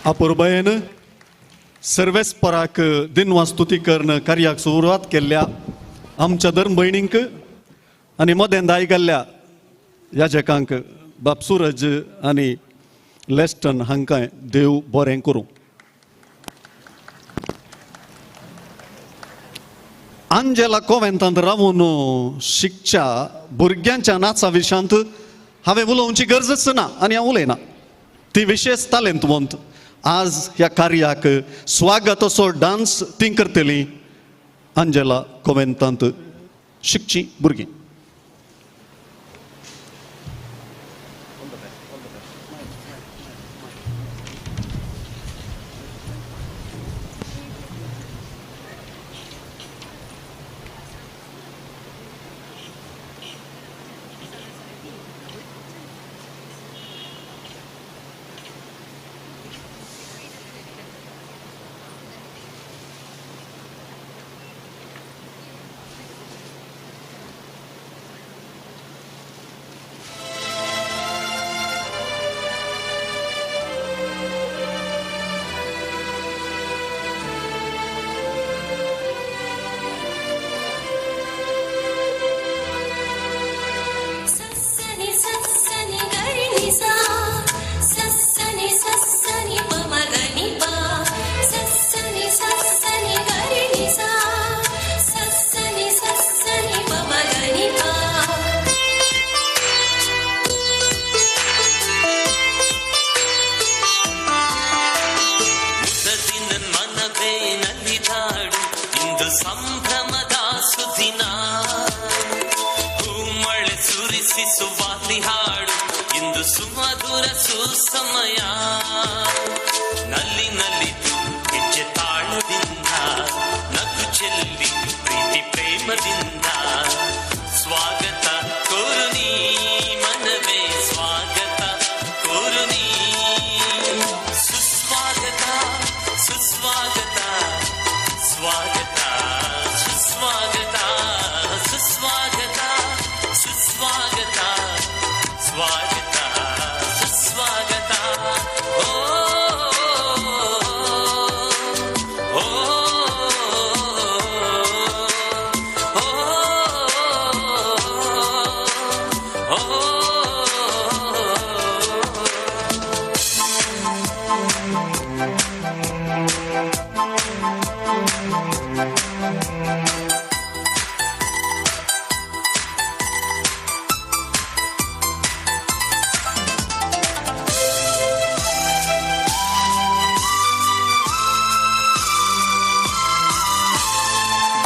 अपुरबायेन सर्वेस्पराक दिनवास्तुती करून कार्याक सुरवात केल्ल्या आमच्या धर्म भयणींक आनी मदें दाय गेल्ल्या याजकांक बाब सूरज आनी लेस्टन हांकां देव बरें करूं. आंजेला कोवेंतांत रावून शिकच्या भुरग्यांच्या नाचा विशांत हांवें उलोवची गरजच ना आनी हांव उलयना. ती विशेश तालेंतवंत आज ह्या कार्याक स्वागत असो डान्स ती करतली. आंजेला कोवेंतांत शिकची भुरगीं. ಸಂಭ್ರಮದ ಸುದಿನ ಹೂಮಳೆ ಸುರಿಸಿ ಸುವಾಲಿ ಹಾಡು ಇಂದು ಸುಮಧುರ ಸುಸಮಯ ನಲ್ಲಿ ನಲಿದು ಹೆಜ್ಜೆ ತಾಳದಿಂದ ನಗು ಚೆಲ್ಲಿ ಪ್ರೀತಿ ಪ್ರೇಮದಿಂದ ಸ್ವಾಗತ ಕೋರು ನೀ ಮನವೇ ಸ್ವಾಗತ ಕೋರು ನೀ ಸುಸ್ವಾಗತ ಸುಸ್ವಾಗತ ಸ್ವಾಗತ ಸುಸ್ವಾಗತ ಸುಸ್ವಾಗತ ಸುಸ್ವಾಗತ ಸ್ವಾಗತ ಸುಸ್ವಾಗತ ಓ ಓ ಓ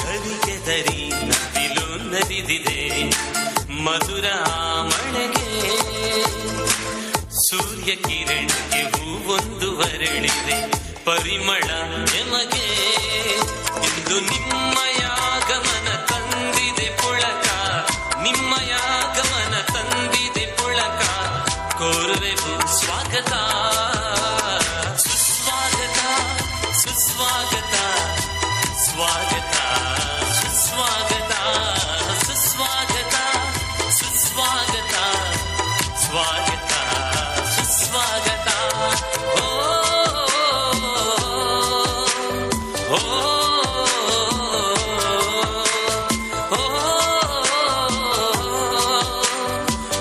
ಗರಿಗೆದರಿ ನವಿಲು ನಲಿದಿದೆ ಮಧುರ ಮಳೆಗೆ ಸೂರ್ಯ ಕಿರಣಕ್ಕೆ ಹೂವೊಂದು ಅರಳಿದೆ ಪರಿಮಳ ಎಮಗೆ ಇಂದು ನಿಮ್ಮಯಾಗಮನ ತಂದಿದೆ ಪುಳಕ ನಿಮ್ಮಯಾಗಮನ ತಂದಿದೆ ಪುಳಕ ಕೋರುವೆವು ಸ್ವಾಗತ ಸುಸ್ವಾಗತ ಸುಸ್ವಾಗತ ಸ್ವಾಗತ ಸುಸ್ವಾಗತ ಸುಸ್ವಾಗತ ಸುಸ್ವಾಗತ ಸ್ವಾಗತ ಸುಸ್ವಾಗತ ಓ ಓ ಓ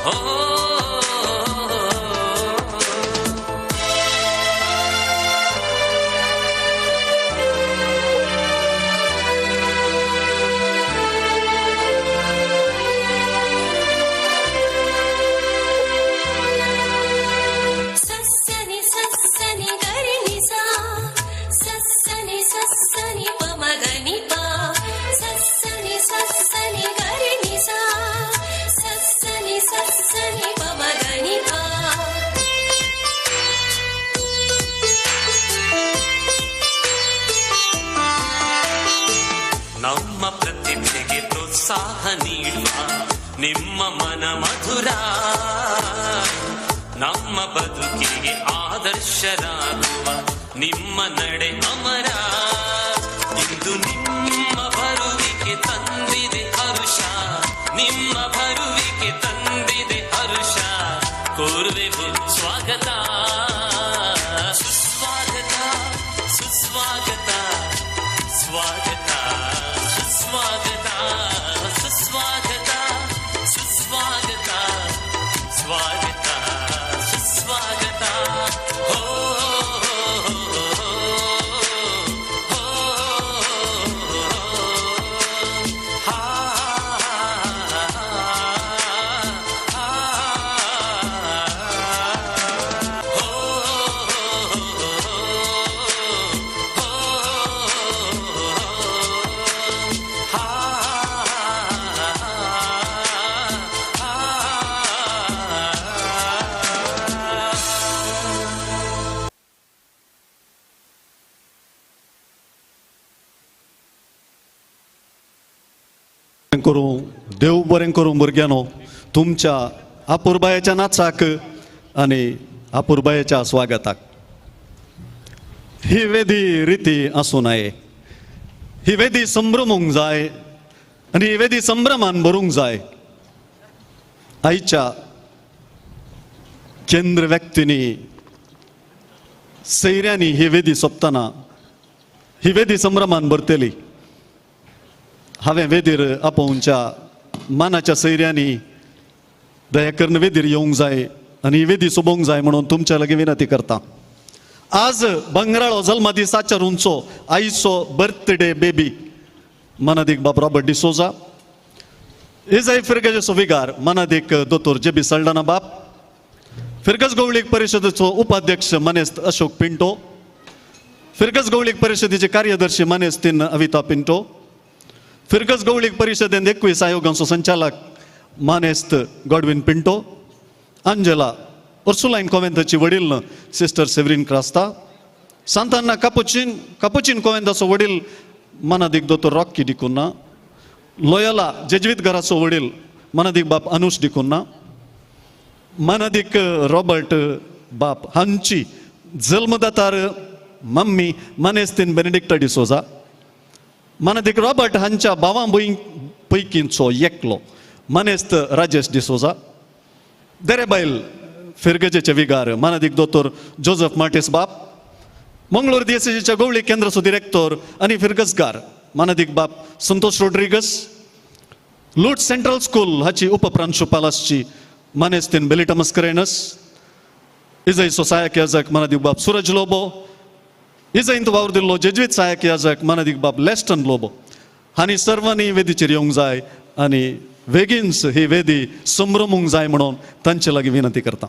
ಓ. ಸಸ್ಸನಿ ಸಸ್ಸನಿ ಗರಿ ನಿ ಸಾ ಸಸ್ಸನಿ ಸಸ್ಸನಿ ಪ ಮ ಗ ನಿ ಪ ಸಸ್ಸನಿ ಸಸ್ಸನಿ ಗರಿ ನಿ ಸಾ ಸಸ್ಸನಿ ಸಸ್ಸನಿ ಪ ಮ ಗ ನಿ ಪ. ನಮ್ಮ ಪ್ರತಿಭೆಗೆ ಪ್ರೋತ್ಸಾಹ ನೀಡುವ ನಿಮ್ಮ ಮನ ಮಧುರ ನಮ್ಮ ಬದುಕಿಗೆ ಆದರ್ಶರಾಗುವ ನಿಮ್ಮ ನಡೆ ಅಮರ ಇಂದು ನಿಮ್ಮ ಬರುವಿಕೆ ತಂದಿದೆ ಹರುಷ ನಿಮ್ಮ ಬರುವಿಕೆ ತಂದಿದೆ ಹರುಷ ಕೋರುವೆವು ಸ್ವಾಗತ ಸುಸ್ವಾಗತ. ಸ್ವಾಗತ ಸುಸ್ವಾಗತ. ಹೋ करूं देव बरें करूं भुरग्यांनो, तुमच्या आपुरबायेच्या नाचाक आनी आपुरबायेच्या स्वागताक. ही वेदी रिती आसूं नये, ही वेदी संभ्रमूंक जाय आनी ही वेदी संभ्रमान भरूंक जाय. आयच्या केंद्र व्यक्तींनी सैऱ्यांनी ही वेदी सोंपतना ही वेदी संभ्रमान भरतली. हांवें वेदीर आपोवच्या मानाच्या सैऱ्यांनी दया करून वेदीर येवंक जाय आनी ही वेदी सोबोवंक जाय म्हणून तुमच्या लागीं विनंती करता. आज बंगराळो जल्मदीस आचरुंचो आईचो बर्थडे बेबी मनादीक बाब रॉबर्ट डिसोजा, इजाई फिरगजेचो विगार मनादीक दोतोर जेबी सल्डाना बाप, फिरगज गवळीक परिशदेचो उपाध्यक्ष मानेस्त अशोक पिंटो, फिरगज गवळीक परिशदेचे कार्यदर्शी मानेस्तीन अविता पिंटो, फिरगज गवळीक परिशदेन 21 आयोगांचो संचालक मानेस्त गॉडविन पिंटो, अंजेला उर्सुलाइन कोवेंताची वडील सिस्टर सेव्हरीन क्रास्ता, सांताना कापुचीन कोवेंताचो वडील मनादीक दोतोर रॉकी डिकुन्ना, लोयोला जेजवीत घराचो वडील मनादीक बाप अनुश डिकुन्ना, मनादीक रॉबर्ट बाप हांची जल्मदातार मम्मी मानेस्तीन बेनेडिक्टा डिसोजा, मनादीक रॉबर्ट हांच्या भावां भयण पैकींचो एकलो मानेस्त राजेश डिसोजा, देरेबायल फिरगजेचे विगार मानादीक दोतोर जोजफ मार्टिस बाप, मंगळूर दियसेजीच्या गवळी केंद्राचो डिरेक्टर आनी फिरगजगार मानादीक बाप संतोष रोड्रिगस, लूट सेंट्रल स्कूल हाची उपप्रांशुपाल आसची मानेस्तीन बेलिटा मस्करेनस, इजयचो सहायक याजक मानादीक बाप सुरज लोबो, इजयंत वावर दिल्लो जेजवीत सहायक याजक मानादीक बाप लेस्टन लोबो हांणी सर्वांनी वेदीचेर येवंक जाय आनी वेगींच ही वेदी संभ्रमूंक जाय म्हणून तांचे लागीं विनंती करता.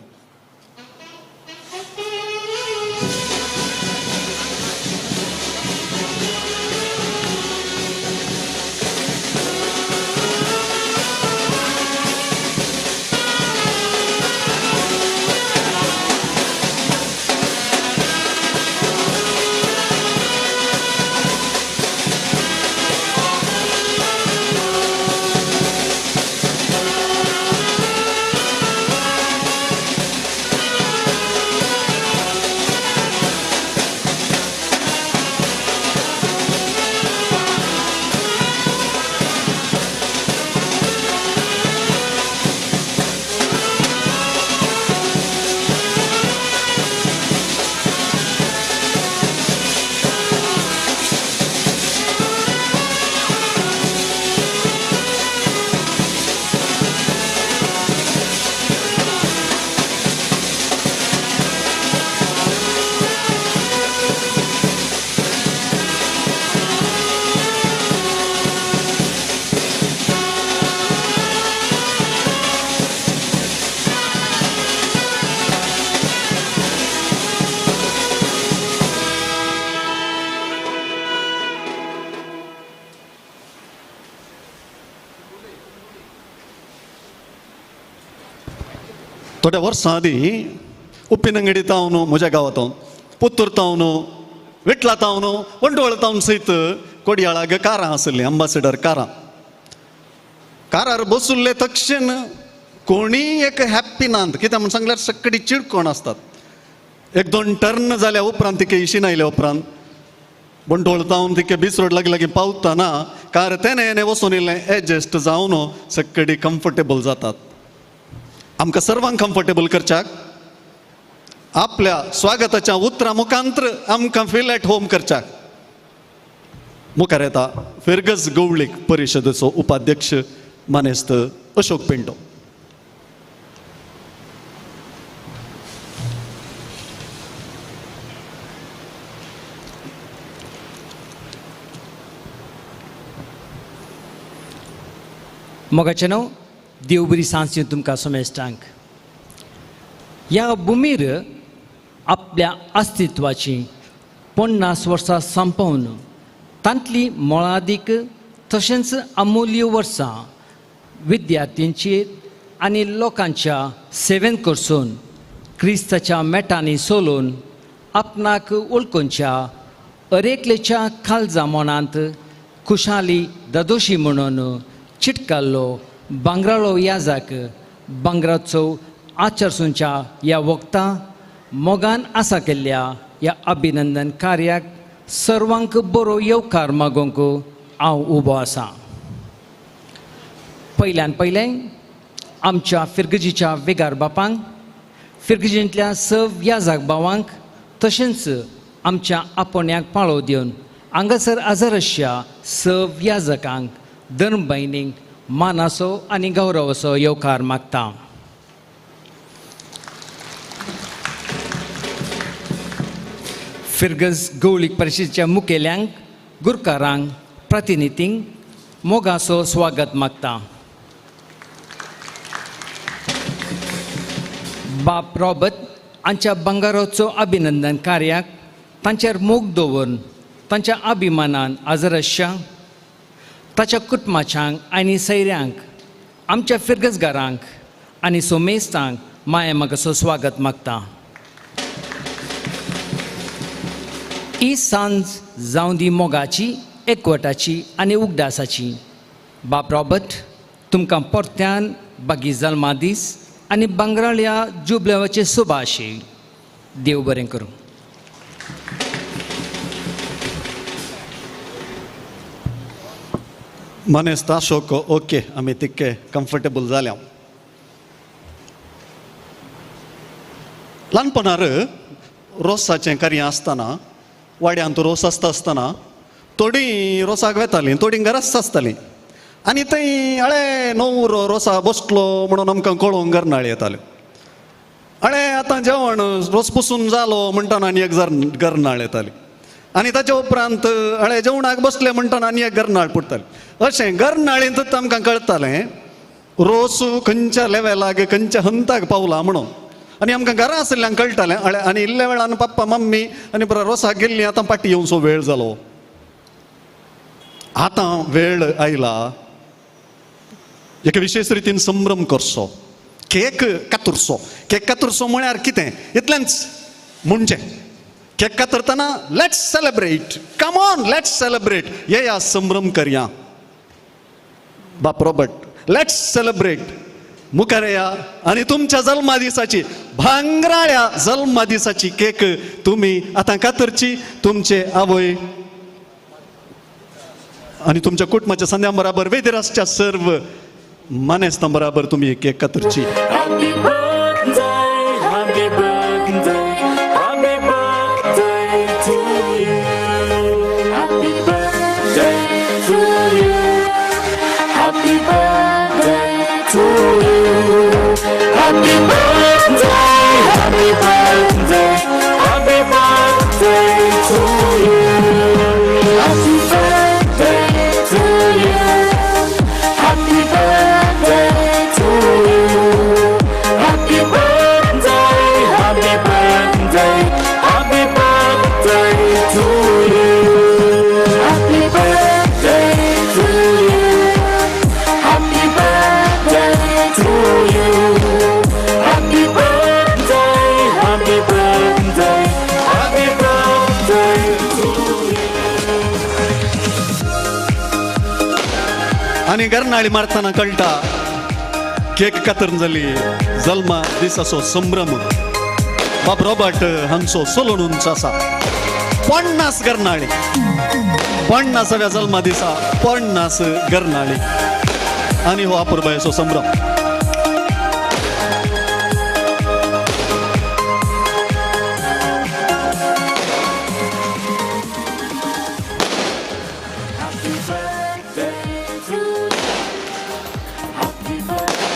थोड्या वर्सां आदीं उप्पिनंगडी तावन म्हज्या गांवांत पुत्तूर तावन विटला तावन वंडवळ तावन सयत कोडयाळाक कारां आसलीं, अंबासिडर कारां. कारार बसुल्ले तक्षण कोणीय एक हॅप्पी नात, कित्याक म्हूण सांगल्यार सगळी चिडकोण आसतात. एक दोन टर्न जाल्या उपरांत तिके इशीन आयल्या उपरांत बंटोळ तावन तिके बीच रोड लागीं लागीं पावतना कार तेणे येणे वचून इल्लें एडजस्ट जावन सगळी कम्फर्टेबल जातात. आमकां सर्वांक कम्फर्टेबल करच्याक आपल्या स्वागताच्या उतरां मुखांत्र आमकां फील एट होम करच्याक मुखार येता फिरगज गवळीक परिशदेचो उपाध्यक्ष मानेस्त अशोक पिंटो. मोगाचें न्हू देव बरी सांज दिवं तुमकां समेस्टांक. ह्या भुमीर आपल्या अस्तित्वाची 50 वर्सां संपोवन तांतली मोळादीक तशेंच अमूल्य वर्सां विद्यार्थ्यांची आनी लोकांच्या सेवेन करसून क्रिस्ताच्या मेटांनी सोलून आपणाक वळखुच्या अरेकलेच्या खालजा मनांत खुशाली ददोशी म्हणून चिटकाल्लो भांगराळो याजाक भांगराचो आचरसूनच्या ह्या वखता मोगान आसा केल्ल्या ह्या अभिनंदन कार्याक सर्वांक बरो येवकार मागोवंक हांव उबो आसा. पयल्यान पयलें आमच्या फिर्गजीच्या वेगार बापांक, फिर्गजींतल्या सव याजाक भावांक तशेंच आमच्या आपोण्याक पाळो दिवन हांगासर आजारश्या सव याजकांक धर्म भयणींक मानाचो आनी गौरवाचो येवकार मागता. फिर्गज गौळीक परिशदेच्या मुखेल्यांक, गुरकारांक, प्रतिनिधींक मोगाचो स्वागत मागता. बाप रॉबर्ट हांच्या बंगारोचो अभिनंदन कार्याक तांचेर मोग दवरून तांच्या अभिमानान आजरश्या ताच्या कुटुंबाच्यांक आनी सैऱ्यांक, आमच्या फिर्गजगारांक आनी सोमेस्तांक माया मागाचो स्वागत मागता. ही सांज जावं दी मोगाची, एकवटाची आनी उगडासाची. बाप रॉबर्ट तुमकां परत्यान बागी जल्मा दीस आनी भांगराळ्या जुबलेवाचे सुभाशे. देव बरें करूं. मानेस्त अशोक, ओके, आमी तितके कम्फर्टेबल जाल्या. ल्हानपणार रोसाचें कार्य आसतना, वाड्यांत रोस आसता आसतना थोडीं रोसाक वेतालीं, थोडीं घराच आसतालीं आनी थंय अळे न्हवरो रोसा बसलो म्हणून आमकां कळोवंक गरनाळी येताल्यो. अळे आतां जेवण रोस पुसून जालो म्हणटना आनी एक गरनाळ येताली आनी ताच्या उपरांत अळे जेवणाक बसले म्हणटना आनी एक गरनाळ पुरताली. अशें गरनाळींतच आमकां कळटालें रोस खंयच्या लेवलाक खंयच्या हंताक पावला म्हणून. आनी आमकां घरा आशिल्ल्यांक कळटालें अळे आनी इल्ल्या वेळान पप्पा मम्मी आनी बरो रोसाक गेल्ली आतां पाटी येवचो वेळ जालो. आतां वेळ आयला एका विशेश रितीन संभ्रम करचो, केक कातुरचो. केक कातुरचो म्हळ्यार कितें इतलेंच म्हणजे cake कातरतना let's celebrate, come on let's celebrate, येया संभ्रम करया. बाप रॉबर्ट let's celebrate, मुखार येया आनी तुमच्या जल्मा दिसाची भांगराळ्या जल्मा दिसाची केक तुमी आतां कातरची. तुमचे आवय आनी तुमच्या कुटुंबाच्या संध्या बराबर वेदिरासच्या सर्व मानेस्तां बराबर तुमी cake कातरची. Happy birthday, happy birthday, happy birthday to you. Happy birthday to you. Happy birthday to you. Happy birthday, happy birthday, happy birthday to you. Happy birthday to you. Happy birthday to you. Happy birthday, happy birthday, happy birthday to you. Happy birthday to you. Happy birthday to you. Happy birthday, happy birthday, happy birthday to you. आनी गरनाळी मारतना कळटा केक कातरून जाली जल्मा दिसाचो संभ्रम. बाब रॉबर्ट हांचो सोलोणूच आसा. 50 गरनाळी, 50व्या जल्मा दिसा 50 गरनाळी आनी हो अपुरबायेचो संभ्रम. Happy birthday to you. Happy birthday.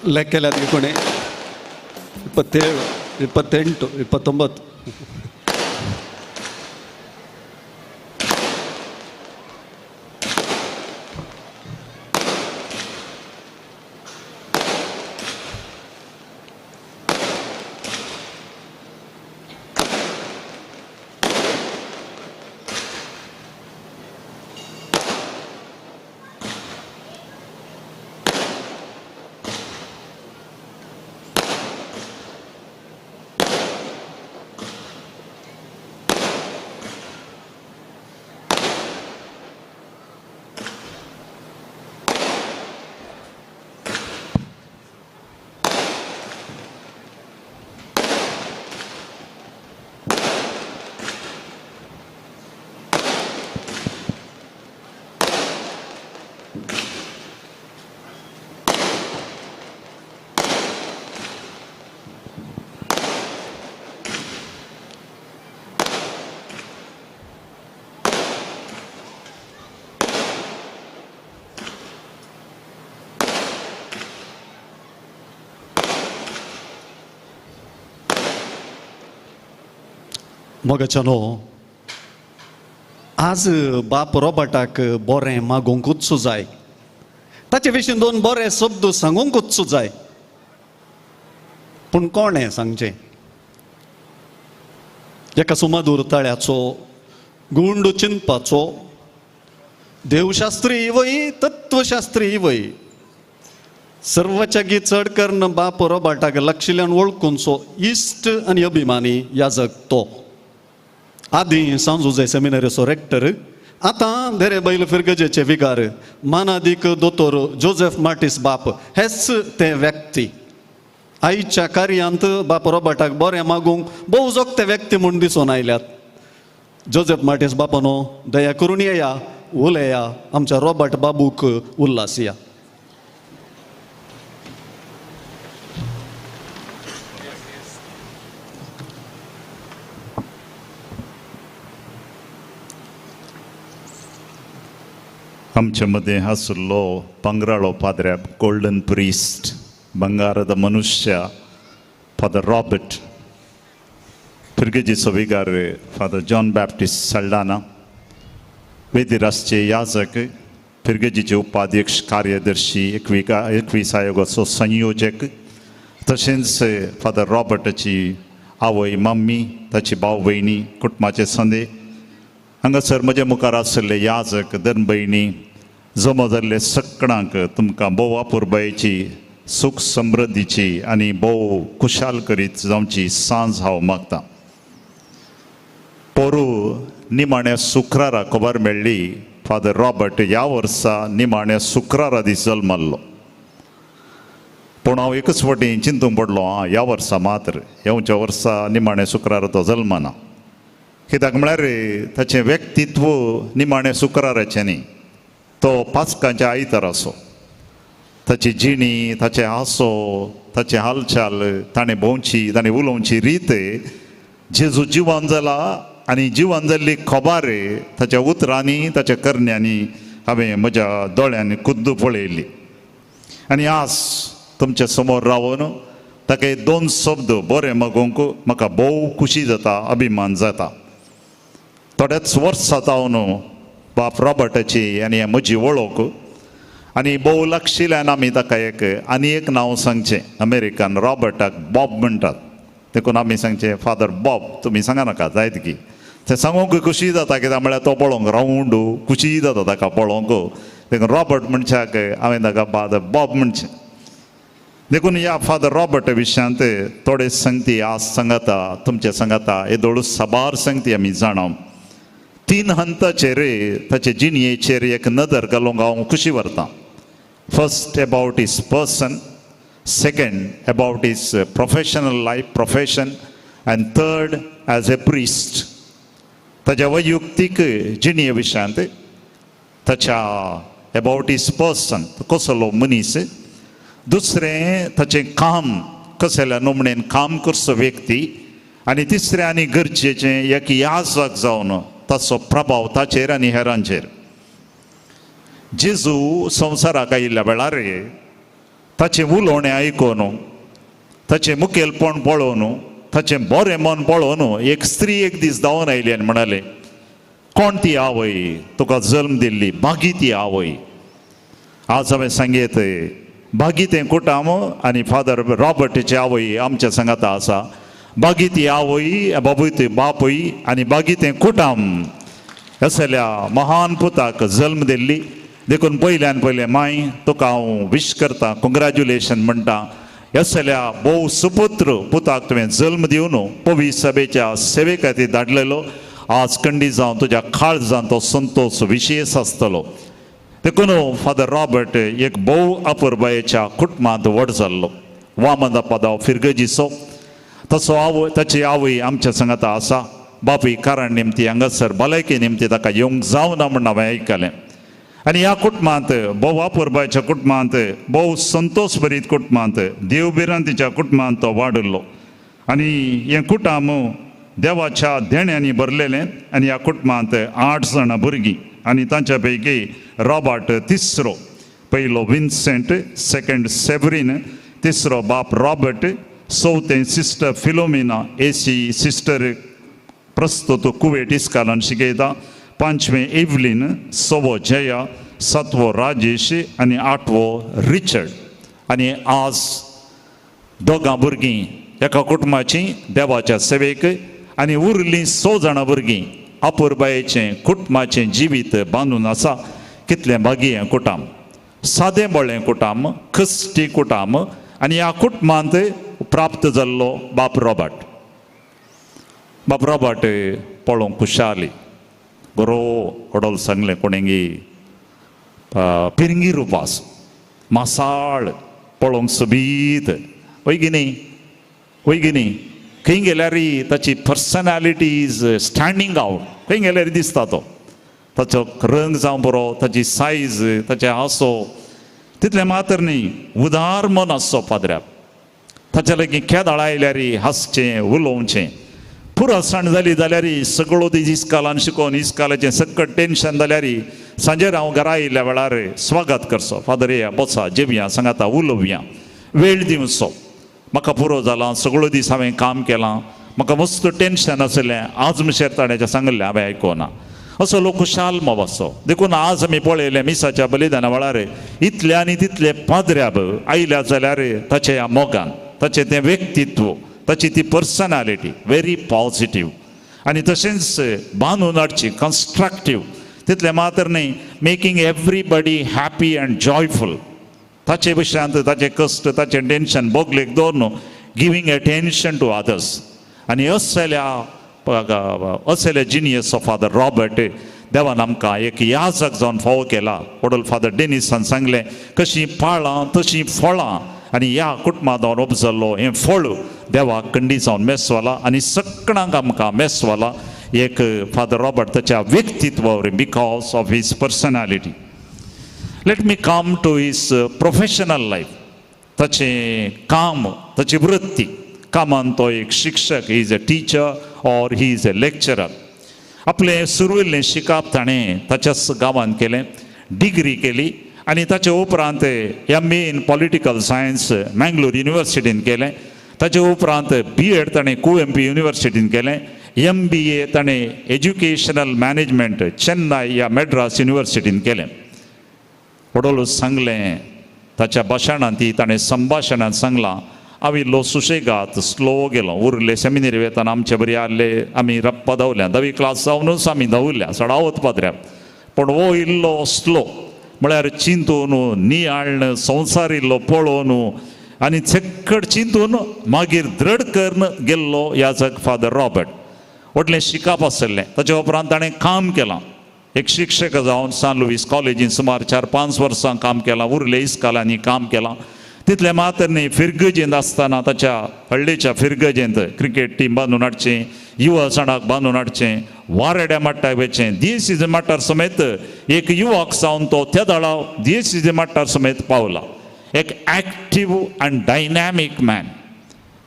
ಲೆಕ್ಕೆಲ್ಲ ತಿಳ್ಕೊಣೆ 27, 28, 29. मोगाच्यानो आज बाप रॉबर्टाक बरें मागोंकूच जाय, ताचे विशीं दोन बरे शब्द सांगूंकूच जाय, पूण कोणें सांगचें? एका सुमधूर तळ्याचो गुंड चिंतपाचो देवशास्त्री वय तत्वशास्त्री वय सर्वच्यागी चड करून बाप रॉबर्टाक लक्षिल्यान वळखूनचो इश्ट आनी अभिमानी याजक तो. आदीं सांजुजे सेमिनरीचो रेक्टर, आतां धेरे बैल फिरगजेचे विगार मानादीक दोतोर जोसेफ मार्टीस बाप हेच ते व्यक्ती. आयच्या कार्यांत बाप रॉबर्टाक बरें मागूंक भोव जोगते व्यक्ती म्हूण दिसून आयल्यात. जोसेफ मार्टीस बापानो दया करून येया, उलया, आमच्या रॉबर्ट बाबूक उल्लासया. आमचे मदें आशिल्लो पंगराळो पाद्र्याब, गोल्डन प्रिस्ट, बंगाराद मनुष्य फादर रॉबर्ट, फिरगेजीचो विगार फादर जॉन बॅप्टिस्ट सल्डाना, वेदिरासचे याजक, फिरगेजीचे उपाध्यक्ष कार्यदर्शी, एकवीस आयोगाचो संयोजक, तशेंच फादर रॉबर्टाची आवय मम्मी, ताची भाव भयणी, कुटुंबाचे संदे, हांगासर म्हज्या मुखार आशिल्ले याजक धर्म भयणी, जमो जाल्ले सगळ्यांक तुमकां भोव अपुरबायेची, सुख समृद्धीची आनी भोव खुशाल करीत जावची सांज हांव मागतां. पोरू निमाण्या शुक्रारा खबर मेळ्ळी फादर रॉबर्ट ह्या वर्सा निमाण्या शुक्रारा दीस जल्मल्लो. पूण हांव एकच फावटी चिंतूंक पडलो, आं ह्या वर्सा मात्र, येवच्या वर्सा निमाण्या शुक्रारा तो जल्मना. कित्याक म्हळ्यार ताचें व्यक्तित्व निमाणें शुक्राराचें न्ही, तो पास्कांच्या आयताराचो. ताची जिणी, ताचें हांसो, ताचें हालचाल, ताणें भोंवची, ताणें उलोवची रीत, जेजू जिवन जाला आनी जिवन जाल्ली खबर ताच्या उतरांनी, ताच्या करण्यांनी हांवें म्हज्या दोळ्यांनी खुद्द पळयली. आनी आज तुमच्या समोर रावन ताका दोन शब्द बरें मागूंक म्हाका भोव खुशी जाता, अभिमान जाता. थोड्याच वर्सां जावन बाप रॉबर्टाची आनी म्हजी वळख आनी भोव लागशिल्ल्यान आमी ताका एक आनी एक नांव सांगचें. अमेरिकन रॉबर्टाक बॉब म्हणटात, देखून आमी सांगचें फादर बॉब. तुमी सांगा नाका जायत की तें सांगूंक खुशी जाता, कित्याक म्हळ्यार तो पळोवंक रावंड खुशी जाता ताका पळोवंक, देखून रॉबर्ट म्हणच्याक हांवें ताका फादर बॉब म्हणचें. देखून ह्या फादर रॉबर्ट विशयांत थोडे संगती आज सांगता, तुमचे सांगता येदोळ साबार संगती आमी जाणा. तीन हंताचेर ताचे जिणयेचेर एक नदर घालूंक हांव खुशी व्हरतां. First about his person, second about his professional life, profession, and third as a priest. ताच्या वैयक्तीक जिणये विशयांत ताच्या अबावट his person, कसलो मनीस, दुसरें ताचें काम, कसल्या नमणेन काम करचो व्यक्ती, आनी तिसरें आनी गरजेचें एक याजक जावन ताचो प्रभाव ताचेर आनी हेरांचेर. जेजू संवसाराक आयिल्ल्या वेळार ताचें उलोवणें आयकून, ताचें मुखेलपण पळोवन, ताचें बरें मन पळोवन एक स्त्री एक दीस धांवन आयली आनी म्हणाले, कोण ती आवय तुका जल्म दिल्ली, भागी ती आवय. आज हांवें सांगीत भागी तें कुटाम आनी फादर रॉबर्टाची आवय आमच्या सांगाता आसा. भागी ती आवय, बाबूय ती बापूय आनी भागी तें कुटाम असल्या महान पुताक जल्म दिल्ली. देखून पयल्यान पयलें माय तुका हांव विश करता, कंग्रेच्युलेशन म्हणटा. असल्या भोव सुपुत्र पुताक तुवें जल्म दिवन पवी सभेच्या सेवे खातीर धाडलेलो. आज कंडी जावन तुज्या काळजान तो संतोष विशेष आसतलो. देखून फादर रॉबर्ट एक भोव अपुरबायेच्या कुटुंबांत व्हड जाल्लो. वामन पदाव फिरगजीचो तसो आवय, ताची आवय आमच्या सांगाता आसा. बापूय कारण निमती हांगासर भलायकी निमती ताका येवंक जावना म्हूण हांवें आयकलें. आनी ह्या कुटुंबांत भोव अपुरबायच्या कुटुंबांत, भोव संतोष भरीत कुटुंबांत, देवभिरांतीच्या कुटुंबांत तो वाडिल्लो. आनी हें कुटुंब देवाच्या देण्यांनी भरलेलें. आनी ह्या कुटुंबांत 8 जाणां भुरगीं आनी तांच्या पैकी रॉबर्ट तिसरो, पयलो विन्सेंट, सेकंड सेवरीन, तिसरो बाप रॉबर्ट, चवथें सिस्टर फिलोमिना एसी सिस्टर प्रस्तुत कुवेट इस्कालान शिकयता, पांचवें एवलीन, सवो जया, सातवो राजेश आनी आठवो रिचर्ड. आनी आज दोगां भुरगीं एका कुटुंबाची देवाच्या सेवेक आनी उरलीं 6 जाणां भुरगीं अपुरबायेचें कुटुंबाचें जिवीत बांदून आसा. कितलें भागी हें कुटुंब, सादें बळें कुटुंब, कश्टी कुटुंब. आनी ह्या कुटुंबांत प्राप्त जाल्लो बाप रॉबर्ट. बाप रॉबर्ट पळोवंक खुशाली बरो वडोल सांगलें कोणेंगी पिरंगी रुपास मासाळ पळोवंक सोबीत, वय की न्ही, वय की न्ही. खंय गेल्यार ताची पर्सनॅलिटी is standing out. खंय गेल्यार दिसता तो, ताचो रंग जावं बरो, ताची सायज, ताचें हांसो, तितलें मात्र न्ही उदार मन आसचो पाद्र्याक. ताच्या लागीं केदाळ आयल्यार हांसचें, उलोवचें. पुरसाण जाली जाल्यार सगळो दीस इस्कालान शिकोवन इस्कालाचें सक्कट टेंशन जाल्यार सांजेर हांव घरा आयिल्ल्या वेळार स्वागत करचो, फादर येया बसा, जेवया, सांगाता उलोवया, वेळ दिवचो. म्हाका पुरो जालां, सगळो दीस हांवें काम केलां, म्हाका मस्त टेंशन आसलें, आज मुशेर ताणें सांगिल्लें हांवें आयकुना. असो लोक खुशाल मोव आसचो. देखून आज आमी पळयलें मिसाच्या बलिदाना वेळार इतले आनी तितले पाद्र्याब आयल्या जाल्यार ताचे ह्या मोगान, ताचें तें व्यक्तित्व, ताची ती पर्सनॅलिटी व्हेरी पॉजिटीव आनी तशेंच बांदून हाडची, कन्स्ट्रक्टीव. तितलें मात्र न्ही, making everybody happy and joyful. ताचे विशयांत ताचें कश्ट, ताचें टेंशन बोगलेक दवरून गिवींग एटेन्शन टू अदर्स. आनी असल्या असल्या जिनियस ऑफ फादर रॉबर्ट देवान आमकां एक याजक जावन फावो केला. वडोल फादर डेनिसान सांगलें, कशीं पाळां तशीं फळां. आनी ह्या कुटुंबांत उपजल्लो हें फळ देवाक कंडी जावन मेसवाला आनी सगळ्यांक आमकां मेसवाला एक फादर रॉबर्ट ताच्या व्यक्तित्वा वरवीं, because of his personality. Let me come to his professional life. ताचें काम, ताची वृत्ती. कामान तो एक शिक्षक, he is a teacher or he is a lecturer. आपलें सुरविल्लें शिकप ताणें ताच्याच गांवांत केलें, डिग्री केली आनी ताचे उपरांत M A in political science Mangalore युनिवर्सिटीन केलें. ताचे उपरांत बी एड ताणें कुवेंपी युनिवर्सिटीन केलें. एम बी ए ताणें एज्युकेशनल मॅनेजमेंट चेन्नय ह्या मॅड्रास युनिवर्सिटीन केलें. वडोल सांगलें ताच्या भाशणांत, ती ताणें संभाशणांत सांगलां, हांव इल्लो सुशेगाद स्लो गेलो. उरले सेमिनेरी वेताना आमचे बरी आहले, आमी रप्पा धांवल्या, धावी क्लास जावनूच आमी धांवल्या सडावत पाद्र्याक. पूण हो इल्लो स्लो म्हळ्यार चिंतून नियाळ्ण संवसार इल्लो पळोवन आनी चक्कड चिंतून मागीर दृढ करून गेल्लो याजक फादर रॉबर्ट. व्हडलें शिकप आसलें. ताचे उपरांत ताणें काम केलां, एक शिक्षक जावन सान लुवीस कॉलेजीन सुमार 4-5 वर्सां काम केलां. उरले इस्कालांनी काम केलां. तितलें मात्र न्ही, फिरगजेंत आसतना ताच्या हळ्ळेच्या फिरगजेंत क्रिकेट टीम बांदून हाडचें, युवा सणाक बांदून हाडचें, वारेड्या माट्टाक वयचें, दियेसीजे माट्टार समेत एक युवक जावन तो त्या दळा दियेसीजे माट्टार समेत पावला. एक एक्टीव आनी डायनॅमीक मॅन.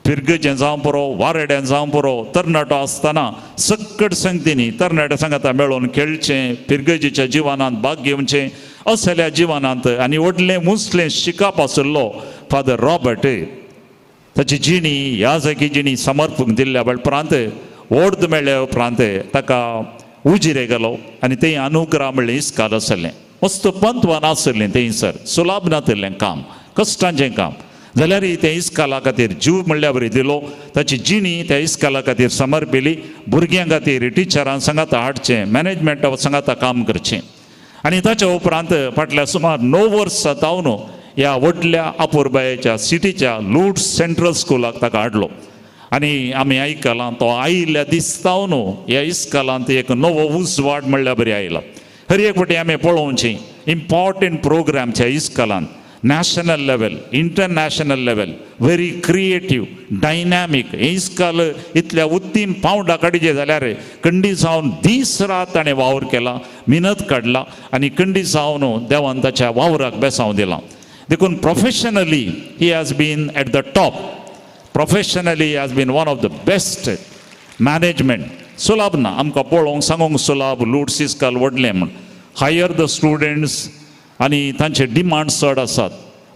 फिरगजें जावं पुरो, वारेड्यान जावं पुरो, तरणाटो आसतना सक्कड संगतींनी तरणाट्या सांगाता मेळोवन खेळचें, फिरगजेच्या जिवनांत भाग घेवचें. असल्या जिवनांत आनी व्हडलें उंचलें शिकप आशिल्लो फादर रॉबर्ट ताची जिणी याजकी जिणी समर्पूंक दिल्ल्या उपरांत ओर्द मेळ्ळ्या उपरांत ताका उजिरे गेलो आनी थंय अनुग्रह म्हणलें इस्काल आसलें, मस्त पंतवान आसलें थंयसर, सुलाभ नातिल्लें काम, कश्टांचें काम, जाल्यारय तें इस्काला खातीर जीव म्हणल्या बरी दिलो. ताची जिणी त्या इस्काला खातीर समर्पिली, भुरग्यां खातीर टिचरां सांगाता हाडचें, मॅनेजमेंटा सांगाता काम करचें. आनी ताच्या उपरांत फाटल्या सुमार 9 वर्सां जावन ह्या व्हडल्या अपुरबायेच्या सिटीच्या लूट सेंट्रल स्कुलाक ताका हाडलो. आनी आमी आयकलां तो आयिल्ल्या दिसता न्हू ह्या इस्कालांत एक नवो उजवाड म्हणल्यार बरी आयला. हर एक फावटी आमी पळोवची इम्पॉर्टंट प्रोग्रामच्या इस्कालांत national level, international level, very creative, dynamic. हें इस्काल इतल्या उत्तीम पावंडा काडीचे जाल्यार कंडी जावन दीस रात ताणें वावर केला, मिनत काडला आनी कंडी जावन देवान ताच्या वावराक बेसांव दिलां. देखून professionally he has been at the top, professionally has been one of the best management. सुलाभ ना आमकां पळोवंक सांगूंक सुलाभ लूट्स इस्काल व्हडलें म्हूण. हायर the students आनी तांचे डिमांड चड आसात,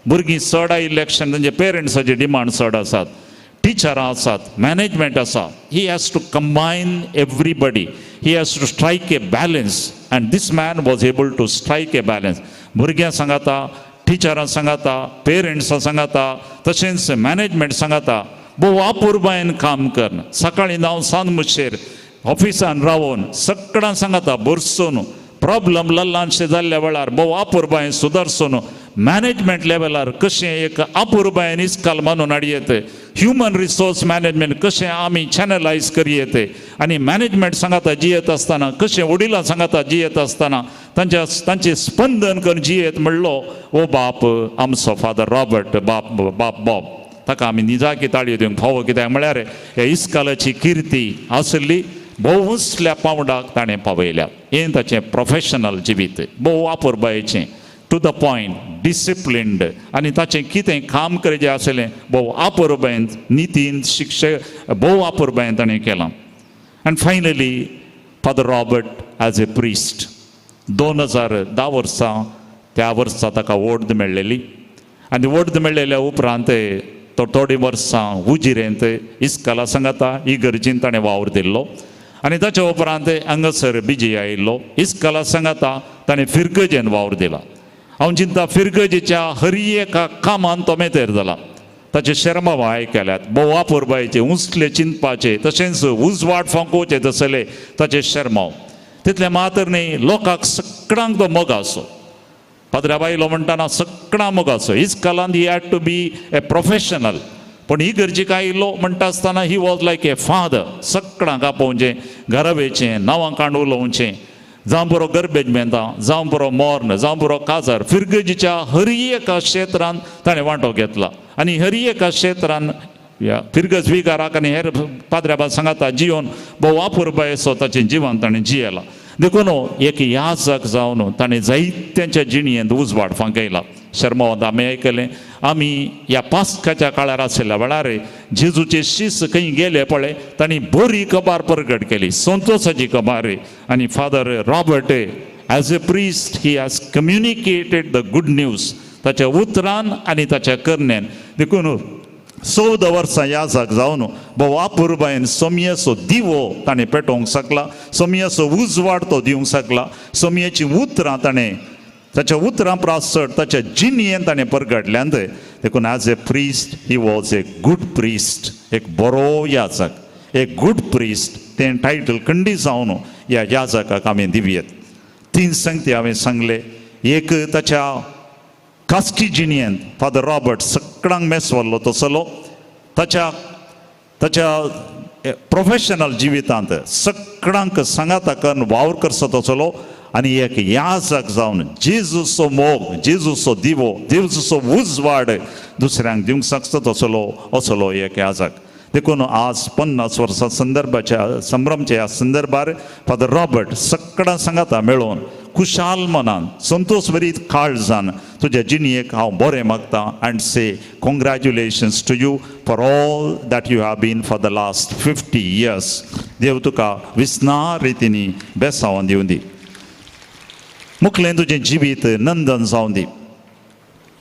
भुरगीं चड आयिल्ले तांचे पेरंट्साचे डिमांड चड आसात, टिचरां आसात, मॅनेजमेंट आसा. He has to combine everybody, he has to strike a balance and this man was able to strike a balance. भुरग्यां सांगाता, टिचरां सांगाता, पेरंट्सां सांगाता, तशेंच मॅनेजमेंट सांगाता, भोव अपुरबायेन काम करून सकाळीं धांवन सांज मुशेर ऑफिसान रावून सगळ्यां सांगाता बरसून प्रॉब्लम ल्हानशे जाल्ल्या वेळार भोव अपुरबायेन सुदारसून मॅनेजमेंट लेवलार कशें एक अपुरबायेन इस्काल मानून हाडयेत, ह्युमन रिसोर्स मॅनेजमेंट कशें आमी चॅनलायज करयेत आनी मॅनेजमेंट सांगाता जियेत आसतना कशें वडिलां सांगाता जियेत आसतना तांच्या तांचें स्पंदन करून जियेत म्हणलो ओ बाप आमचो फादर रॉबर्ट बाप बाप बॉब. ताका आमी निजाकी ताळयो दिवंक फावो, कित्याक म्हळ्यार ह्या इस्कालाची किर्ती आसली भोव उंचल्या पावंडाक ताणें पावयल्या. हें ताचें प्रोफेशनल जिवीत भोव अपुरबायेचें, टू the point, disciplined आनी ताचें कितें काम करचें आसलें भोव अपुरबायेन, नितीन शिक्षक भोव अपुरबायेन ताणें केलां. And finally father Robert as a priest 2010 वर्सां त्या वर्सा ताका ओर्द मेळ्ळेली आनी ओर्द मेळ्ळेल्या उपरांत तो थोडीं वर्सां उजिरेंत इस्काला सांगाता इगर्जीन ताणें वावर दिल्लो आनी ताच्या उपरांत हांगासर बिजी आयिल्लो इस्काला सांगाता ताणें फिरगजेन वावर दिला. हांव चिंता फिरगजेच्या हर एका कामान तो मेतेर जाला. ताचे शर्माव आयकल्यात, भोव अपुरबायेचे, उंचले चिंतपाचे, तशेंच उजवाड फांकोवचे तसले ताचे शर्माव. तितलें मात्र न्ही, लोकांक सगळ्यांक तो मोग आसो. पाद्रा बायलो म्हणटाना सगळ्यां मोग आसो. इस्कालांत he had to be a professional, पूण ही गरजेक आयिल्लो म्हणटा आसतना he was like a father. सगळ्यांक आपोवचें, घरा वयचें, नांवां कांड उलोवचें, जावं बरो गर्बेज मेंता, जावं बरो मोर्न, जावं बरो काजार, फिरगजीच्या हर एका क्षेत्रान ताणें वांटो घेतला आनी हर एका क्षेत्रान ह्या फिरगज विगाराक आनी हेर पाद्र्या सांगाता जियोन भोव अपुरबायेचो ताचें जिवन ताणें जियेला. देखून एक याजक जावन ताणें जायत्यांच्या जिणयेंत उजवाड फांकयला. शर्मावंत आमी आयकलें, आमी ह्या पास्काच्या काळार आशिल्ल्या वेळार जेजूचे शीस खंय गेले पळय, तांणी बरी कबार परगट केली, संतोसाची कबार. आनी father Robert as a priest he has communicated the good news ताच्या उतरान आनी ताच्या करण्यान. देखून 14 वर्सां याजक जावन भोव अपुरबायेन सोमयेचो दिवो ताणें पेटोवंक शकला, सोमयेचो उजवाड तो दिवंक शकला, सोमयेचीं उतरां ताणें ताच्या उतरां प्रास चड ताच्या जिणयेन ताणें परगटल्यांत. देखून as a priest he was a good priest, एक बरो याजक, एक गूड प्रिस्ट तें टायटल खंडी जावन ह्या याजकाक आमी दिवयेत. 3 संगती हांवें सांगले. एक ताच्या खासगी जिणयेंत फादर रॉबर्ट सगळ्यांक मेसवल्लो तसलो, ताच्या ताच्या प्रोफेशनल जिवितांत सगळ्यांक सांगाता करून वावर करचो तसलो आनी एक याजक जावन जेजूचो मोग, जेजूचो दिवो, जेजूचो उजवाड दुसऱ्यांक दिवंक शकता तसलो असलो एक याजक. देखून आज 50 वर्सां संदर्भाच्या संभ्रमच्या ह्या संदर्भार फादर रॉबर्ट सगळ्यां सांगाता मेळोवन खुशाल मनान संतोष भरीत काळजान तुज्या जिणयेक हांव बरें मागता and say congratulations to you for all that you have been for the last 50 years. देव तुका विस्नार रितींनी बेसावन दिवं दी, मुखलें तुजें जिवीत नंदन जावं दी.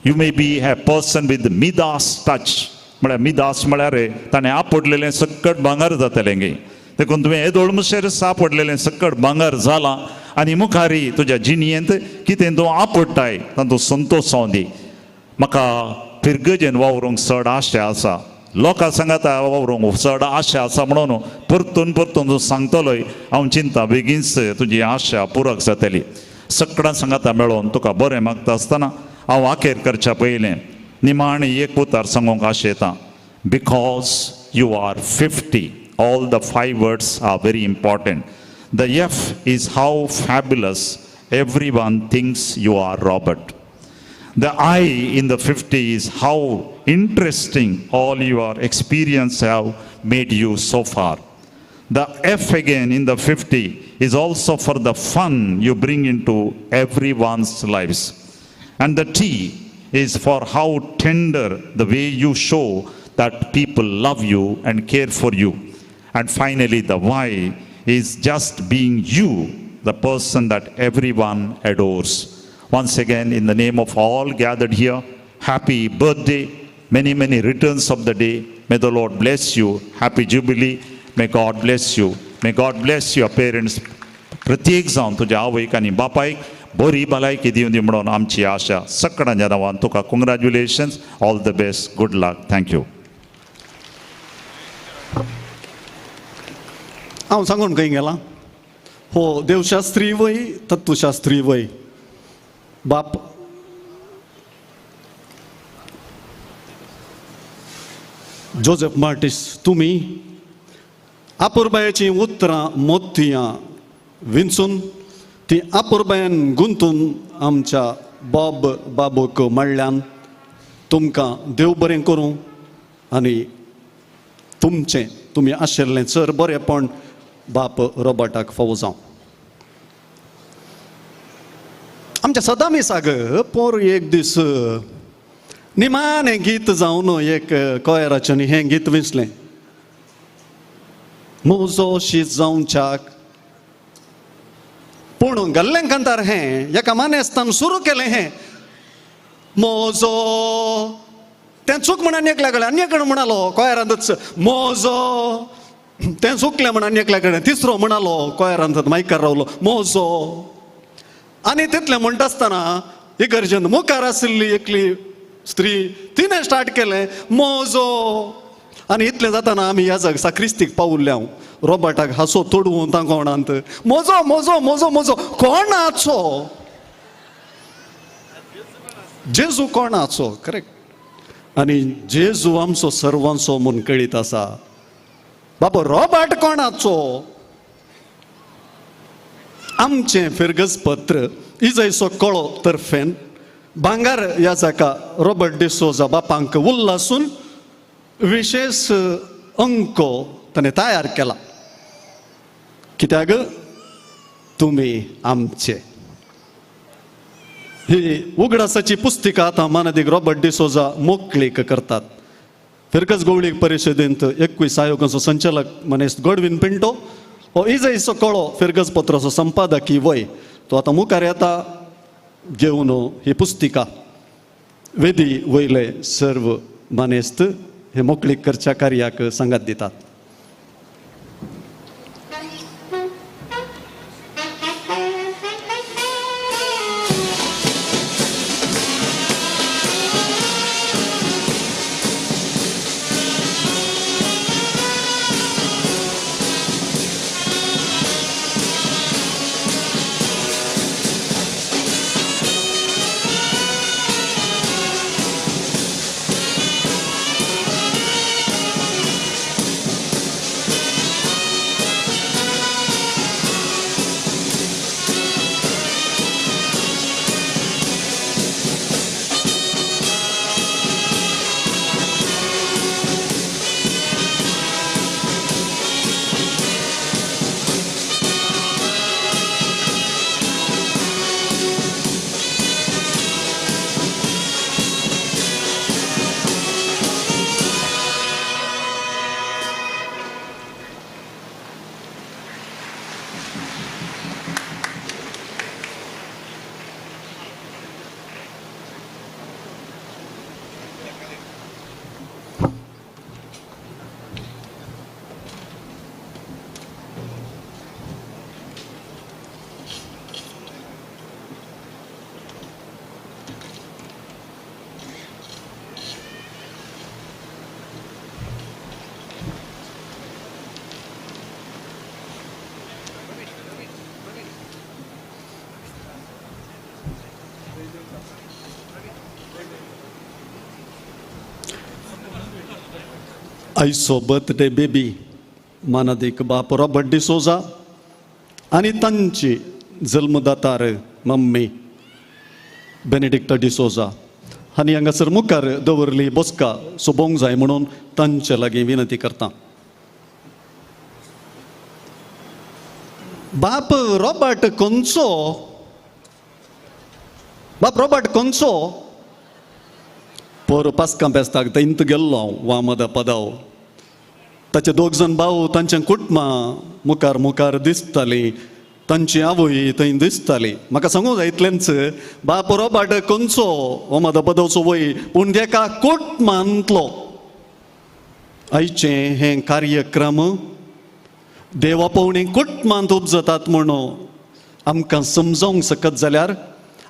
You may be a person with Midas touch. म्हळ्यार मिदास म्हळ्यार ताणें आपडलेलें सक्कट भांगर जातलें गे. देखून तुवें येदोळ मुशेर सापडलेलें सक्कट भांगर जालां आनी मुखारी तुज्या जिणयेंत कितें तूं आपडटाय तातूंत संतोश जावं दी. म्हाका फिरगजेन वावरूंक चड आशा आसा, लोकां सांगाता वावरूंक चड आशा आसा म्हणून परतून परतून तूं सांगतलोय. हांव चिंता बेगीनच तुजी आशा पुरक जातली. सगळ्यां सांगाता मेळोवन तुका बरें मागता आसतना हांव आखेर करच्या पयलें निमाणें एक उतार सांगूंक आशेतां. Because you are 50, all the 5 words are very important. The F is how fabulous everyone thinks you are, Robert. The I in the 50 is how interesting all your experience have made you so far. The F again in the 50 is also for the fun you bring into everyone's lives. And the T is for how tender the way you show that people love you and care for you. And finally, the Y is just being you, the person that everyone adores. Once again, in the name of all gathered here, happy birthday, many, many returns of the day. May the Lord bless you. Happy Jubilee. May God bless you. May God bless your parents. प्रत्येक जावन तुज्या आवयक आनी बापायक बरी भलायकी दिवन दी म्हणून आमची आशा. सगळ्यांच्या नांवान तुका congratulations, all the best, good luck, thank you. हांव सांगून खंय गेलां? हो देवशास्त्री वय तत्वशास्त्री वय बाप जोसेफ मार्टीस, तुमी आपुरबायेचीं उतरां मोतयां विंचून ती आपुरबायेन गुंतून आमच्या बॉब बाबूक म्हणल्यान तुमकां देव बरें करूं आनी तुमचें तुमी आशिल्लें चड बरेंपण बाप रॉबर्टाक फावो जावं. आमच्या सदामिसाक पोर एक दीस निमाणें गीत जावन एक कोयराच्यानी हें गीत विंचलें, म्हजो शीत जावच्याक. पूण गल्लें कांतार हें एका मानेस्तान सुरू केलें हें म्हजो, तें चूक म्हण आनी एकल्या कडेन आनी एकलो म्हणालो कोयरांतच म्हजो, तें चुकलें म्हण आनी एकल्या कडेन तिसरो म्हणालो कोयरांत मायकार रावलो म्हजो. आनी तितलें म्हणटा आसतना इगर्जेन मुखार आशिल्ली एकली स्त्री तिणें स्टार्ट केलें म्हजो. आनी इतलें जाताना आमी ह्या साक्रिस्तीक पावुल्ले. हांव रॉबर्टाक हांसो तोडवून तां कोणांत म्हजो म्हजो म्हजो म्हजो कोणाचो जेजू कोणाचो, करेक्ट. आनी जेजू आमचो सर्वांचो म्हूण कळीत आसा. बाबा रॉबर्ट कोणाचो? आमचें फिरगज पत्र इजयचो कळो तर्फेन भांगार ह्या जाका रॉबर्ट डिसोजा बापांक उल्लासून विशेश अंको ताणें तयार केला. कित्याक तुमी आमचे. ही उगडासाची पुस्तिका आतां मानादीक रॉबर्ट डिसोजा मोकळीक करतात. फिरकस गोवळीक परिशदेंत 21 आयोगाचो संचालक मनेस्त गॉडविन पिंटो हो इजयचो कळो फिरगज पत्राचो संपादकी वय तो आतां मुखार येता घेवन ही पुस्तिका वेदी वयले सर्व मानेस्त हे मोकळीक करच्या कार्याक सांगात दितात. आयचो बर्थडे बेबी मानादीक बाप रॉबर्ट डिसोजा आनी तांची जल्मदातार मम्मी बेनेडिक्टा डिसोजा आनी हांगासर मुखार दवरली बसका सोबोवंक जाय म्हणून तांचे लागीं विनंती करता. बाप रॉबर्ट खंयचो? बाप रॉबर्ट खंयचो? पोर पास्कां बेस्ताक थंयत गेल्लो हांव वामद पदाव. ताचे दोग जाण भाव तांच्या कुटुंबां मुखार मुखार दिसतालीं, तांची आवय थंय दिसताली. म्हाका सांगूंक जाय इतलेंच, बाप रॉबर्ट खंयचो वामद पदवचो वय, पूण तेका कुटुंबांतलो. आयचें हें कार्यक्रम देवा पावणी कुटुंबांत उपजतात म्हणून आमकां समजावंक शकत जाल्यार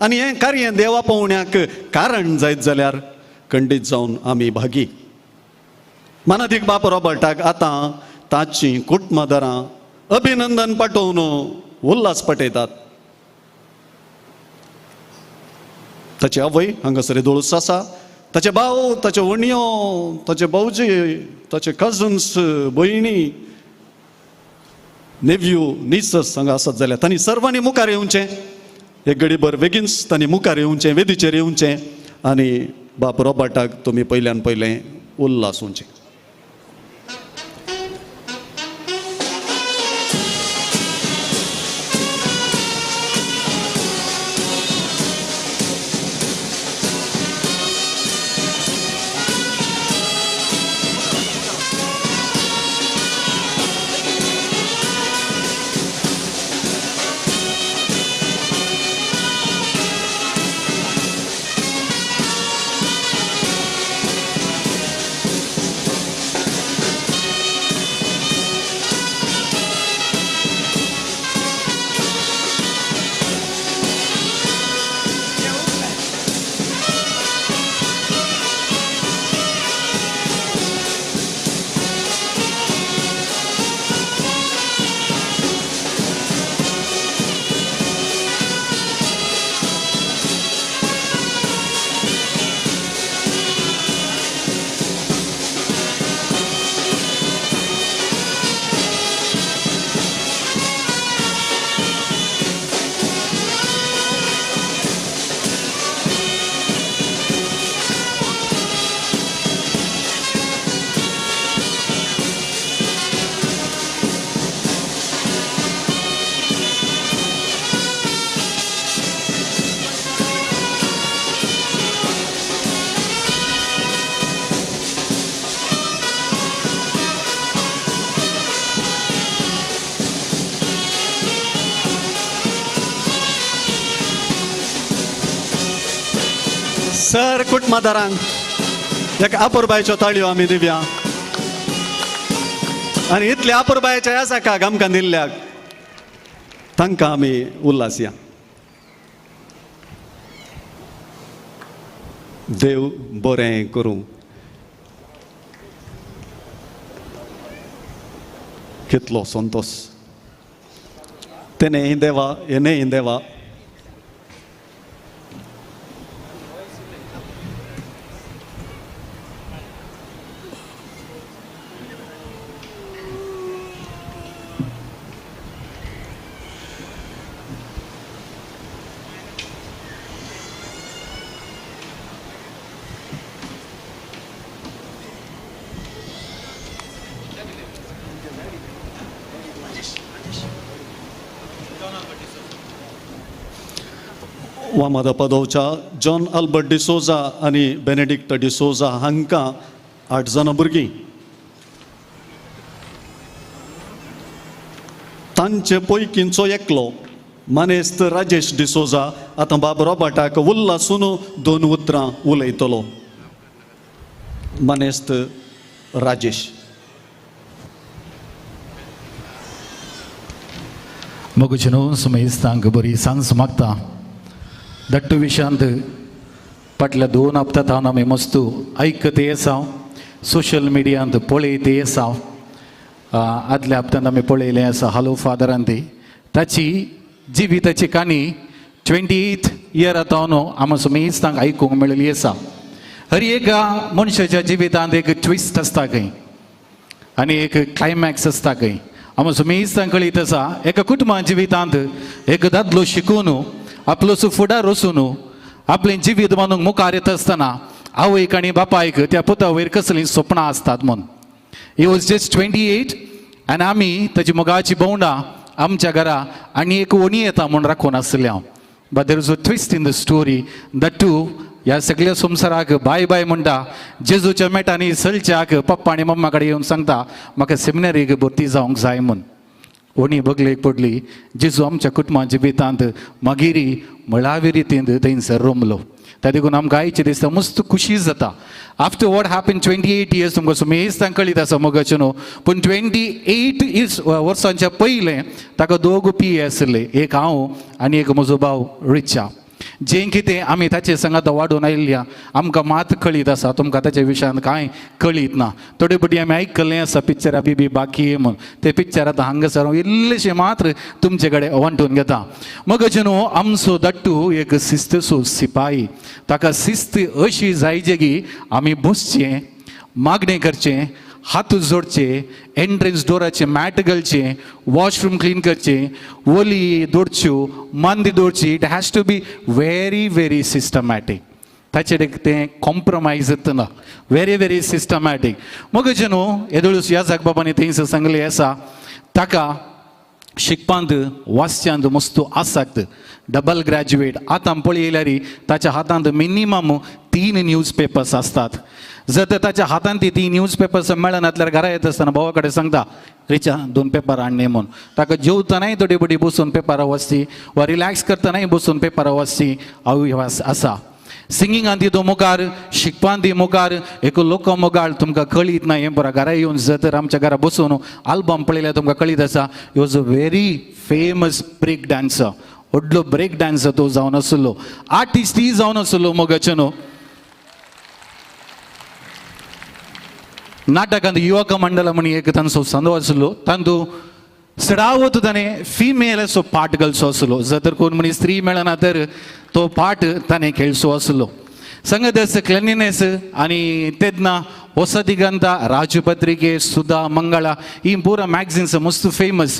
आनी हें कार्य देवा पावण्याक कारण जायत जाल्यार खंडीत जावन आमी भागी. मानादीक बाप रॉबर्टाक आतां ताचीं कुटुंबादारां अभिनंदन पाठोवन उल्हास पटयतात. ताची आवय हांगासर दोळस आसा, ताचे भाव, ताचे वणयो, ताचे भावजी, ताचे कजन्स, भयणी, नेव्यू, निसस हांगा आसत जाल्यार तांणी सर्वांनी मुखार येवचें. एक घडीभर बेगीनच तांणी मुखार येवचें, वेदीचेर येवचें आनी बाप रॉबर्टाक तुमी पयल्यान पयलें उल्हास उंचें. सर कुटुंबादारांक एका आपुरबायच्यो ताळयो आमी दिवया आनी इतल्या आपुरबायच्या आसा का आमकां दिल्ल्याक तांकां आमी उल्हासया. देव बरें करूं. कितलो संतोश तेणे देवा हेणे देवा. वामादा पदोवच्या जॉन अल्बर्ट डिसोजा आनी बेनेडिक्ट डिसोजा हांकां 8 जाणां भुरगीं. तांचे पैकींचो एकलो मानेस्त राजेश डिसोजा आतां बाब रॉबर्टाक उल्हासून 2 उतरां उलयतलो. मानेस्त राजेश. मोगूचे न्हू सुमेस्तांक बरी सांज मागता. दट्टू विशांत फाटल्या 2 हप्त्यांत हांव आमी मस्तू आयकत आसा, सोशल मिडियांत पळयत आसा. आदल्या हप्त्यांत आमी पळयलें आसा हॅलो फादरान ती ताची जिविताची काणी 28 इयर आतां न्हू आमी सुमेस्तांक आयकूंक मेळिल्ली आसा. हर एका मनशाच्या जिवितांत एक ट्विस्ट आसता खंय. आनी एक क्लायमॅक्स आसता खंय. आमकां सुमेस्तां कळीत आसा एका कुटुंबा जिवितांत एक दादलो शिकून आपलोसो फुडार वचून आपलें जिवीत बांदूंक मुखार येता आसतना आवयक आनी बापायक त्या पुता वयर कसलीं सपनां आसतात म्हूण. He was just 28 आनी आमी ताची मोगाची भोंवडां आमच्या घरा आनी एक ओणी येता म्हूण राखून आसलें हांव. But there is a twist in the story. Dattu ह्या सगळ्या संवसाराक बाय बाय म्हणटा, जेजूच्या मेटांनी चलच्याक पप्पा आनी मम्मा कडेन येवन सांगता म्हाका सेमिनरीक भरती जावंक जाय म्हूण. ओणी बगलेक पडली. जेजू आमच्या कुटुंबा जिवितांत मागीर मुळावे रितींत थंयसर रोमलो. त्या देखून आमकां आयचे दिसता मस्त खुशी जाता. आफ्टर what happen 28 years तुमकां सुमेस्तांक कळीत आसा मोगाचें न्हू, पूण 28 इयर्स वर्सांच्या पयलें ताका दोग पी आसले, एक हांव आनी एक म्हजो भाव रिचा. जें कितें आमी ताचे सांगात वाडून आयिल्ल्या आमकां मात कळीत आसा, तुमकां ताच्या विशयांत कांय कळीत ना. थोडे फावटी आमी आयकल्लें आसा पिक्चरां बी बाकी म्हूण, ते पिक्चर आतां हांगासर हांव इल्लेशें मात्र तुमचे कडेन वांटून घेता. मगज न्हू आमचो दट्टू एक शिस्तसो सिपाही, ताका शिस्त अशी जायचे की आमी बसचें, मागणें करचें, हात जोडचे, एंट्रन्स डोराचे मॅट घालचें, वॉशरूम क्लीन करचें, ओली दोडच्यो, मांदी दोडची. It has to be very very systematic. ताचेर तें कॉम्प्रोमायज ना, व्हेरी व्हेरी सिस्टमॅटीक. मगज न्हू येदोळूच ह्या जागबाबांनी थंयसर सांगलें आसा ताका शिकपांत वाचच्यांत मस्त आसक्त, डबल ग्रॅज्युएट. आतां पळयल्यार ताच्या हातांत मिनिमम 3 न्यूज पेपर्स आसतात. जर तर ताच्या हातांत ती न्यूज पेपर्स मेळना जाल्यार घरा येता आसतना भावा कडेन सांगता रिचा 2 पेपर हाडणे म्हूण. ताका जेवतनाय थोडी बडी बसून पेपरां वाचची वा रिलॅक्स करतनाय बसून पेपरां वाचची हांव आसा. सिंगिंगान ती तो मुखार, शिकपान ती मुखार, एक लोक मोगाळ तुमकां कळीत ना हें पुरा. घरा येवन जर तर आमच्या घरा बसून आल्बम पळयल्यार तुमकां कळीत आसा he was a very famous break dancer. व्हडलो ब्रेक डान्सर तो जावन आसलो, आर्टिस्टय जावन आसलो. मोगाचें न्हू नाटकांत युवक मंडळ म्हण एक तांचो संदो आसलो, तांतू चडावत ताणें फिमेल असो पार्ट घालचो आसलो. जर तर कोण मनीस स्त्री मेळना तर तो पार्ट ताणें खेळचो आसलो. संगत क्लिनलीनेस आनी तेन्ना ಹೊಸದಿಗಂತ, ರಾಜಪತ್ರಿಕೆ, सुधा, मंगळा ही पुरा मॅगझिन्स मस्त फेमस.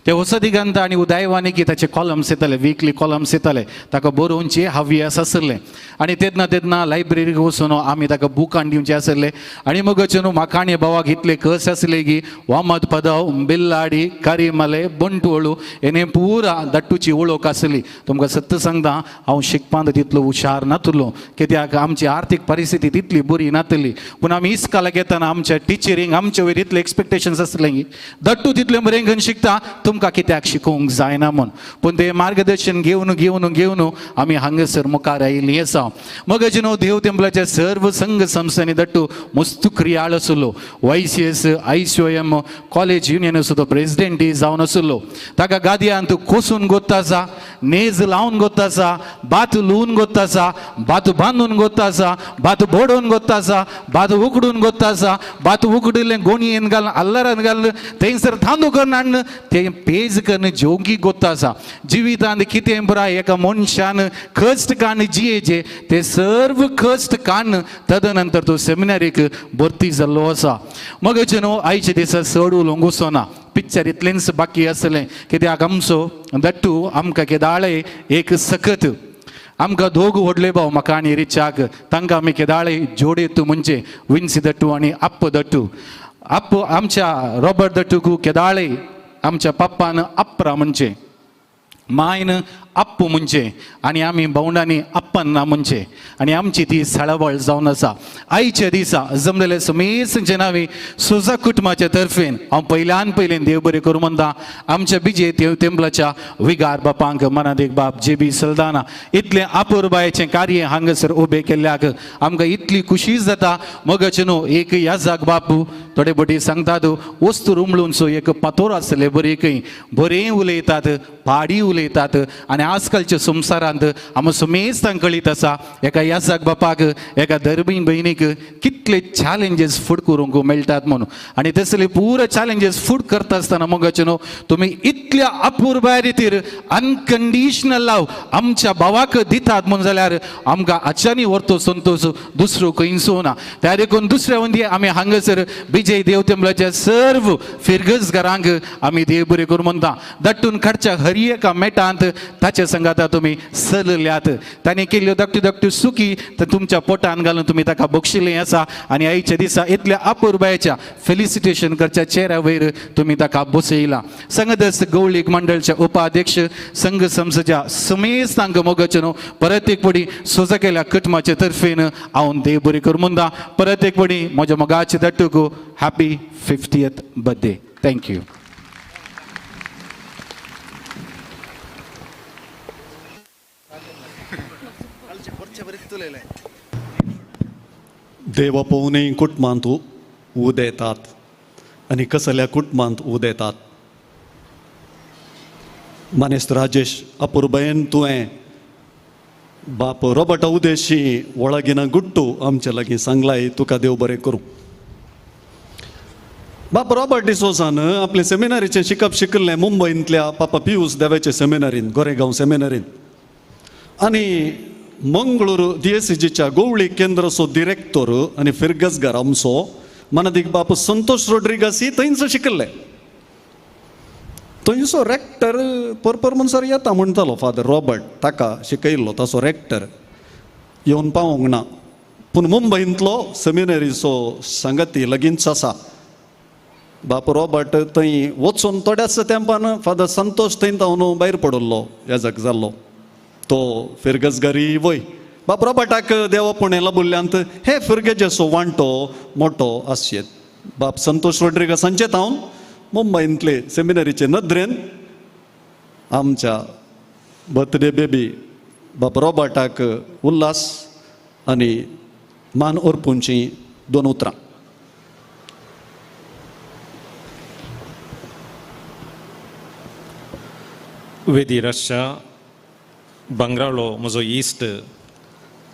ते ಹೊಸದಿಗಂತ आनी उदयवाणी ताचे कॉलम्स येताले, विकली कॉलम्स येताले. ताका बरोवचे हव्यास आसले आनी तेन्ना तेन्ना लायब्ररीक वचून आमी ताका बुकां दिवचे आसले. आनी मग न्हू म्हाका आनी भावाक इतले कस आसले की वामद पदव, बिल्लाडी, करिमले, बंटवळू हेणे पुरा दट्टूची वळख आसली. तुमकां सत्य सांगता हांव शिकपांत तितलो हुशार नातलो, कित्याक आमची आर्थीक परिस्थिती तितली बरी नातली. पूण आमी इस्कालाक येतना आमच्या टिचरींक आमचे वयर इतले एक्सपेक्टेशन्स आसले की दट्टू तितले बरें शिकता, तुमकां कित्याक शिकोवंक जायना म्हूण. पूण ते मार्गदर्शन घेवन घेवन घेवन आमी हांगासर मुखार आयिल्लीं आसा. मगज न्हू देव तेंपलाच्या सर्व संघ संस्थांनी दट्टू मस्त क्रियाळ आसलो. YCS, ICOM, college union तो प्रेजिडेंट जावन आसलो. ताका गादयांत कोसून गोत्ता आसा, नेज लावन गोत्ता आसा, भात लुवून गोत्ता आसा, भात बांदून गोत्ता आसा, भात बोडोवन गोत्ता आसा, भात उकडून गोत्ता आसा, भात उकडिल्लें गोणयेन घालून आल्लरान घालून थंयसर तांदूळ करून हाडून तें पेज करून जेवंकी गोत्ता आसा. जिवितांत कितें पुराय एका मनशान कश्ट काडून जियेचें ते सर्व कश्ट काडून तदनंतर तो सेमिनारीक भरती जाल्लो आसा. मगज न्हू आयच्या दिसा चड उलोवंक वचना, पिक्चर इतलेंच बाकी आसलें. कित्याक आमचो दट्टू आमकां केदाळे एक सकत, आमकां दोग व्हडले भाव म्हाका आनी रिचाक, तांकां आमी केदाळे जोडेतू म्हणजे विन्सी दट्टू आनी अप्प दट्टू. अप्प आमच्या रॉबर्ट दट्टूक केदाळे आमच्या पप्पान अप्रा म्हणजे, मायन अप्पू म्हणजे आनी आमी भावंडांनी अप्पन्ना म्हणजे, आनी आमची ती सळावळ जावन आसा. आयच्या दिसा जमलेले समेसांचे नांवी सुजा कुटुंबाच्या तर्फेन हांव पयल्यान पयलीं देव बरें करूं म्हणटा आमच्या बिजे देव तेंपलाच्या विगार बापांक, मनादेक बाप जे बी सल्दाना इतलें अपुरबायेचें कार्य हांगासर उबें केल्ल्याक आमकां इतली खुशी जाता. मगच न्हू एक याजाक बापू थोडे बोटी सांगतात वस्तू रुमळूनचो एक पातोर आसले बरी खंय बरें उलयतात, पाडी उलयतात आनी आनी आजकालच्या संवसारांत आमी समेस्तांक कळीत आसा एका याजक बापाक एका धर्मी भयणीक कितले चॅलेंजीस फूड करूंक मेळटात म्हणून. आनी तसले पुरो चॅलेंजीस फूड करता आसतना मोगाचे न्हू तुमी इतल्या अपुरबाय रितीर अनकंडिशनल लव आमच्या भावाक दितात म्हणून जाल्यार आमकां आच्यानी व्हरतो संतोश दुसरो खंयचो ना. त्या देखून दुसऱ्या वंदी आमी हांगासर विजय देवतेंबलाच्या सर्व फिरगजगारांक आमी देव बरें करूं म्हणटा. दट्टून काडच्या हर एका मेटांत ताच्या संगाता तुमी सलल्यात, तांणी केल्ल्यो धाकट्यो धाकट्यो सुकी तर तुमच्या पोटान घालून तुमी ताका बक्षिल्लें आसा. आनी आयच्या दिसा इतल्या अपुरबायेच्या फेलिसिटेशन करच्या चेहऱ्या वयर तुमी ताका बसयला. संगदस्त गवळीक मंडळच्या उपाध्यक्ष संघ संस्थेच्या समेस्तांक मोगाचे न्हू परत एक पडी सोजा केल्या कुटुंबाचे तर्फेन हांव देव बरें करूं म्हणटा. परत एक पडी म्हज्या मोगाचे दट्टूक happy 50th birthday. Thank you. देव पळोवनय कुटुंबांत उदेतात आनी कसल्या कुटुंबांत उदेतात. मानेस्त राजेश अपुरबयेन तुवें बाप रॉबर्ट उदेशी वळगिना गुट्टू आमचे लागीं सांगलाय, तुका देव बरें करूं. बाप रॉबर्ट डिसोजान आपले सेमिनारीचें शिकप शिकिल्लें मुंबयंतल्या पापा पियूस देवाचे सेमिनारीन, गोरेगांव सेमिनारीन, आनी मंगळूर दियेसीजीच्या गोवळी केंद्राचो डिरेक्टर आनी फिरगजगार आमचो मनादीक बाप संतोष रोड्रिगासी थंयच शिकिल्ले. थंयचो रेक्टर परपर म्हणसर येता म्हणटालो फादर रॉबर्ट, ताका शिकयल्लो ताचो रेक्टर येवन पावोंक ना, पूण मुंबयंतलो सेमिनरीचो सांगती लगींच आसा. बाप रॉबर्ट थंय वचून थोड्याच तेंपान फादर संतोष थंय तावन भायर पडिल्लो, याजक जाल्लो तो फिरगजगारी वय. बाप रॉबर्टाक देवा पुणें लाबुल्ल्यांत हे फिरगजेचो वांटो मोटो आसयेत. बाप संतोष रोड्रिगस हांचे तावन मुंबयंतले सेमिनरीचे नदरेन आमच्या बर्थडे बेबी बाप रॉबर्टाक उल्हास आनी मान अर्पूंची दोन उतरां. वेदी रशा बंगराळो म्हजो इश्ट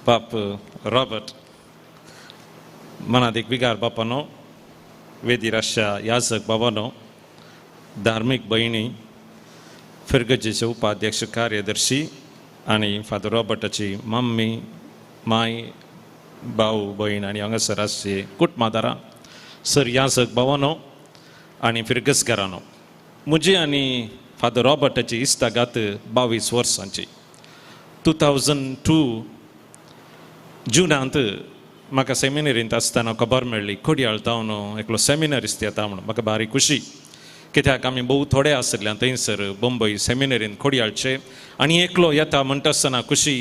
बाप रॉबर्ट मनादीक विगार बापानो, वेदी रशा याजक बाबानो, धार्मीक भयणी, फिरगजेचे उपाध्यक्ष कार्यदर्शी आनी फादर रॉबर्टाची मम्मी, माय, भाऊ भयण आनी हांगासर आसचे कुटुंबादारां, सर याजक बाबानो आनी फिरगजगारानो. म्हजी आनी फादर रॉबर्टाची इश्टागात 22 वर्सांची. 2002 जुनांत म्हाका सेमिनरींत आसतना खबर मेळ्ळी खोडयाळ तावन एकलो सेमिनरिस्ट येता म्हणून. म्हाका बारीक खुशी कित्याक आमी भोव थोडे आशिल्ल्यान थंयसर बंबय सेमिनरींत खोडयाळचे आनी एकलो येता म्हणटा आसतना खुशी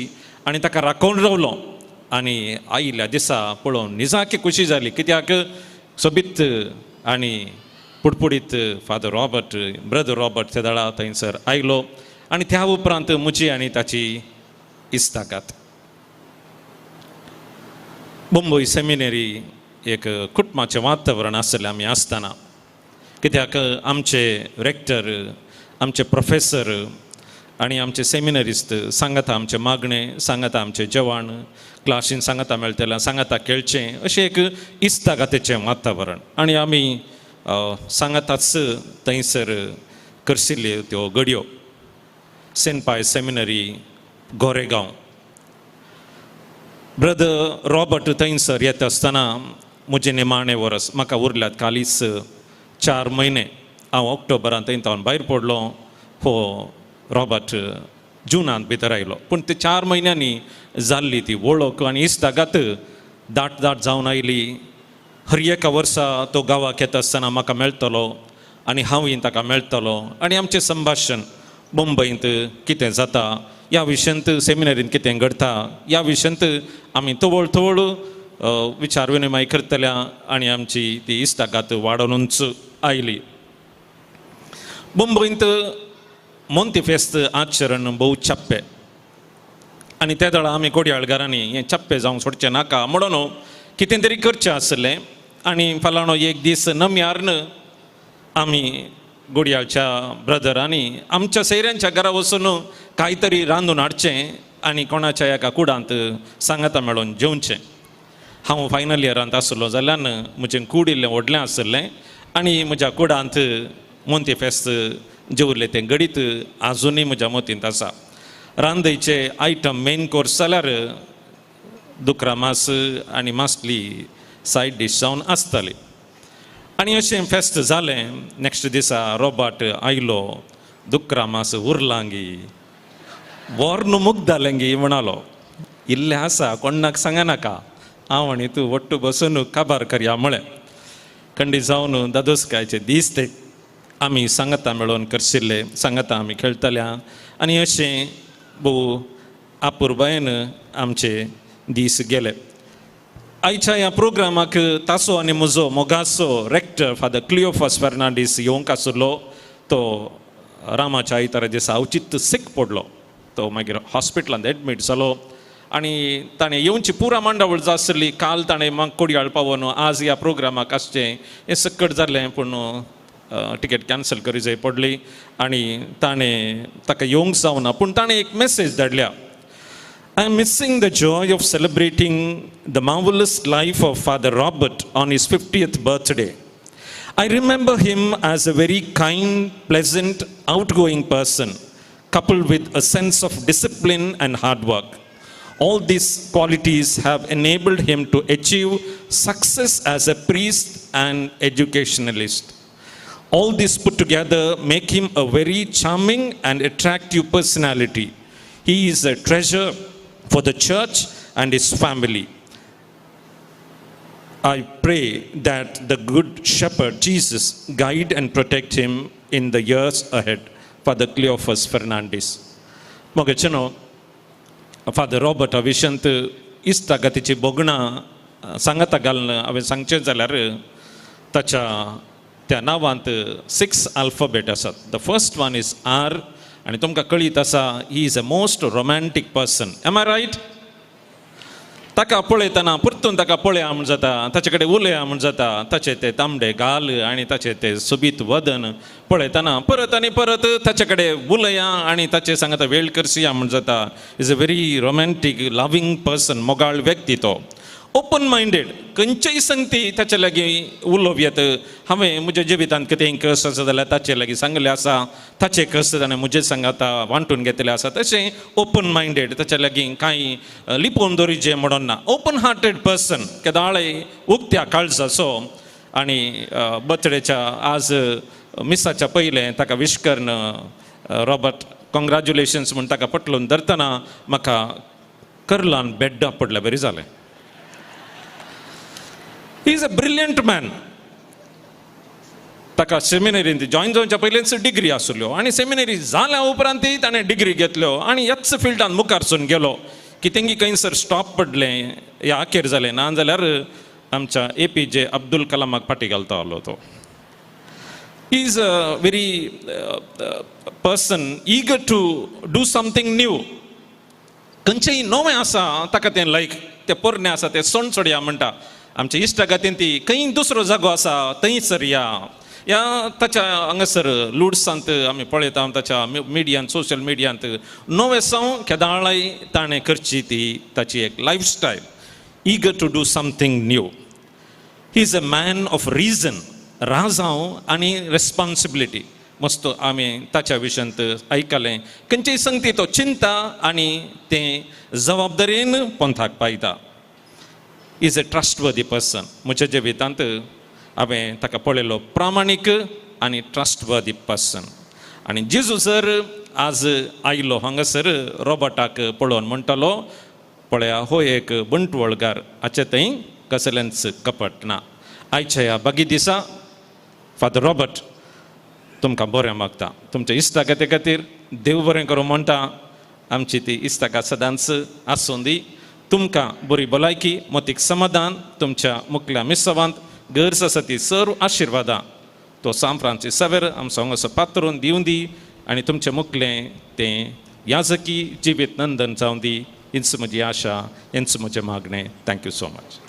आनी ताका राखोवन रावलो आनी आयिल्ल्या दिसा पळोवन निजाकी खुशी जाली कित्याक सोबीत आनी पुडपुडीत फादर रॉबर्ट ब्रदर रॉबर्ट तेदळा थंयसर आयलो आनी त्या उपरांत म्हजी आनी ताची इस्तागात. बंबय सेमिनरी एक कुटुंबाचें वातावरण आसलें आमी आसतना कित्याक आमचे रेक्टर, आमचे प्रोफेसर आनी आमचे सेमिनरिस्त सांगाता आमचें मागणें, सांगाता आमचें जेवण, क्लासीन सांगाता मेळटलें, सांगाता खेळचें, अशें एक इस्तागातेचें वातावरण आनी आमी सांगाताच थंयसर करशिल्ल्यो त्यो घडयो. Saint Pius seminary Goregaon. Brother Robert थंयसर येता आसतना म्हजें निमाणें वर्स, म्हाका उरल्यात खालीच 4 म्हयने. हांव ऑक्टोबरांत थंय तावन भायर पडलो, हो रॉबर्ट जुनांत भितर आयलो. पूण ते 4 म्हयन्यांनी जाल्ली ती वळख आनी इश्टागात दाट दाट जावन आयली. हर एका वर्सा तो गांवाक येता आसतना म्हाका मेळटलो आनी हांवूय ताका मेळटलो आनी आमचें संभाशण मुंबयंत कितें जाता ह्या विशयांत, सेमिनरींत कितें घडटा ह्या विशयांत आमी तवळ तवळ विचार विनिमय करतल्या आनी आमची ती इश्टागात वाडोवनूच आयली. मुंबयंत मोंतीफेस्त आचरण भोव चप्पे आनी त्या वेळार आमी कोडयाळगारांनी हें चप्पे जावंक सोडचें नाका म्हणून कितें तरी करचें आसलें आनी फलाणो एक दीस नम्यार्न आमी गुडयाळच्या ब्रदरांनी आमच्या सैऱ्यांच्या घरा वचून कांय तरी रांदून हाडचें आनी कोणाच्या एका कुडांत सांगाता मेळोवन जेवचें. हांव फायनल इयरांत आसलो जाल्यान म्हजें कूड इल्लें व्हडलें आसलें आनी म्हज्या कुडांत मोंती फेस्त जेवलें तें घडीत आजुनूय म्हज्या मतींत आसा. रांदयचे आयटम मेन कोर्स जाल्यार दुकरा मास आनी मासली सायड डीश जावन आसताली. आनी अशें फेस्त जालें. नेक्स्ट दिसा रॉबर्ट आयलो, दुकरा मास उरलांगी वॉर्न मुगदालेंगी म्हणालो, इल्लें आसा कोण्णाक सांगनाका, हांव आनी तूं वट्टू बसून काबार करया म्हळें. खंडी जावन दादोसकायचे दीस ते आमी सांगाता मेळोवन करशिल्ले, सांगाता आमी खेळटल्या आनी अशें भोव आपुरबायेन आमचे दीस गेले. आयच्या ह्या प्रोग्रामाक तासो आनी म्हजो मोगाचो रेक्टर फादर क्लियोफास फेर्नांडीस येवंक आसलो. तो रामाच्या आयतारा दिसा अवचीत सीक पडलो, तो मागीर हॉस्पिटलांत एडमीट जालो आनी ताणें येवची पुरा मांडावळ जाय आसली. काल ताणें म्हाका कोडयाळ पावोन आज ह्या प्रोग्रामाक आसचें हें सक्कट जालें, पूण टिकेट कॅन्सल करी जाय पडली आनी ताणें ताका येवंक जावना. पूण ताणें एक मॅसेज धाडल्या, I am missing the joy of celebrating the marvelous life of Father Robert on his 50th birthday. I remember him as a very kind, pleasant, outgoing person, coupled with a sense of discipline and hard work. All these qualities have enabled him to achieve success as a priest and educationalist. All this put together make him a very charming and attractive personality. He is a treasure for the church and his family. I pray that the good shepherd Jesus guide and protect him in the years ahead. Father Cleophas Fernandes. मगेचेनो father Robert विशंत इस्तागतीची भोगणां सांगाता घालून हांवें सांगचें जाल्यार ताच्या त्या नांवांत 6 अल्फाबेट आसात. The first one is R आनी तुमकां कळीत आसा he is a most romantic person. Am I right? ताका पळयतना परतून ताका पळया म्हूण जाता, ताचे कडेन उलया म्हूण जाता, ताचे ते तांबडे गाल आनी ताचे ते सोबीत वदन पळयतना परत आनी परत ताचे कडेन उलया आनी ताचे सांगता वेळ करसिया म्हूण जाता. Is a very romantic loving person, मोगाळ व्यक्ती तो, ओपन मायंडेड. खंयचेय संगती ताचे लागीं उलोवप येत. हांवें म्हज्या जिवितांत कितेंय कस आसा जाल्यार ताचे लागीं सांगलें आसा, ताचे कस ताणें म्हजे सांगाता वांटून घेतलें आसा. तशें ओपन मायंडेड, ताचे लागीं कांय लिपोवन दवरिचें म्हणून ना. ओपन हार्टेड पर्सन, केदाळय उक्त्या काळजाचो. आनी बर्थडेच्या आज मिसाच्या पयलें ताका विश करून रॉबर्ट कॉंग्रॅच्युलेशन्स म्हूण ताका पटलून धरतना म्हाका करलान बेड्डा पडल्या बरी जालें. He is a brilliant man. ताका सेमिनरींत जॉयन जावच्या पयलींच डिग्री आसल्यो आनी सेमिनरी जाल्या उपरांतय ताणें डिग्री घेतल्यो आनी ह्याच फिल्डान मुखारसून गेलो की तेंगी खंयसर स्टॉप पडलें या अखेर जालें ना जाल्यार आमच्या APJ Abdul कलामाक फाटी घालता आसलो तो. He is a very person eager to do something new. खंयचेंय नवें आसा ताका तें लायक, तें पोरणें आसा तें सोण सोडया म्हणटा. आमच्या इश्टागतीन ती खंय दुसरो जागो आसा थंयसर या ह्या ताच्या हांगासर लुडसांत आमी पळयता, ताच्या मिडियांत सोशल मिडियांत नवें साव केदाळाय ताणें करची ती ताची एक lifestyle. Eager to do something new. He is a man of reason, राजांव आनी रेस्पॉन्सिबिलिटी. मस्त आमी ताच्या विशयांत आयकलें. खंयचेय संगती तो चिंता आनी तें जबाबदारेन पंथाक पायता. Is a trustworthy person. म्हज्या जिवितांत हांवें ताका पळयलो प्रामाणीक आनी ट्रस्टवर्दी पर्सन. आनी जेजू सर आज आयलो हांगासर रॉबर्टाक पळोवन म्हणटालो, पळया हो एक बंटवळगार, हाचे थंय कसलेंच कपट ना. आयच्या ह्या बागी दिसा फादर रॉबर्ट तुमकां बरें मागता, तुमच्या इश्टागते खातीर देव बरें करूं म्हणटा. आमची ती इश्टागत सदांच आसूं दी. तुमकां बरी भलायकी, मतीक समाधान, तुमच्या मुखल्या मिसवांत गरज आसा ती सर्व आशिर्वादां तो सांत फ्रांसीस सावेर आमचो हांगासर पात्रून दिवं दी आनी तुमचें मुखलें तें याजकी जिवीत नंदन जावं दी. हीच म्हजी आशा, हेंच म्हजें मागणें. Thank you so much.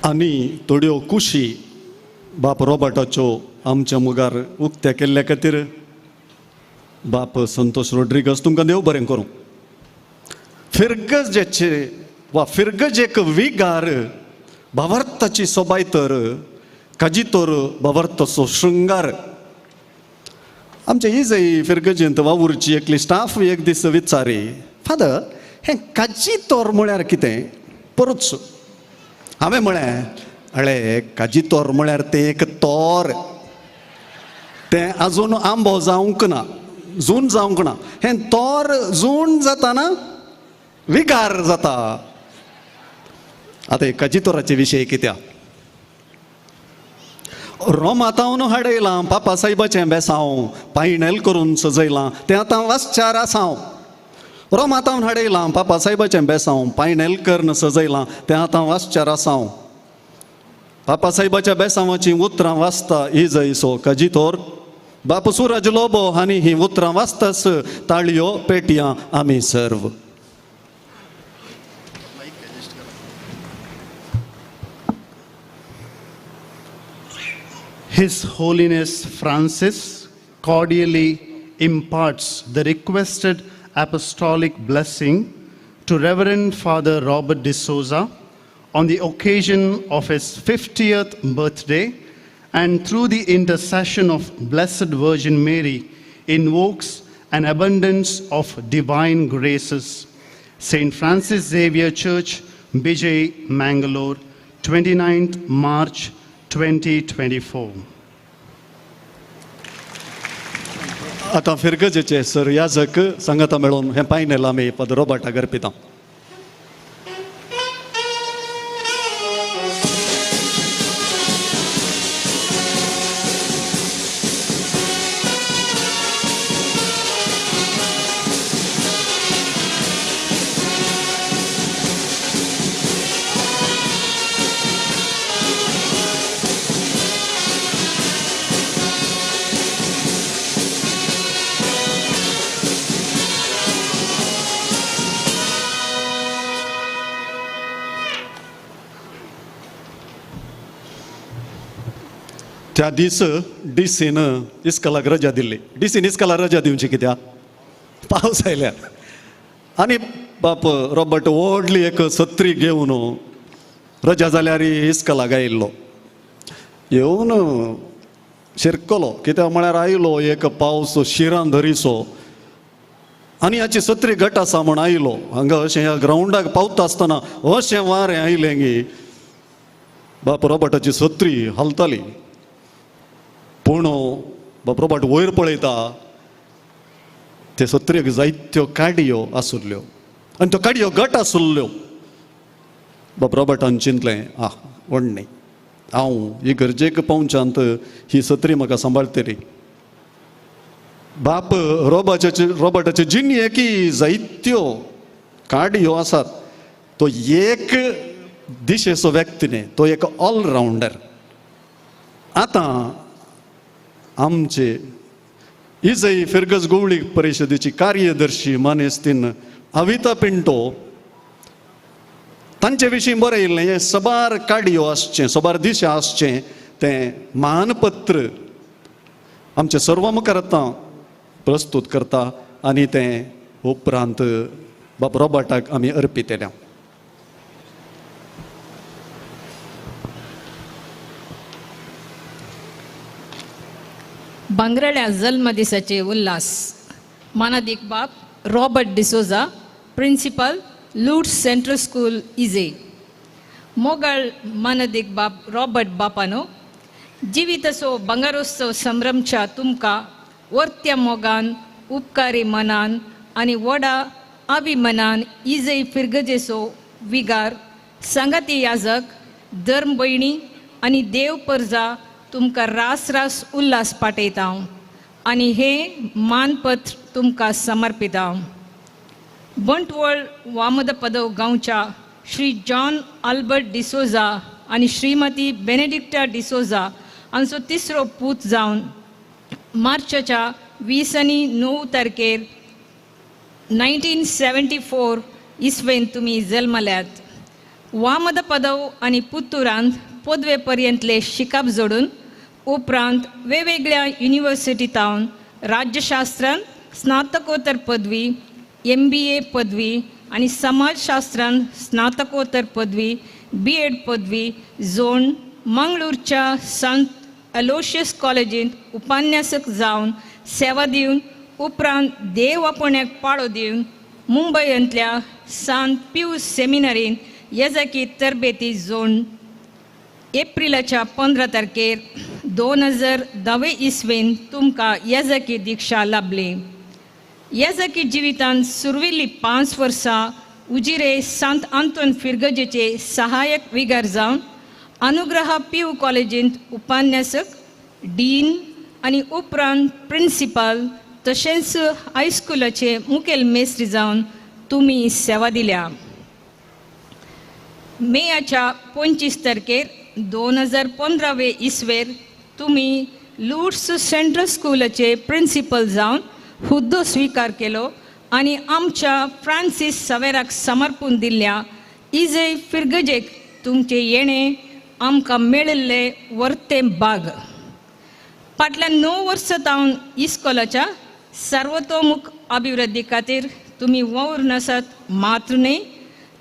आनी थोड्यो कुशी बाप रॉबर्टाच्यो आमच्या मुखार उक्त्या केल्ल्या खातीर बाप संतोष रोड्रिगस तुमकां देव बरें करूं. फिरगजेचे वा फिरगजेक विगार भावार्थाची सोबाय तर काजितोर भावार्थाचो शृंगार. आमच्या इजय फिरगजेंत वावुरची एकली स्टाफ एक दीस विचारी, फादर हें काजितोर म्हळ्यार कितें? परत हांवें म्हळें, अळे काजितोर म्हळ्यार तें एक तोर, तें आजून आंबो जावंक ना, जून जावंक ना. हें तोर जून जाता ना विकार जाता. आतां काजितोराचे विशय कित्याक रोमातावन हाडयलां पापा साहेबाचें बेसांव पायणेल करून सजयलां तें आतां वासच्यार आसांव. रोमातावन हाडयलां पापा साहेबाचें बेसांव पायणेल करून सजयलां तें आतां वासच्यार आसांव. पापा साहेबाच्या बेसांवाचीं उतरां वाचता इजयसो काजितोर बाप सुरज लोबो आनी हीं उतरां वाचताच ताळयो पेटयां आमी सर्व. His Holiness Francis cordially imparts the requested apostolic blessing to Reverend Father Robert D'Souza on the occasion of his 50th birthday, and through the intercession of Blessed Virgin Mary invokes an abundance of divine graces. St. Francis Xavier Church, Bijay, Mangalore, 29th March 2024. आतां फिरगजेचे सर याजक सांगाता मेळोवन हें पायनेल आमी फादर रॉबर्टाक अर्पिता. त्या दीस डीसीन इस्कलाक रजा दिल्ली. डीसीन इस्कलाक रजा दिवची कित्याक? पावस आयल्यार. आनी बाप रॉबर्ट व्हडली एक सत्री घेवन रजा जाल्यार इस्कलाक आयिल्लो. येवन शिरकलो कित्याक म्हळ्यार आयलो एक पावस शिरान धरिसो आनी हाची सत्री घट आसा म्हूण आयलो. हांगा अशें ह्या ग्रावंडाक पावता आसतना अशें वारें आयलें की बाप रॉबर्टाची सत्री हालताली. पूण बाप रॉबर्ट वयर पळयता ते सत्रेक जायत्यो काडयो आसुल्ल्यो आनी त्यो काडयो घट आसुल्ल्यो. बाप रॉबर्टान चिंतलें, आह व्हडलें हांव ही गरजेक पावच्यांत ही सत्री म्हाका सांबाळटली. बाप रॉबर्टाचे जिणेक जायत्यो काडयो आसात. तो एक दिशेचो व्यक्ती न्ही, तो एक ऑलरावंडर. आतां आमचे इजय फिरगज गोवळी परिशदेची कार्यदर्शी मानेस्तीन अविता पिंटो तांचे विशीं बरयल्लें हें सबार काडयो आसचें, सबार दिशा आसचें तें मानपत्र आमचे सर्व मुखार आतां प्रस्तूत करता आनी तें उपरांत बाब रॉबर्टाक आमी अर्पितल्या. भांगराळ्या जल्मदिसाचे उल्हास. मानादीक बाप Robert D'Souza, principal, Lourdes central school, Ijoi. मोगाळ मानादीक बाप रॉबर्ट बापानो, जिविताचो भांगरोत्सव संभ्रमच्या तुमकां वर्त्या मोगान, उपकारी मनान आनी व्हडा अभिमनान इजय फिरगजेचो विगार, सांगाती याजक, धर्म भयणी आनी देव परजा तुमकां रास रास उल्हास पाठयता आनी हें मानपत्र तुमकां समर्पिता. बंटवळ वामदपदव गांवच्या श्री जॉन आल्बर्ट डिसोजा आनी श्रीमती बेनेडिक्टा डिसोजा हांचो तिसरो पूत जावन मार्चाच्या 20 आनी 9 तारखेर 1974 इसवेन तुमी जल्मल्यात. वामद पदव आनी पुत्तुरांत पदवे पर्यंतले शिकप जोडून उपरांत वेगवेगळ्या युनिवर्सिटींत राज्यशास्त्रांत स्नातकोत्तर पदवी, MBA पदवी आनी समाजशास्त्रांत स्नातकोत्तर पदवी, BEd पदवी जोड मंगळूरच्या संत अलोशियस कॉलेजींत उपन्यासक जावन सेवा दिवन उपरांत देव आपण्याक पाळो दिवन मुंबयंतल्या सांत पियूस सेमिनरींत येजकी तरबेती जोड एप्रिलाच्या 15 तारखेर 2010 इस्वेन तुमकां येजकी दीक्षा लाभली. येजकी जिवितांत सुरविल्ली 5 वर्सां उजिरे सांत आंतोन फिरगजेचे सहायक विगार जावन अनुग्रहा पीयू कॉलेजींत उपन्यासक, डीन आनी उपरांत प्रिंसिपल तशेंच हायस्कुलाचे मुखेल मेस्त्री जावन तुमी सेवा दिल्या. मेयाच्या 25 तारखेर 2015 इस्वेर तुमी लुड्स सेंट्रल स्कुलाचे प्रिंसिपल जावन हुद्दो स्विकार केलो आनी आमच्या फ्रांसीस सवेराक समर्पून दिल्ल्या इजय फिरगजेक तुमचे येणें आमकां मेळिल्ले वर्ते बाग. फाटल्या 9 वर्सां तावन इस्कोलाच्या सर्वतोमुख अभिवृद्धी खातीर तुमी वावर नासत मात्र न्हय,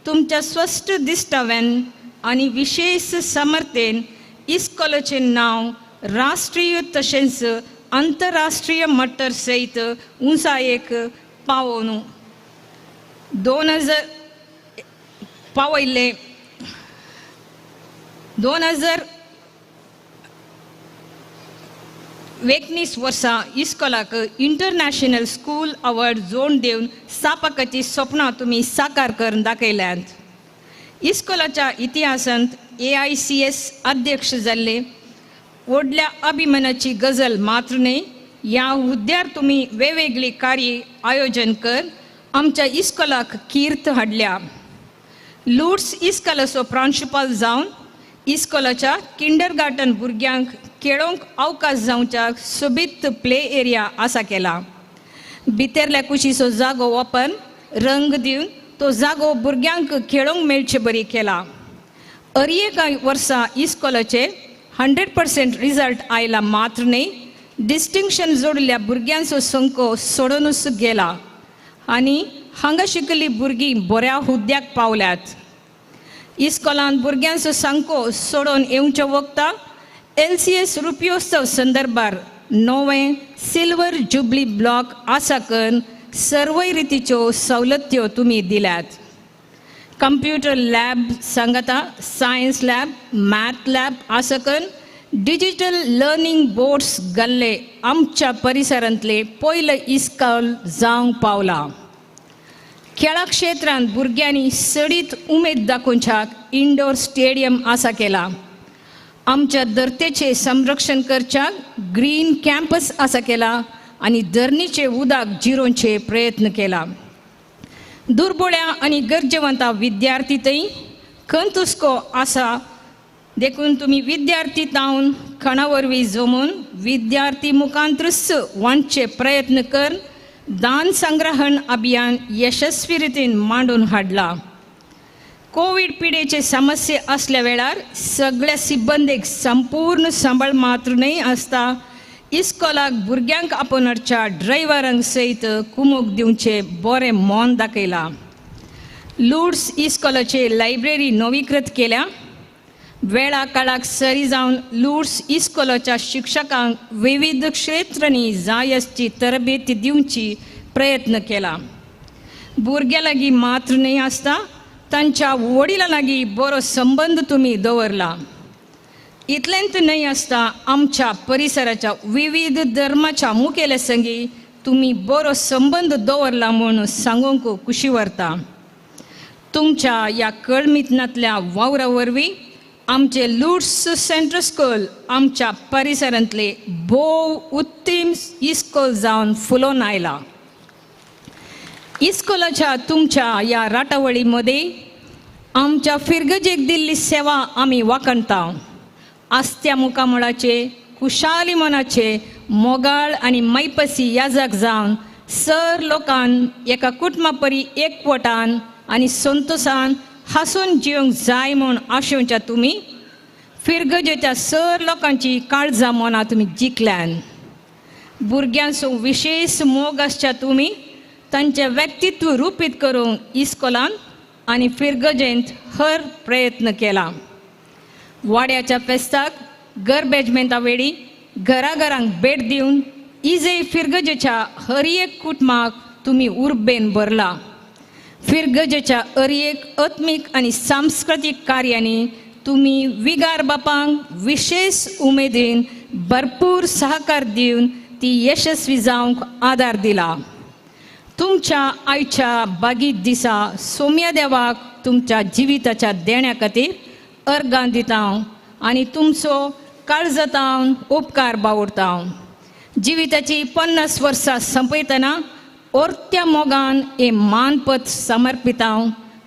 तुमच्या स्पश्ट दिश्टाव्यान आनी विशेश समर्थेन इस्कोलाचें नांव राष्ट्रीय तशेंच आंतरराष्ट्रीय मट्टर सयत उंचायेक पावोवन 2000 पावयल्ले. 2019 वर्सां इस्कोलाक इंटरनॅशनल स्कूल अवॉर्ड जोड दिवन स्थापकाची सपनां तुमी साकार करून दाखयल्यांत. इस्कोलाच्या इतिहासांत AICS अध्यक्ष जाल्ले व्हडल्या अभिमानाची गजल मात्र न्हय, ह्या हुद्द्यार तुमी वेगवेगळी कार्य आयोजन कर आमच्या इस्कोलाक कीर्त हाडल्या. लुड्स इस्कोलाचो प्रांशुपाल जावन इस्कोलाच्या किंडर गार्टन भुरग्यांक खेळोंक अवकाश जावच्याक सोबीत प्ले एरिया आसा केला. भितरल्या कुशीचो जागो वापरून रंग दिवन तो जागो भुरग्यांक खेळोंक मेळचे बरी केला. अरयेका वर्सा इस्कोलाचे 100% रिजल्ट आयला मात्र न्हय, डिस्टिंक्शन जोडिल्ल्या भुरग्यांचो संको सोडूनच गेला आनी हांगा शिकल्ली भुरगीं बऱ्या हुद्द्याक पावल्यात. इस्कोलांत भुरग्यांचो सांको सोडून येवच्या वखता LCS रुपयोत्सव संदर्भार 9वें सिल्वर जुबली ब्लॉक आसा करून सर्वय रितीच्यो सवलत्यो तुमी दिल्यात. कंप्युटर लॅब सांगता सायन्स लॅब, मॅथ लॅब आसा करून डिजिटल लर्निंग बोर्ड्स घाल्ले आमच्या परिसरांतले पयलें इस्कोल जावंक पावला. खेळा क्षेत्रांत भुरग्यांनी सडीत उमेद दाखोवच्याक इंडोर स्टेडियम आसा केला. आमच्या धरतेचें संरक्षण करच्याक ग्रीन कॅम्पस आसा केला आनी धरणीचे उदक जिरोवचे प्रयत्न केला. दुर्बोळ्या आनी गरजेवंता विद्यार्थी थंय खंतुस्को आसा देखून तुमी विद्यार्थी तावन खणा वरवीं जमून विद्यार्थी मुखांतरूच वांटचे प्रयत्न कर दान संग्रहण अभियान यशस्वी रितीन मांडून हाडला. कोवीड पिडेचे समस्ये असल्या वेळार सगळ्या सिब्बंदीक संपूर्ण सांबाळ मात्र न्हय आसता, इस्कोलाक भुरग्यांक आपोवन हाडच्या ड्रायव्हरांक सयत कुमूक दिवचें बरें मन दाखयलां. लुड्स इस्कोलाचे लायब्ररी नवीकृत केल्या. वेळा काळाक सरी जावन लुड्स इस्कोलाच्या शिक्षकांक विविध क्षेत्रांनी जाय आसची तरबेती दिवची प्रयत्न केला. भुरग्यां लागीं मात्र न्हय आसता, तांच्या वडिलां लागीं बरो संबंद तुमी दवरला. इतलेंच न्हय आसता, आमच्या परिसराच्या विविध धर्माच्या मुखेल्या संगी तुमी बरो संबंद दवरला म्हूण सांगूंक खुशी व्हरता. तुमच्या ह्या कळमितनांतल्या वावरा वरवीं आमचे लुड्स सेंट्रल स्कूल आमच्या परिसरांतले भोव उत्तीम इस्कोल जावन फुलोवन आयला. इस्कोलाच्या तुमच्या ह्या राटावळी मदीं आमच्या फिरगजेक दिल्ली सेवा आमी वाखणता. आस्त्या मुखामळाचे खुशाली मनाचे मोगाळ आनी मैपसी याजक जावन सर लोकान एका कुटुंबा परी एकवटान आनी संतोशान हांसून जिवंक जाय म्हूण आशेवच्या तुमी फिरगजेच्या सर लोकांची काळजां मनां तुमी जिखल्यान. भुरग्यांचो विशेश मोग आसच्या तुमी तांचें व्यक्तित्व रुपीत करूंक इस्कोलान आनी फिरगजेंत हर प्रयत्न केला. वाड्याच्या फेस्ताक गरबेजमेंता वेळी घराघरांक भेट दिवन इजय फिरगजेच्या हर एक कुटुंबाक तुमी उर्बेन भरला. फिरगजेच्या हर एक आत्मीक आनी सांस्कृतीक कार्यांनी तुमी विगार बापांक विशेश उमेदीन भरपूर सहकार दिवन ती यशस्वी जावंक आदार दिला. तुमच्या आयच्या बागीत दिसा सोम्या देवाक तुमच्या जिविताच्या देण्या खातीर अर्गां दिता आनी तुमचो काळजातावन उपकार बावडता. जिविताची 50 वर्सां संपयतना ओर्त्या मोगान हे मानपत्र समर्पिता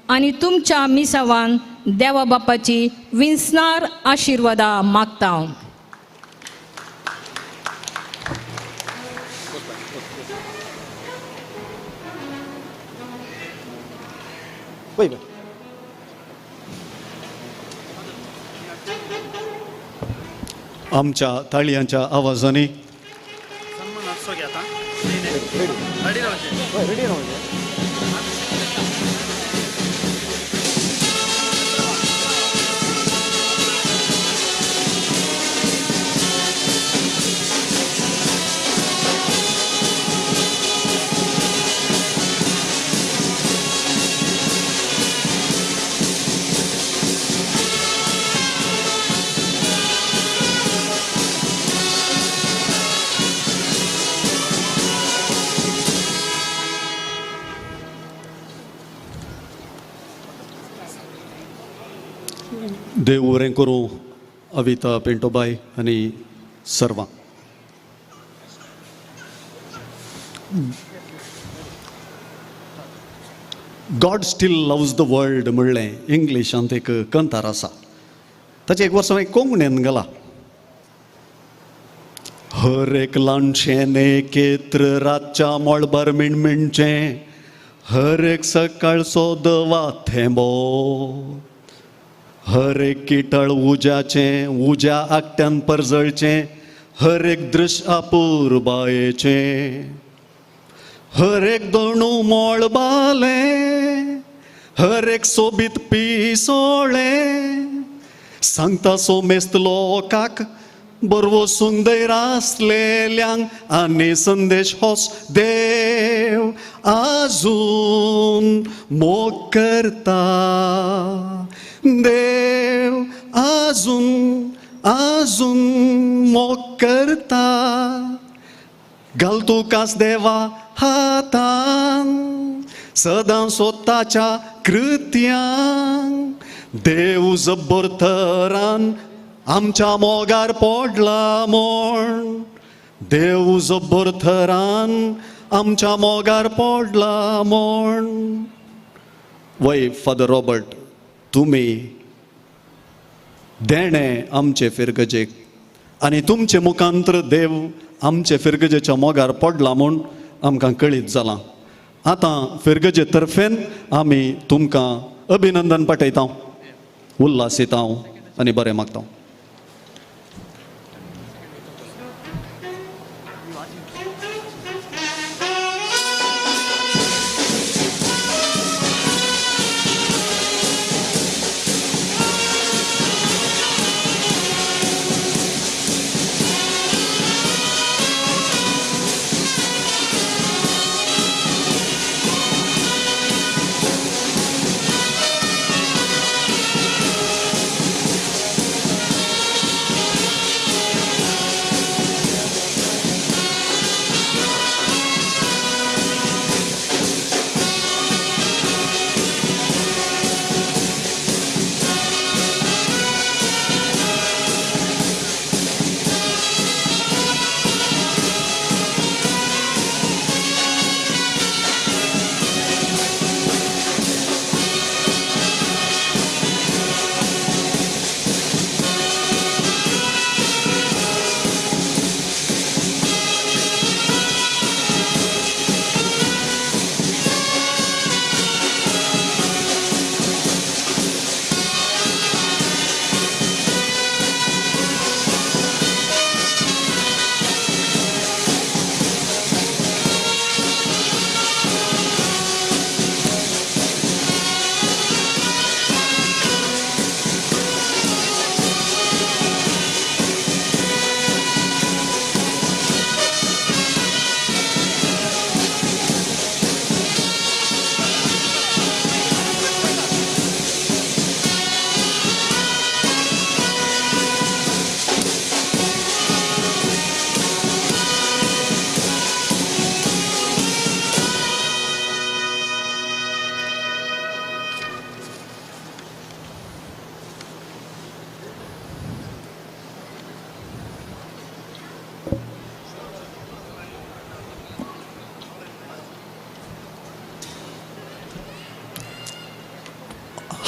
आनी तुमच्या मिसावान देवा बापाची विंचणार आशिर्वादा मागता. आमच्या ताळयांच्या आवाजांनी देव बरें करूं अविता पिंटोबाय आनी सर्वां. God still loves the world म्हणलें इंग्लिशांत एक कंतार आसा. ताचें एक वर्स हांवें कोंकणीन घाला. हर एक ल्हानशें नेकेत्र रातच्या मळबार मिणमिणचें, हर एक सकाळचो दवा थेंबो, हर एक किटळ उज्याचें उज्या आकट्यान परजळचें, हर एक दृश्य अपुरबायेचें, हर एक दोणू मळबालें, हर एक सोबीत पिसोळें, सांगता सोमेस्त लोकाक बरवो सुंदर आसलेल्यांक आनी संदेश होस देव आजून मोग करता. देव आजून आजून मोग करता. घाल तुकाच देवा हातान सदां स्वताच्या कृत्यान, देव जबरथरान आमच्या मोगार पडला म्हण, देव जबरथरान आमच्या मोगार पडला म्हण. वय फादर रॉबर्ट, तुमी देणें आमचे फिरगजेक आनी तुमचे मुखांत्र देव आमचे फिरगजेच्या मोगार पडला म्हूण आमकां कळीत जालां. आतां फिरगजे तर्फेन आमी तुमकां अभिनंदन पाठयता, उल्हास येता आनी बरें मागता.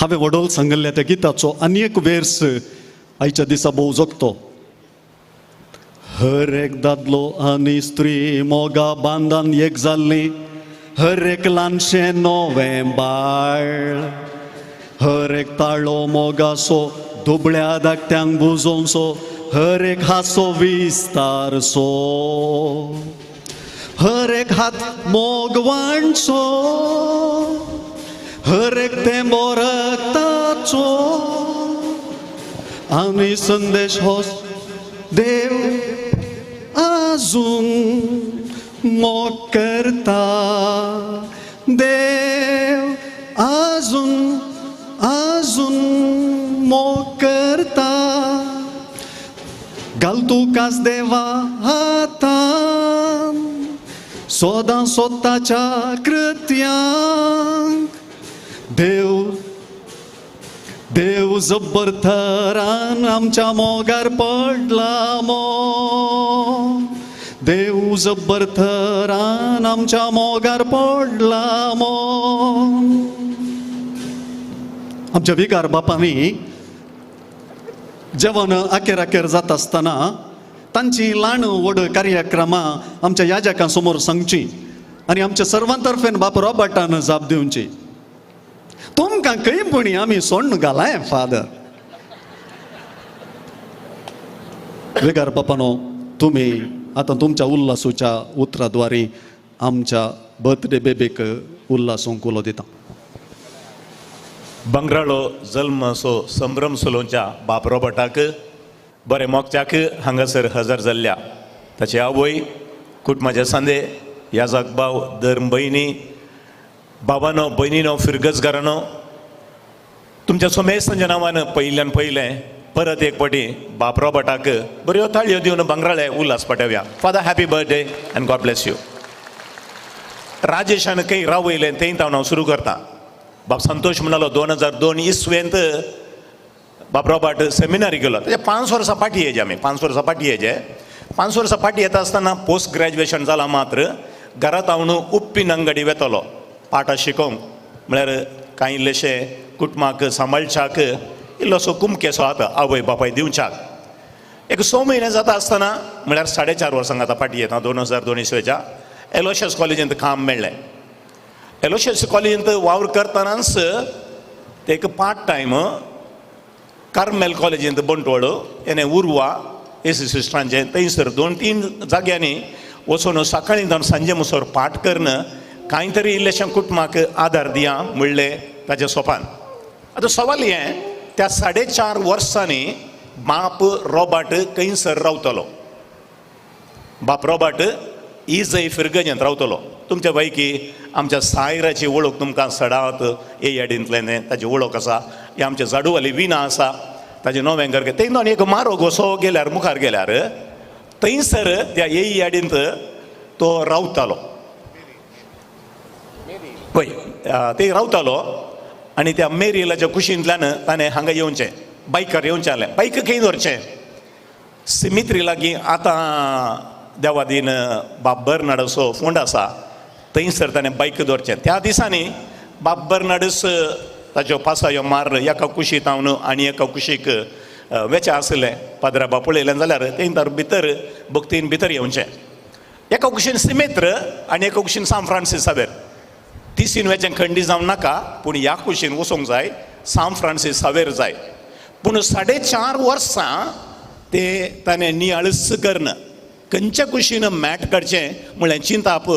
हांवें वडोल सांगिल्ल्या त्या गिताचो आनी एक वेर्स आयच्या दिसा भोव जगतो. हर एक दादलो आनी स्त्री मोगा बांदान एक जाल्ली, हर एक ल्हानशें नवें बाळ, हर एक ताळो मोगासो दुबळ्या धाकट्यांक बुजोवचो, हर एक हासो विस्तारसो, हर एक हात मोग वांटचो, हर एक तेंबो रक्ताचो, आनी संदेश हो देव आजून मोग करता, देव आजून आजून मोग करता. घाल तुकाच देवा हातान सदां स्वताच्या कृत्यांक, देव देव जब्बर थरान आमच्या मोगार पडला मोग, देव जब्बर थरान आमच्या मोगार पडला मोग. आमच्या विकार बापांनी जेवण आखेर आखेर जाता आसतना तांची ल्हान व्हड कार्यक्रमां आमच्या याजकां समोर सांगची आनी आमच्या सर्वांतर्फेन बाप रॉबर्टान जाप दिवची. तुमकां खंय पुणी आमी सोण्ण घालाय फादर. विकार बापानो, तुमी आतां तुमच्या उल्लासूच्या उतराद्वारी आमच्या बर्थडे बेबीक उल्लासूंक उलो दिता. बंगराळो जल्मसो संभ्रम सलोंच्या बाप रॉबर्टाक बरें मोगच्याक हांगासर हजर जाल्ल्या ताची आवय, कुटुंबाचे सांदे, याजाक भाव, धर्म भयणी, बाबानो, भयणीनो, फिरगजगारानो, तुमच्या सोमेस्तांच्या नांवान पयल्यान पयलें परत एक फावटी बाप रॉबर्टाक बऱ्यो ताळयो दिवन बंगराळे Ulhas पाठोवया. Father, happy birthday and God bless you. राजेशान खंय रावयलें थंय तावन हांव सुरू करता. बाप संतोष म्हणालो 2002 इसवेंत बाप रॉबर्ट सेमिनारी गेलो. तेजे 5 वर्सां फाटीं येजे आमी, 5 वर्सां फाटीं येजे. 5 वर्सां फाटीं येता आसतना पोस्ट ग्रॅज्युएशन जालां मात्र घरांत हांव उप्पीन अंगडी वेतलो पाठां शिकोवंक, म्हळ्यार कांय इल्लेशे कुटुंबाक सांबाळच्याक इल्लोसो कुमकेसो आतां आवय बापाय दिवच्याक. एक 6 म्हयने जाता आसतना म्हळ्यार 4.5 वर्सांक आतां फाटीं येता 2002 इसवेच्या एलोशियस कॉलेजींत काम मेळ्ळें. एलोशियस कॉलेजींत वावर करतनाच ते एक पार्ट टायम कार्मेल कॉलेजींत बंटवाळ येणे उर्वा एसी सिस्टरांचें थंयसर 2-3 जाग्यांनी वचून सकाळीं जावन सांजे मुसर पाठ करून कांय तरी इल्लेशें कुटुंबाक आदार दिया म्हणलें ताचें सोपान. आतां सवाल हें, त्या 4.5 वर्सांनी बाप रॉबर्ट खंयसर रावतलो? बाप रॉबर्ट इजय फिरगजेंत रावतलो. तुमच्या पैकी आमच्या सायराची वळख तुमकां सडात ए यार्डींतल्यान ताची वळख आसा. हे आमच्या जाडूवाली विना आसा, ताजें नवें घर थंय एक मारोग असो गेल्यार मुखार गेल्यार थंयसर त्या ए यार्डींत तो रावतालो पळय, थंय रावतालो आनी त्या मेरियलाच्या कुशींतल्यान ताणें हांगा येवचें, बायकार येवचें आसलें. बायक खंय दवरचें? सिमित्री लागीं आतां देवादीन बाप बर्नाडसो फोंड आसा थंयसर ताणें बायक दवरचें. त्या दिसांनी बाप बर्नाडस ताच्यो पासायो मार एका कुशीत हांव आनी एका कुशीक वेचें आसलें. पाद्रा बाप पळयलें जाल्यार थंय तर भितर भक्तीन भितर येवचें. एका कुशीन सिमेत्र आनी एका कुशीन सांत फ्रांसीस सावेर. तिसीन वेचें खंडी जावं नाका, पूण ह्या कुशीन वचूंक जाय, सांत फ्रांसीस सावेर जाय. पूण 4.5 वर्सां ते ताणें नियाळच करून खंयच्या कुशीन मॅट काडचें म्हळ्यार चिंताप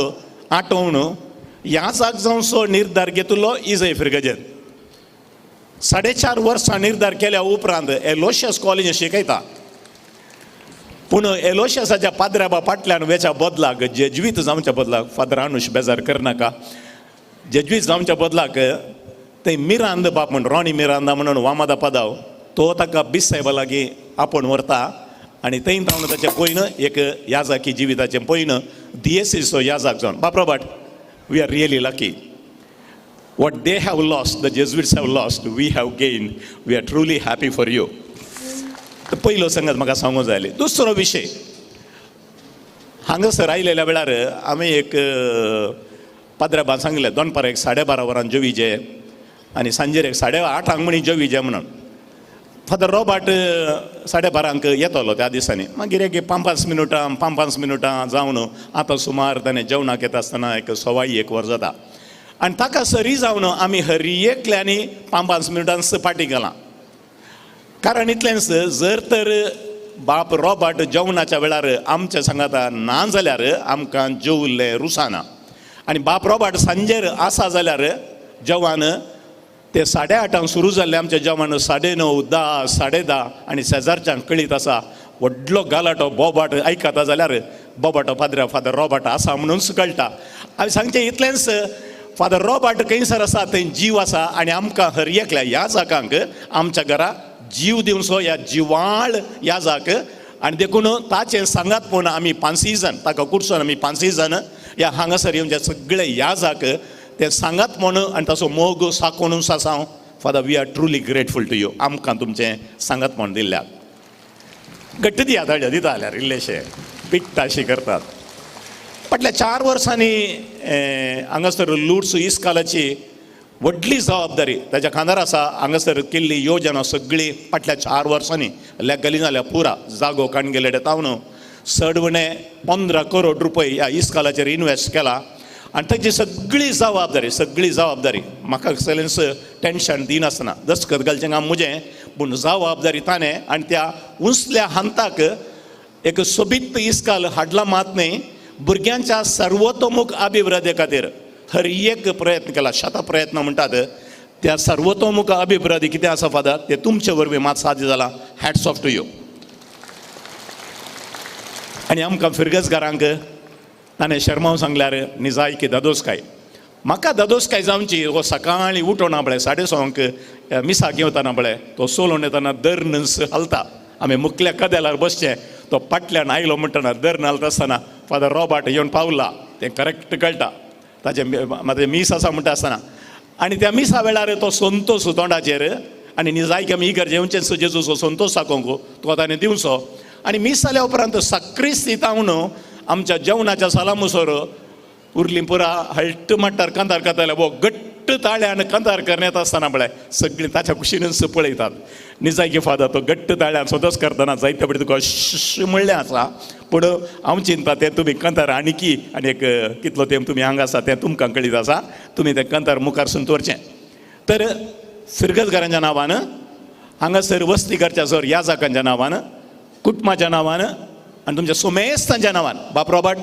आटोवन ह्या जाग जावचो निर्धार घेतिल्लो इजय फिरगजेन. 4.5 वर्सां निर्धार केल्या उपरांत एलोशियस कॉलेज शिकयता, पूण एलोशियसाच्या पाद्र्याबा फाटल्यान वेच्या बदलाक जेज्वीत जावच्या बदलाक, फादर अनुश बेजार करनाका, जेज्वीत जावच्या बदलाक थंय मिरांद बाप म्हण रॉनी मिरांदा म्हणून वामादा पादाव तो ताका बीस साहेबा लागीं आपोवन व्हरता आनी थंय तावन ताचें पयन एक याजाकी जिविताचें पयन दियेसीचो याजाक जावन. बाप Robert, we are really lucky. What they have lost, the Jesuits have lost, we have gained. We are truly happy for you. पयलो संगत म्हाका सांगूंक जाय. दुसरो विशय, हांगासर आयलेल्या वेळार आमी एक पाद्राबान सांगलें दनपार एक 12:30 वरां जेवीजे. आनी सांजेर एक 8:30 म्हणी जेवी जे म्हणून. फादर रॉबर्ट 12:30 येतलो त्या दिसांनी. मागीर एक 5-5 मिनुटां 5-5 मिनुटां जावन आतां सुमार ताणें जेवणाक येता आसतना एक 1:15 वर जाता. आनी ताका सरी जावन आमी हर एकल्यांनी 5-5 मिनुटांच फाटीं घालां. कारण इतलेंच, जर तर बाप रॉबर्ट जेवणाच्या वेळार आमच्या सांगाता ना जाल्यार आमकां जेवल्लें रुसाना. आनी बाप रॉबर्ट सांजेर आसा जाल्यार जेवण ते 8:30 सुरू जाल्लें आमचें जेवण 9:30, 10, 10:30 आनी शेजारच्यांक कळीत आसा व्हडलो गालाटो बोबाट आयकता जाल्यार बोबाटो पाद्रा फादर रॉबर्ट आसा म्हणूनच कळटा. हांवें सांगचें इतलेंच, फादर रॉबर्ट खंयसर आसा थंय जीव आसा आनी आमकां हर एकल्या ह्या जाकांक आमच्या घरा जीव दिवचो ह्या जिवाळ ह्या जाक. आनी देखून ताचें सांगात पूण आमी 5 जाण ताका कुर्सून आमी 5 जाण ह्या हांगासर येवन सगळे ह्या जाक ते सांगात म्हण आनी ताचो मोग साकोवन आसा. हांव father we are truly grateful to you, आमकां तुमचें सांगात म्हण दिल्ल्याक. घट्ट दिया ताळयो दिता जाल्यार इल्लेशे पिट्टाशी करतात. फाटल्या 4 वर्सांनी हांगासर लुड्स इस्कालाची व्हडली जबाबदारी ताच्या खांदार आसा. हांगासर केल्ली योजना सगळी फाटल्या 4 वर्सांनी लेगली जाल्यार पुरा जागो काण गेले तावन चड उणे 15 करोड रुपये ह्या इस्कालाचेर इनवेस्ट केला. आनी ताची सगळी जबाबदारी, सगळी जबाबदारी म्हाका कसलेंच टेंशन दिनासतना दस्खत घालचें काम म्हजें, पूण जबाबदारी ताणें. आनी त्या उंचल्या हांताक एक सोबीत इस्काल हाडला मात न्हय, भुरग्यांच्या सर्वतोमुख अभिवृद्धी खातीर हर एक प्रयत्न केला, शत प्रयत्न म्हणटात त्या सर्वतोमुख अभिवृद्धी कितें आसा फादर ते तुमचे वरवीं मात साध्य जाला. Hats off to you. आनी आमकां फिरगजगारांक ताणें शर्माव सांगल्यार निजायकी दादोसकाय. म्हाका दादोसकाय जावची हो सकाळीं उठोना पळय 6:30 मिसाक येवतना पळय तो सोलोवन येतना दर्नस हालता. आमी मुखल्या कदेलार बसचें, तो फाटल्यान आयलो म्हणटना दर्न हालता आसतना फादर रॉबर्ट येवन पावला तें करेक्ट कळटा ताचें म्हाजें मीस आसा म्हणटा आसतना. आनी त्या मिसा वेळार तो संतोश तोंडाचेर आनी निजायकी आमी इगर्ज येवचें जेजूचो संतोश दाखोवंक तुका ताणें दिवचो. आनी मीस जाल्या उपरांत साक्रिस्ती तावन आमच्या जेवणाच्या सालामुसर उरली पुरा हळट माट्टार कांतार करताले. वो घट्ट ताळ्यान कांतार करण्यात आसतना पळय सगळीं ताच्या कुशीनच पळयतात. निजायकी फादर तो घट्ट ताळ्यान स्वतःच करतना जायते पळय तुका श म्हणलें आसा, पूण हांव चिंता तें तुमी कांतार आनीकी आनी एक कितलो तेंप तुमी हांगा आसा तें तुमकां कळीत आसा, तुमी तें कांतार मुखार सून दवरचें. तर फिरगजगारांच्या नांवान हांगासर वस्ती करच्या सर ह्या जाकांच्या नांवान, कुटुंबाच्या नांवान आनी तुमच्या सुमेस्तांच्या नांवान बाप रॉबर्ट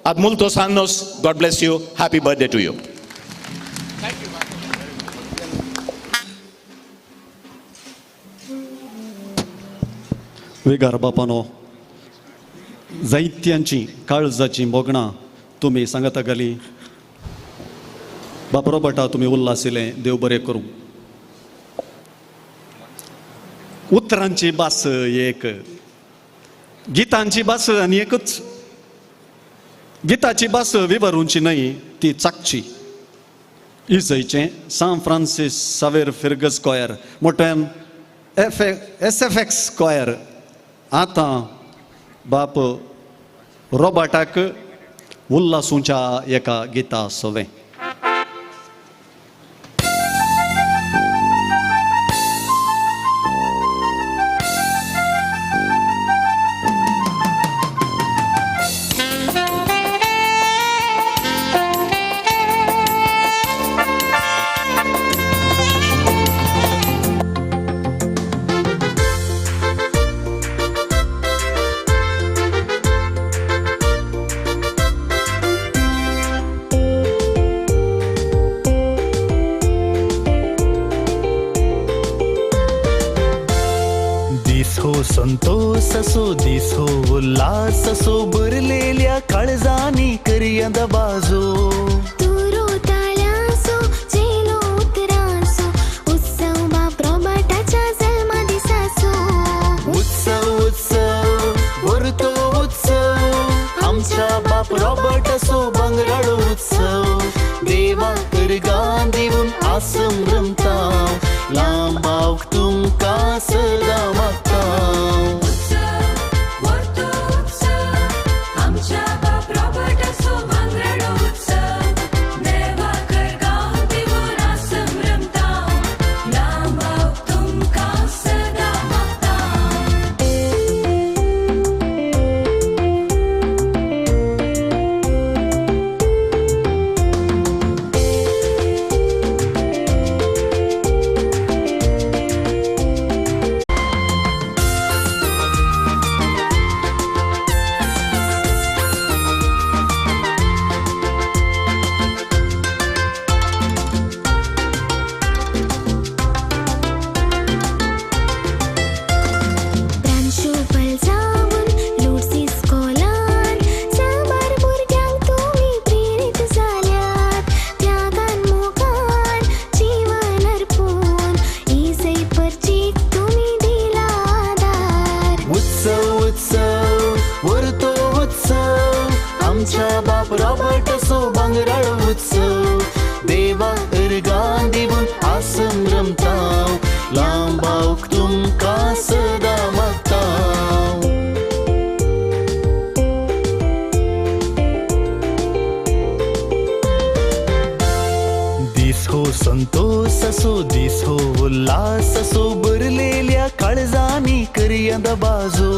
आदमुलतो सान्नोस, God bless you, happy birthday to you. विगार बापानो, जायत्यांची काळजाची मोगणां तुमी सांगता घाली. बाप रॉबर्टा तुमी उल्लासिलें, देव बरें करूं. उतरांची भास एक, गितांची भास आनी एकच. गिताची भास विवरूंची न्हय, ती चाकची. इजयचें सांत फ्रांसीस सावेर फिरगज कॉयर मोठ्यान SFX coir आतां बाप रॉबर्टाक उल्लासूच्या एका गिता सोवें. संतोष असो दीस हो उल्हास असो भरलेल्या काळजानी करया दबाजो. तुरो ताळ्यांचो झेलो उतरांचो उत्सव बाप रॉबर्टाच्या जल्मा दिसाचो. उत्सव उत्सव वरतो उत्सव आमच्या बाप रॉबर्टाचो भांगराळो उत्सव. देवा करगां दिवन आसंभ्रमता लांबावक तुमकां सदां मागता. आमच्या बाप रॉबर्टाचो भांगराळो उत्सव. देवा करगां दिवन आसंभ्रमता उत्सव देवा अर्गां दिवन आसंभ्रमताव लांबावक तुमकां सदां मागताव. दीस हो संतोष असो दीस हो उल्हास असो भरलेल्या काळजांनी करया दबाजो.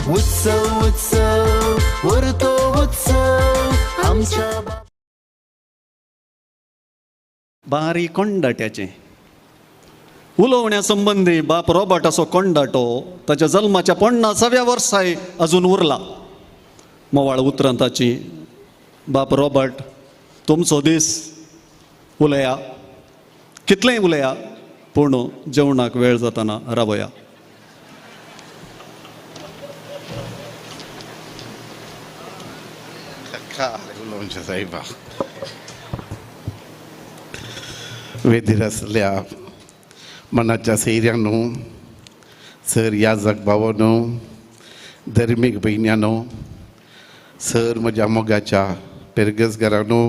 उत्सव उत्सव वरतो उत्सव आमच्या बारी कोंडाट्याचें उलोवण्या संबंदी बाप रॉबर्टाचो कोंडाटो ताच्या जल्माच्या 50व्या वर्साय अजून उरला. मोवाळ उतरां ताची, बाप रॉबर्ट तुमचो दीस उलया, कितलेंय उलया, पूण जेवणाक वेळ जाताना रावया. उलोवचें सायबा. वेदीर आसल्या मनाच्या सैऱ्यानो, सर याजक भावानो, धर्मीक भयण्यानो, सर म्हज्या मोगाच्या पेरगजगारानो,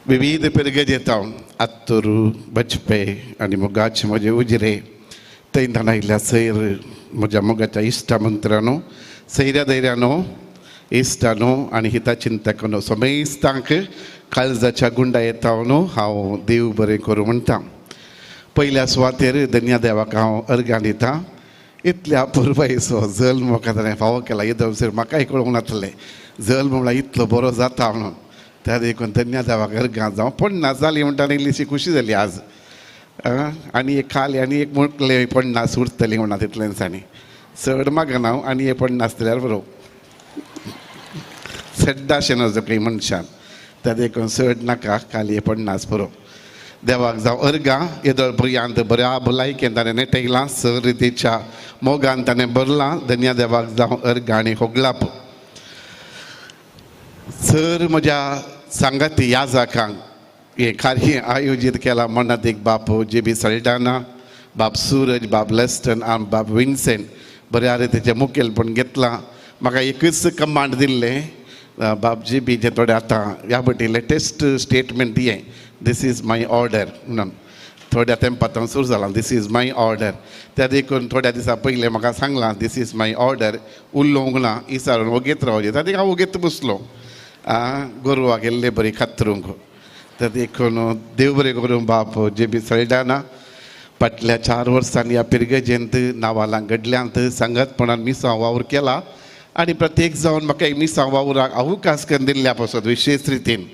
विविध पेरगज येता आत्तोरू बचपे आनी मोगाचे म्हजे उजरे थंय आयिल्ल्या सैर म्हज्या मोगाच्या इश्टा मंत्रानो, सैऱ्या धैर्यानो, इश्टानो आनी हिता चिंतकानो, समेस्तांक काळजाच्या गुंडा येता न्हू हांव देव बरें करूं म्हणटा. पयल्या सुवातेर धन्या देवाक हांव अर्गां दिता. इतल्या पुरबायेचो जल्म म्हाका ताणें फावो केला. येदोळसर म्हाकाय कळूंक नासलें जल्म म्हणल्यार इतलो बरो जाता म्हणून. त्या देखून धन्या देवाक अर्गां जावं. 50 जाली म्हणटा इल्लीशी खुशी जाली आज. आनी एक खाली आनी एक मुटले 50 उरतली म्हणा तितलेंच आनी चड मागना हांव आनी एक 50 जाल्यार बरो सड्डाशें नजो खंय मनशान. त्या देखून चड नाका, खाली 50 पुरो. देवाक जावं अर्गां. येदोळ पर्यंत बऱ्या भलायकेन ताणें नेटयलां, सर रितीच्या मोगान ताणें भरलां. धन्या देवाक जावं अर्गां आनी होगलाप. सर म्हज्या सांगाती ह्या जाकांक हें कार्य आयोजीत केलां मनातीक बाप जे बी सल्डाना, बाप सूरज, बाप लेस्टन आनी बाप विन्सेंट बऱ्या रितीचें मुखेलपण घेतलां. म्हाका एकूच कमांड दिल्लें बाप जी बी जे थोडे आतां ह्या बटी लेटेस्ट स्टेटमेंट हें, this is my order म्हणून. थोड्या तेंपांत सुरू जालां this is my order. त्या देखून थोड्या दिसां पयलें म्हाका सांगलां this is my order, उलोवंक ना, इसारून वगेत रावचें. त्या देखून हांव वगेत बसलो गोरवाक गेल्ले बरी खातरूंक. त्या देखून देव बरें करूं बाप जे बी सल्डाना. फाटल्या 4 वर्सांनी ह्या पिरगजेंत नावालां घडल्यांत सांगतपणान मिसांव वावर केला आनी प्रत्येक जावन म्हाका एक मिसांव वावराक अवकाश करून दिल्ल्या पासत विशेष रितीन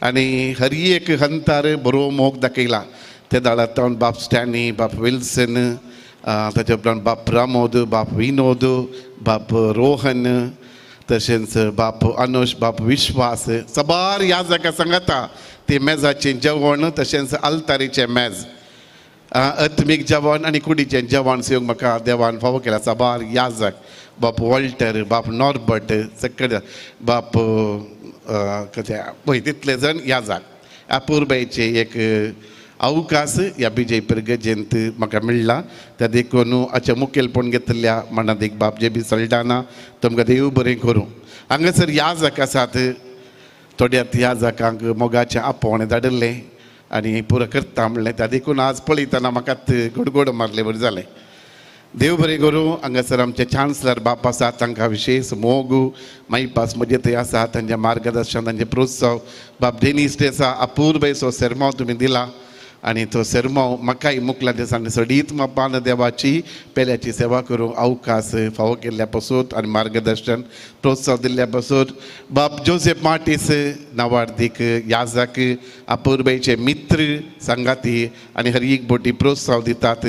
आनी हर एक हंतार बरो मोग दाखयला. ते दाळांत बाप स्टॅनी, बाप विल्सन, ताच्या उपरांत बाप प्रमोद, बाप विनोद, बाप रोहन, तशेंच बाप अनुश, बाप विश्वास, सबार ह्या जाग्या सांगता ती मेजाचें जेवण तशेंच आल्तारीचें मेज, आत्मीक जेवण आनी कुडीचें जेवण सेवंक म्हाका देवान फावो केला. साबार याजक बाप वॉल्टर, बाप नॉर्बर्ट, सगळे बाप कशें पळय तितले जाण याजक. अपुरबायेचे एक अवकाश ह्या विजय पिरगजेंत म्हाका मेळ्ळा. त्या देखून हाचें मुखेलपण घेतल्या मनादीक बाप जे बी सल्डाना तुमकां देव बरें करूं. हांगासर याजक आसात, थोड्या याजकांक मोगाचें आपोवणें धाडिल्लें आनी पुरो करता म्हणलें. त्या देखून आज पळयतना म्हाका गोडगोड मारले बरें जालें. देव बरें करूं. हांगासर आमचे चान्सलर बाप आसात, तांकां विशेष मोग मायपास म्हजे थंय आसा, तांचें मार्गदर्शन, तांचें प्रोत्साहन. बाप डेनीस आसा, अपुरबायेचो सेरमांव तुमी दिला आनी तो सेरमांव म्हाकाय मुखल्या दिसांनी सडीत मापान देवाची पेल्याची सेवा करूंक अवकाश फावो केल्ल्या पासून आनी मार्गदर्शन प्रोत्साहन दिल्ल्या पासून. बाप जोसेफ मार्टीस नावार्दीक याजक, अपुरबायेचे मित्र सांगाती आनी हर एक बोटी प्रोत्साहन दितात,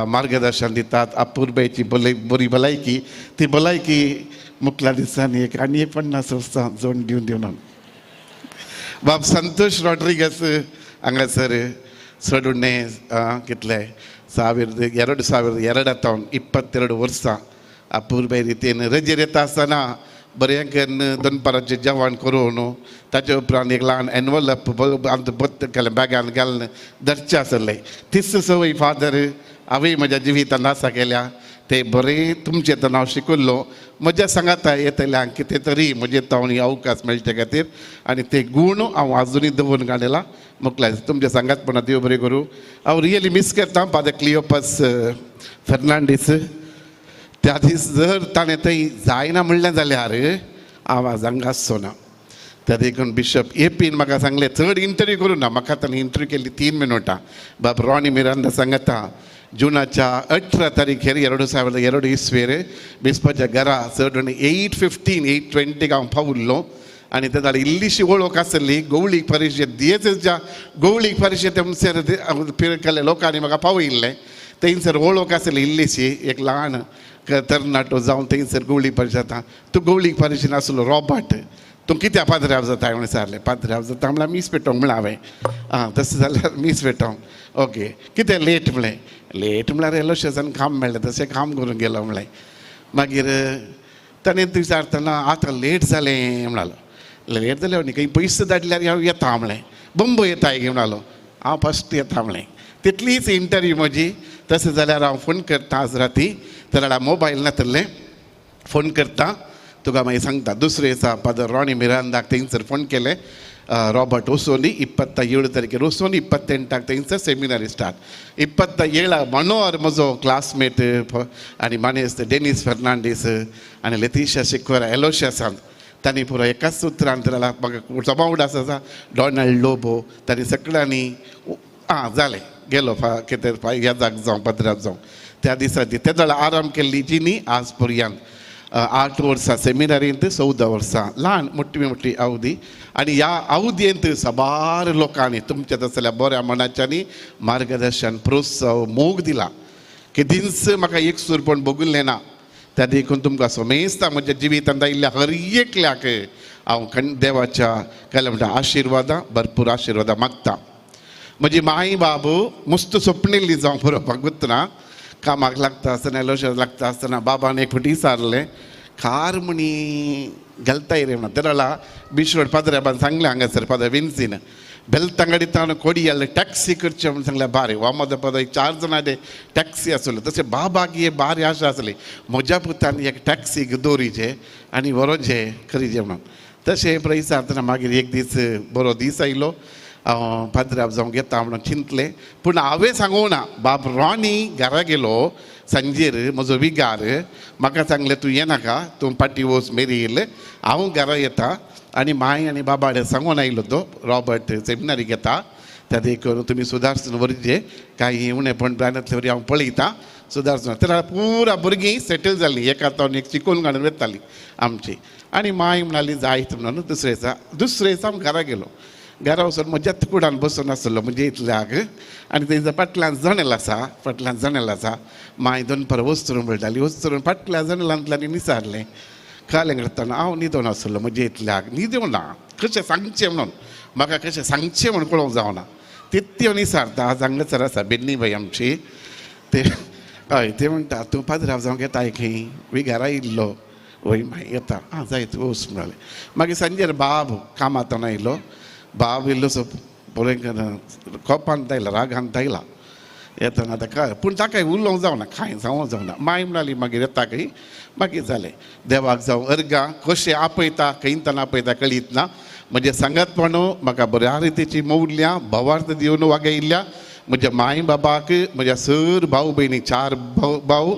मार्गदर्शन दितात. अपुरबायेची बरी भलायकी, ती भलायकी मुखल्या दिसांनी एक आनी एक 50 वर्सां जोड दिवन दिवन. बाप संतोष रॉड्रिगस हांगासर चडुणे कितले 2002 22 वर्सां अपुरबाय रितीन रजेर येता आसतना बरें करून दनपाराचें जेवण करून ताचे उपरांत एक ल्हान एनवलप बत्त केलें बॅगान घालून धरचें आसलें. तीच संवय फादर हांवें म्हज्या जिवितांत आसा केल्या. ते बरें तुमचें तर हांव शिकल्लो म्हज्या सांगाता येतल्यांक कितें तरी म्हजे तावन ही अवकाश मेळचे खातीर आनी ते गूण हांव आजुनूय दवरून काडला मुखला तुमच्या सांगातपणा देव बरें करूं. हांव रियली मीस करता फादर क्लियोपस फेर्नांडीस. त्या दीस जर ताणें थंय जायना म्हणलें जाल्यार हांव आज हांगा आसचो ना. त्या देखून बिशप एपीन म्हाका सांगलें चड इंटरव्यू करूं ना. म्हाका ताणें इंटरव्यू केल्ली 3 मिनटां. बाब रॉनी मिरांदा सांगता जुनाच्या 18 तारीखेर 2002 इस्वेर बिस्पाच्या घरा चड 8:15 8:20 हांव पावल्लो आनी ते जाल्यार इल्लीशी वळख आसली गवळीक परिशद दियेच्या गवळीक परिशद थंयसर पिरकल्ल्या लोकांनी म्हाका पावयिल्लें. थंयसर वळख आसली इल्लीशी एक ल्हान तरणाटो जावन थंयसर गवळी परिशद तूं गवळीक परिशद आसलो रॉबर्ट तूं कित्याक पाद्र्याव जाता म्हणून विचारलें. पाद्र्याव जाता म्हणल्यार मीस पेटोवंक म्हणलें हांवें. आं तशें जाल्यार मीस पेटोवंक ओके कितें लेट म्हणलें. लेट म्हणल्यार एलोशियसान काम मेळ्ळें तशें काम करूंक गेलो म्हणलें. मागीर ताणें विचारतना आतां लेट जालें म्हणालो. लेट जालें न्ही खंय पयशे धाडल्यार हांव येता म्हणलें. बंबय येता गे म्हणालो. हांव फस्ट येता म्हणलें. तितलीच इंटरव्यू म्हजी. तशें जाल्यार हांव फोन करता आज राती तर मोबायल नातलें फोन करता तुका मागीर सांगता. दुसरे दिसा फादर रॉनी मिरांदाक थंयसर फोन केलें. रॉबर्ट वसोनी 27 तारखेर वसोनी 28 थंयसर सेमिनारी स्टार्ट. 27 मनोहर म्हजो क्लासमेट आनी मानेस्त डेनीस फेर्नांडीस आनी लेतिशा शिकवरा एलोशियासान तांणी पुरो एकाच सुत्रान म्हाका जमावड आसा डॉनाल्ड लोबो तांणी सगळ्यांनी आं जालें गेलो कितें याजाक जावं पदराक जावं. त्या दिसा ती तेदोळा आराम केल्ली जिनी आज पर्यंत 8 वर्सां सेमिनारींत 14 वर्सां ल्हान मोठी मोठी अवधी. आनी ह्या अवधींत साबार लोकांनी तुमच्या तसल्या बऱ्या मनाच्यांनी मार्गदर्शन प्रोत्साह मोग दिला केदींच म्हाका एक सुरपण भोगुल्लें ना. त्या देखून तुमकां समेस्ता म्हज्या जिवितांत आयिल्ल्या हर एकल्याक हांव देवाच्या काय म्हणटा आशिर्वादां भरपूर आशिर्वादां मागता. म्हजी माई बाबू मुस्त सोपणिल्ली जावं बरोवपाक गुतना कामाक लागता आसतना एलोशियाक लागता आसतना बाबान एक फावटी विचारलें कार म्हणी घालताय रे म्हणून. तेदोळा बिशरोड पाद्र्याबान सांगलें हांगासर फादर विन्सीन बेलतांगडी ताणें कोडियाल टॅक्सी करचें म्हणून सांगलें. बारे वामद पद 4 जाणां ते टॅक्सी आसलो तशें बाबाक एक बारी आशा आसली म्हज्या पुतान एक टॅक्सीक दवरीचे आनी व्हरोचें खरीचें म्हणून. तशें विचारतना मागीर एक दीस बरो दीस आयलो हांव पाद्र्याब जावंक येता म्हणून चिंतलें. पूण हांवें सांगूं ना. बाब रॉनी घरा गेलो सांजेर म्हजो विगार म्हाका सांगलें तूं येनाका तूं पाटी वच मेरी येयलें हांव घरा येता आनी माय आनी बाबा कडेन सांगून आयलो तो रॉबर्ट सेमिनारीक येता त्या देखून तुमी सुदारसून व्हरचे कांय उणेपण जायनातले वरी हांव पळयता सुदारसून. तर पुरा भुरगीं सेटल जालीं एका तावन एक शिकून काडून वतालीं आमची. आनी माय म्हणाली जायत म्हणून दुसरे दिसा दुसरे दिसा हांव घरा गेलो. घरा वचून म्हज्याच कुडान बसून आसलो म्हणजे इतल्याक आनी तेंच्या फाटल्यान जनेल आसा फाटल्यान जनेल आसा माय दनपार वचरून म्हणटाली वचरून फाटल्या जनेलांतल्यान निसारलें कालें करतना हांव न्हिदोन आसलो म्हजे इतल्याक न्हिदों ना कशें सांगचें म्हणून म्हाका कशें सांगचें म्हणून कळोवंक जावना तितल्यो निसारता. आज हांगासर आसा बेन्नी बाई आमची ते हय ते म्हणटा तूं पाद्राव जावंक येताय खंय विगारा येयल्लो वय मागीर येता आं जायत वच म्हणालें. मागीर सांजेर बाब कामांतल्यान आयलो. बाब इल्लोसो बरें कोपान आयला रागान आयला येतना ताका पूण ताका उलोवंक जावना कांय जावंक जावना. माय म्हणाली मागीर येता खंय मागीर जालें देवाक जावं अर्गां कशें आपयता खंयताना आपयता कळीत ना. म्हजें सांगातपण म्हाका बऱ्या रितीची मौल्यां भावार्थ दिवन वागयल्ल्या म्हज्या माय बाबाक म्हज्या सर भाव भयणी 4 भाव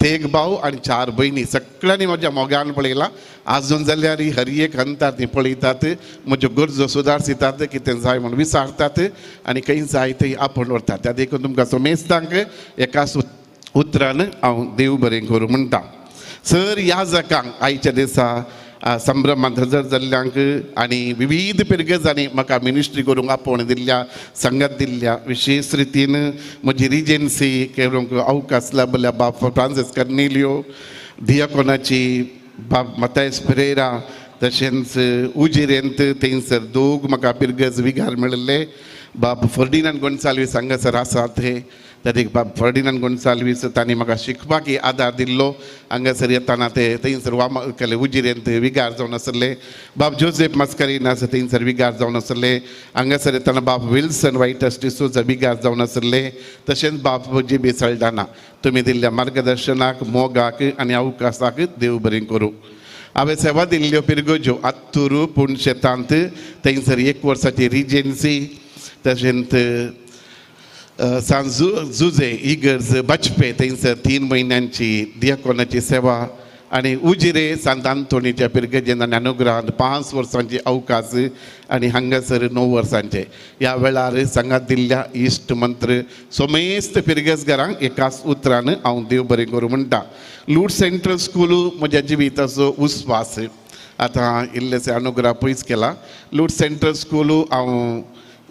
तेग भाव आनी 4 भयणी सगळ्यांनी म्हज्या मोगान पळयला. आजून जाल्यार हर एक अंतार ती पळयतात म्हज्यो गरजो सुदारसितात कितें जाय म्हूण विचारतात आनी खंय जाय थंय आपोवन व्हरतात. त्या देखून तुमकां समेस्तांक एकाच उतरान हांव देव बरें करूं म्हणटा. सर ह्या जाकांक आयच्या दिसा संभ्रमांत हजर जाल्ल्यांक आनी विविध पिरगजांनी म्हाका मिनिस्ट्री करूंक आपोवण दिल्ल्या संगत दिल्ल्या विशेश रितीन म्हजी रिजन्सी करूंक अवकाश लाभल्या बाब फ्रांसीस कर्नेलियो दियाकोनाची बाब मतायस पेरेरा तशेंच उजिरेंत थंयसर दोग म्हाका पिरगज विगार मेळिल्ले बाब फर्डिनांद गोन्साल्वीस हांगासर आसात हे त्या बाब फर्डिनांद गोन्साल्वीस तांणी म्हाका शिकपाक आदार दिल्लो. हांगासर येताना ते थंयसर वाम केले उजिरेंत विगार जावन आसले. बाब जोसेफ मस्करीनास थंयसर विगार जावन आसले. हांगासर येताना बाब विल्सन वायटस डिसोजा विगार जावन आसले. तशेंच बाब जी बी सल्डाना तुमी दिल्ल्या मार्गदर्शनाक मोगाक आनी अवकाशाक देव बरें करूं. हांवें सेवा दिल्ल्यो पिरगोज्यो आत्तुरू पूण शेतांत थंयसर 1 वर्साची रिजन्सी तशेंच सान जुजे इगर्ज बाजपे थंयसर 3 म्हयन्यांची दियाकोनाची सेवा आनी उजिरे सांत आंतोनीच्या पिरगजेन आनी अनुग्रहान 5 वर्सांची अवकाश आनी हांगासर 9 वर्सांचे. ह्या वेळार सांगात दिल्ल्या इश्ट मंत्र सोमेस्त पिरगजगारांक एकाच उतरान हांव देव बरें करूं म्हणटा. लूट सेंट्रल स्कूल म्हज्या जिविताचो उस्वास. आतां इल्लेशें अनुग्रह पयस केला. लूट सेंट्रल स्कूल हांव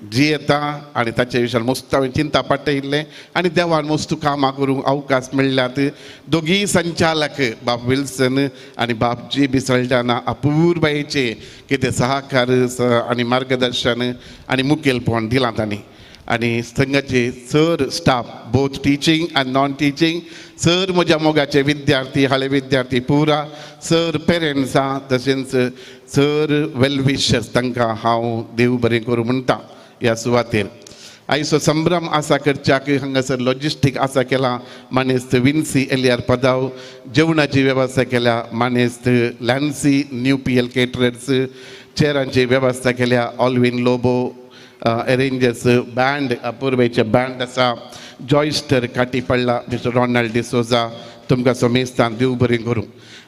जियेता आनी ताचे विशयान मस्त हांवें चिंता पाटयिल्लें आनी देवान मस्त कामां करूंक अवकाश मेळ्ळ्यात. दोगीय संचालक बाब विल्सन आनी बाब जी बी सल्डाना अपुरबायेचे कितें सहकार आनी मार्गदर्शन आनी मुखेलपण दिलां तांणी. आनी संघाचे sir staff both teaching आनी नॉन टिचींग सर म्हज्या मोगाचे विद्यार्थी हाळे विद्यार्थी पुरा सर पेरंट्सां तशेंच सर वेलविशर्स तांकां हांव देव बरें करूं म्हणटा. ह्या सुवातेर आयचो संभ्रम आसा करच्याक हांगासर लॉजिस्टीक आसा केला मानेस्त विन्सी एलियार पदाव जेवणाची वेवस्था केल्या मानेस्त Lancy new P L caterers चेरांची वेवस्था केल्या ऑलवीन लोबो एरेंजर्स बँड अपुर्वेचे बँड आसा जॉयस्टर काटी पडला मिस्टर रोनाल्ड डिसोजा तुमकां सोमेस्तान देव बरें करूं.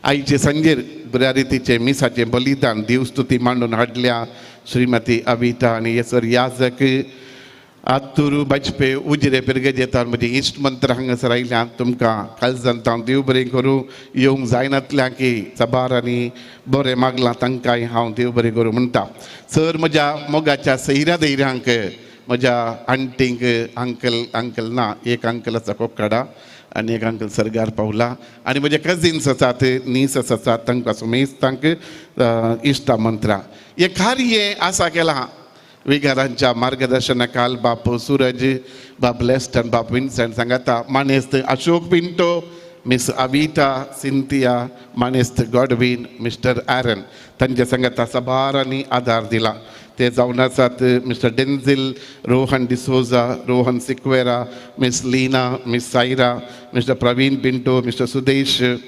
आयचे सांजेर बऱ्या रितीचें मिसाचें बलिदान देवस्तुती मांडून हाडल्या श्रीमती अविता आनी येसर याजक आत्तुरू बाजपे उजिरे पिरगेजेतान म्हजे इश्ट मंत्र हांगासर आयल्यात तुमकां काळजांत हांव देव बरें करूं. येवंक जायनातल्या की साबार आनी बरें मागलां तांकांय हांव देव बरें करूं म्हणटा. सर म्हज्या मोगाच्या सैऱ्या दैऱ्यांक म्हज्या आंटींक अंकल अंकल ना एक अंकल आसा कोकाडा आनी एक अंकल सरगार पावला आनी म्हजे कजिन्स आसात नीस आसात तांकां सुमेस्तांक इश्टा मंत्रां हें कार्य आसा केलां. विगारांच्या मार्गदर्शना खाल बाप सूरज बाप लेस्टन बाप विन्संट सांगाता मानेस्त अशोक पिंटो मिस अविता सिंथिया मानेस्त गॉडवीन मिस्टर आरन तांच्या सांगाता साबारांनी आदार दिला. ते जावन आसात mister Denzil Rohan D'Souza Rohan Sequeira miss Leena miss Saira mister Praveen Pinto mister Sudesh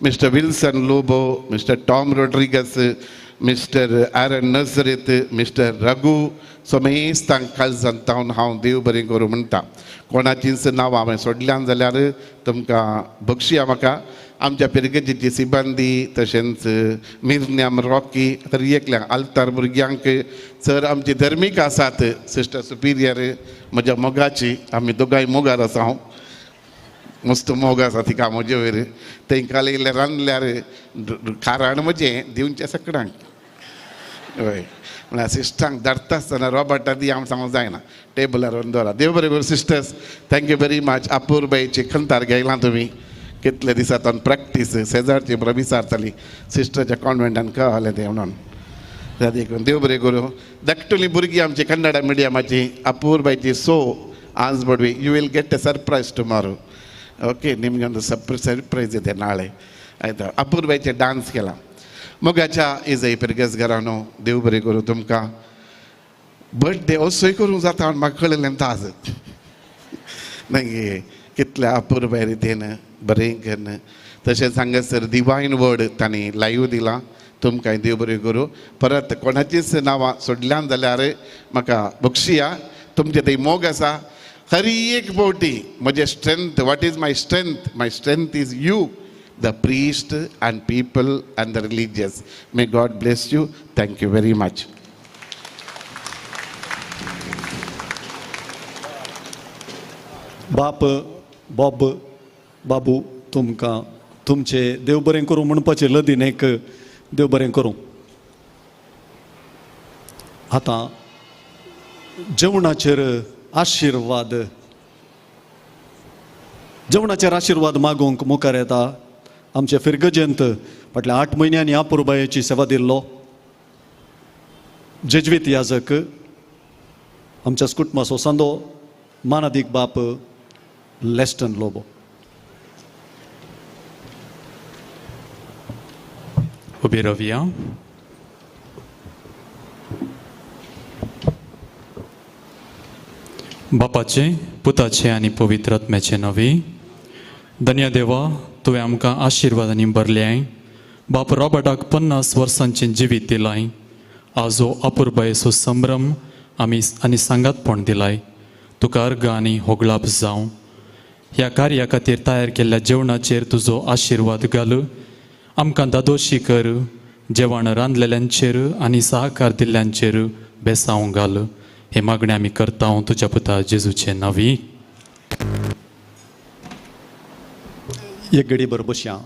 mister Wilson Lobo mister Tom Rodrigues mister Aaron Nazareth mister Raghu सोमेस्तांक काळजांत तावन हांव देव बरें करूं म्हणटा. कोणाचींच नांवां हांवें सोडल्यान जाल्यार तुमकां बक्षया म्हाका. आमच्या पिरगेजीची सिबंदी तशेंच मिरन्याम रॉकी तर एकल्या आल्तार भुरग्यांक सर आमची धर्मीक आसात सिस्टर सुपिरियर म्हज्या मोगाची आमी दोगांय मोगार आसा हांव मस्त मोग आसा तिका म्हजे वयर तेंकां इल्लें रांदल्यार कारण म्हजें दिवचें सगळ्यांक हय म्हळ्यार सिस्टरांक धाडटा आसतना रॉबर्टा दी हांव सांगूंक जायना टेबलार व्हरून दवरा. देव बरें करूं sisters thank you very much. अपुरबायेची खंतार घेयलां तुमी कितले दिसांत प्रॅक्टीस शेजारची बरो विचारताली सिस्टरच्या कॉन्वेंटान कळलें तें म्हणून त्या देखून देव बरें करूं. धाकटुलीं भुरगीं आमची कन्नडा मिडियमाची अपुरबायची सो आज Badavi you will get a surprise tomorrow okay. निमगे ಒಂದು ಸರ್ಪ್ರೈಸ್ ಇದೆ ನಾಳೆ ಆಯಿತಾ. अपुरबायेचे डान्स केला. मोगाच्या इजय पिरगजगारानो देव बरें करूं तुमकां. बर्थडे असोय करूंक जाता म्हण म्हाका कळिल्लें आज मागीर कितल्या अपुरबाय रितीन बरें करून तशेंच हांगासर डिवायन वर्ड तांणी लायव्ह दिलां तुमकां देव बरें करूं. परत कोणाचीच नांवां सोडल्यान जाल्यार म्हाका बक्षिया. तुमचे थंय मोग आसा हर एक फावटी म्हजें strength what is my strength my strength is you the priest and people and the religious. May God bless you. Thank you very much. बाप बॉब बाबू तुमकां तुमचे देव बरें करूं म्हणपाचें लदीन एक देव बरें करूं. आतां जेवणाचेर आशिर्वाद जेवणाचेर आशिर्वाद मागूंक मुखार येता आमचे फिरगजेंत फाटल्या 8 म्हयन्यांनी अपुरबायेची सेवा दिल्लो जेजवीत याजक आमच्या कुटुंबाचो सांदो मानादीक बाप लेस्टन लोबो. उबी रावया. बापाचे, पुताचे आनी पवित्र आत्म्याचे नांवी. धन्य देवा, तुवें आमकां आशिर्वादांनी भरल्याय. बाप रॉबर्टाक 50 वर्सांचें जिवीत दिलाय. आज हो अपुरबायेचो संभ्रम आमी आनी सांगातपण दिलाय. तुका अर्घ आनी होगळाप जावं. ह्या कार्या खातीर तयार केल्ल्या जेवणाचेर तुजो आशिर्वाद घाल. आमकां दादोशी कर. जेवण रांदलेल्यांचेर आनी सहकार दिल्ल्यांचेर बेसांव घाल. हे मागणें आमी करता तुज्या पुता जेजूचे नांवी. एक घडी बरोबर बसया.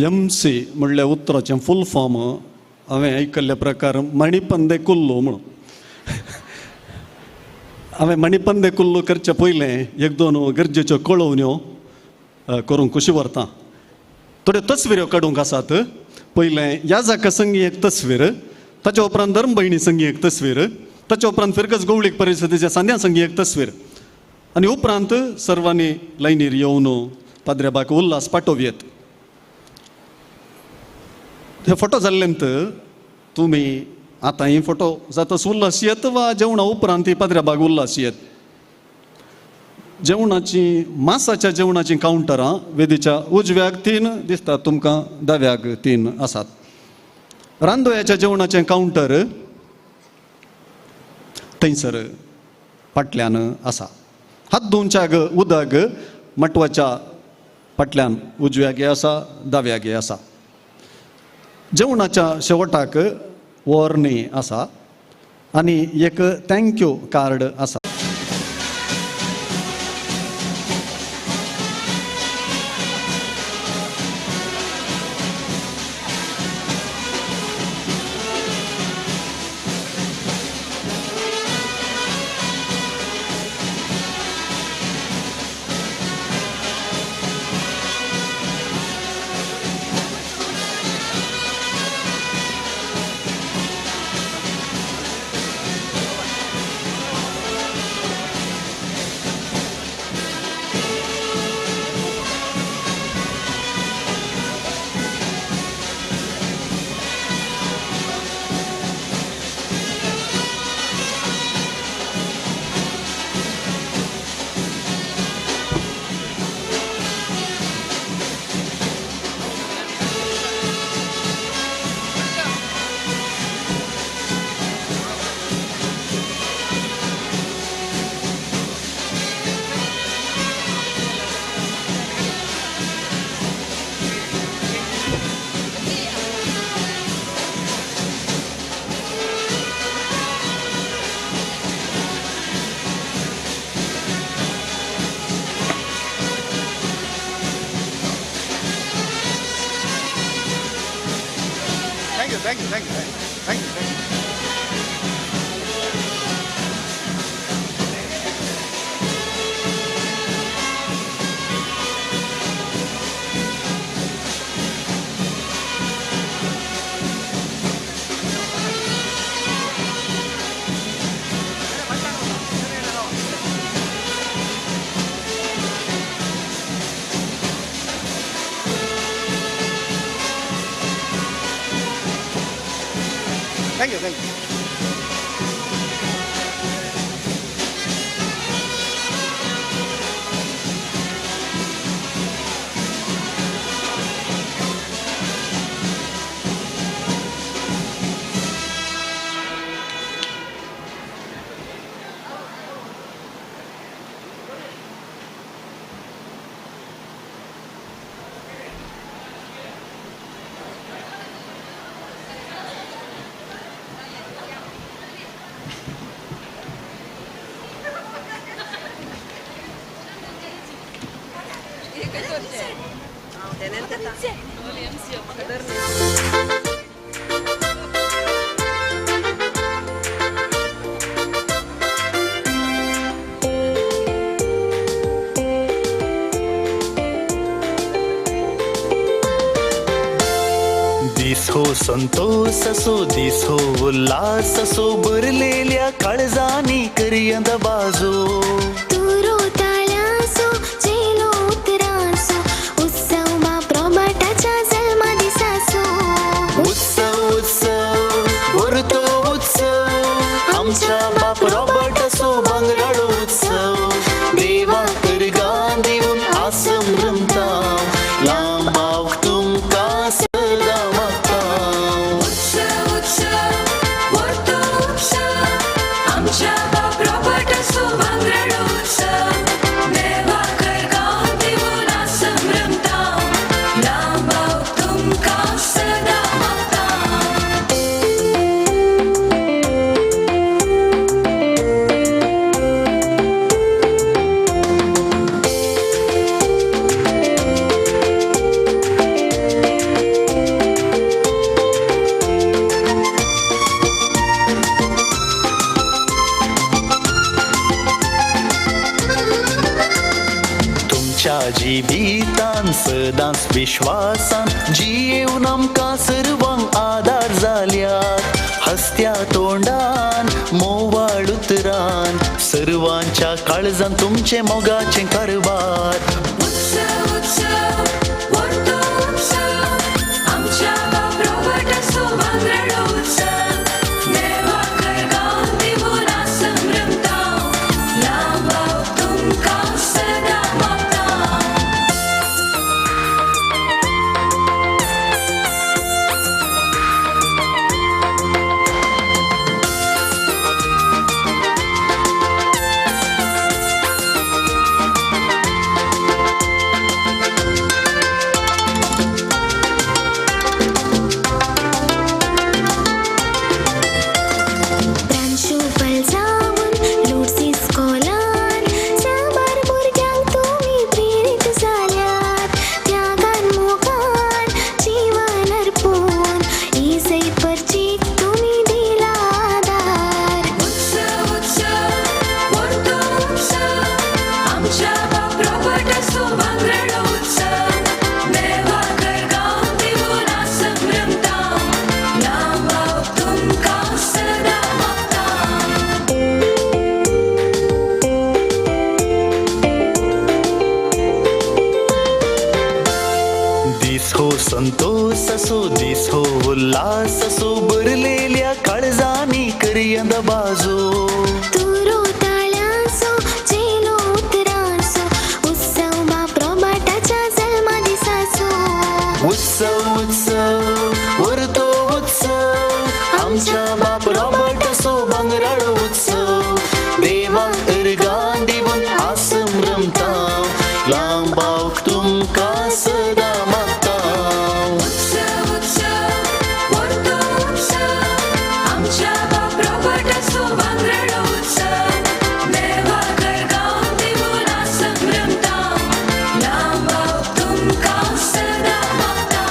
एम सी म्हणल्या उतराचें फूल फॉर्म हांवें आयकल्ल्या प्रकार मणिपंदे कुल्लू म्हणून. हांवें मणिपंदे कुल्लू करचे पयलें एक दोन गरजेच्यो कळोवण्यो करूंक खुशी व्हरता. थोड्यो तस्विऱ्यो काडूंक आसात. पयलें याजाका संगी एक तस्वीर, ताच्या उपरांत धर्मभयणी संगी एक तस्वीर, ताच्या उपरांत फिरगज गोवळीक परिशदेच्या सांद्या संगी एक तस्वीर, आनी उपरांत सर्वांनी लायनीर येवन पाद्र्याबाक उल्हास पाठोवयेत. हे फोटो जाल्लेंत तुमी आतां ही फोटो जातच उल्हास येत वा जेवणा उपरांत ही पाद्र्याबाग उल्हास येत. जेवणाची मासाच्या जेवणाची कावंटरां वेदीच्या उजव्याक 3 दिसतात तुमकां, दाव्याक 3 आसात. रांदोयाच्या जेवणाचें कावंटर थंयसर फाटल्यान आसा. हात धुवच्याक उदक मटवाच्या फाटल्यान उजव्याक आसा, दाव्याक आसा. जेवणाच्या शेवटाक वॉर्नी आसा आनी एक thank you card आसा. Thank you, thank you, thank you, thank you. Thank you, thank you. दीस हो संतोष असो, दीस हो उल्हास असो, भरलेल्या काळजांनी करया दबाजो. तुरो ताळ्यांचो झेलो उतरांचो उत्सव बाप रॉबर्टाच्या जल्मा दिसाचो. उत्सव उत्सव व्हरतो उत्सव आमच्या बाप रॉबर्टाचो भांगराळो उत्सव. देवाक अर्गां दिवन आसम रमता, लांबावक तुमकां सदां मागता. उत्सव उत्सव व्हरतो उत्सव आमच्या बाप रॉबर्टाचो भांगराळो उत्सव. देवाक अर्गां दिवन आसम रमता, लांबावक तुमकां सदां मागता. तुमच्या जिवितान सदांच विश्वासान जियेवन आमकां सर्वांक आदार जाल्यात. हसत्या तोंडान मोवाळ उतरान सर्वांच्या काळजान तुमचे मोगाचें कारभार. उत्सव उत्सव व्हरतो उत्सव आमच्या बाप रॉबर्टाचो भांगराळो उत्सव. देवाक अर्गां दिवन आसम रमता, लांबावक तुमकां सदां मागता. प्रांशुपाल जावन लुड्स इस्कोलान साबार भुरग्यांक तुमी प्रेरीत जाल्यात. त्यागान मोगान जीवन अर्पून इजय परचीक तुमी दिला आदार. उत्सव उत्सव व्हरतो उत्सव आमच्या बाप रॉबर्टाचो भांगराळो उत्सव. देवाक अर्गां दिवन आसम रमता, लांबावक तुमकां सदां मागता. दीस हो संतोष असो, दीस हो उल्हास असो, भरलेल्या काळजांनी करया दबाजो. तुरो ताळ्यांचो झेलो उतरांचो उत्सव बाप रॉबर्टाच्या जल्मा दिसाचो. उत्सव उत्सव व्हरतो उत्सव आमच्या बाप रॉबर्टाचो भांगराळो उत्सव. देवाक अर्गां दिवन आसम रमता, लांबावक तुमकां सदां मागता. उत्सव उत्सव व्हरतो उत्सव आमच्या बाप रॉबर्टाचो भांगराळो उत्सव. देवाक अर्गां दिवन आसम रमता, लांबावक तुमकां सदां मागता.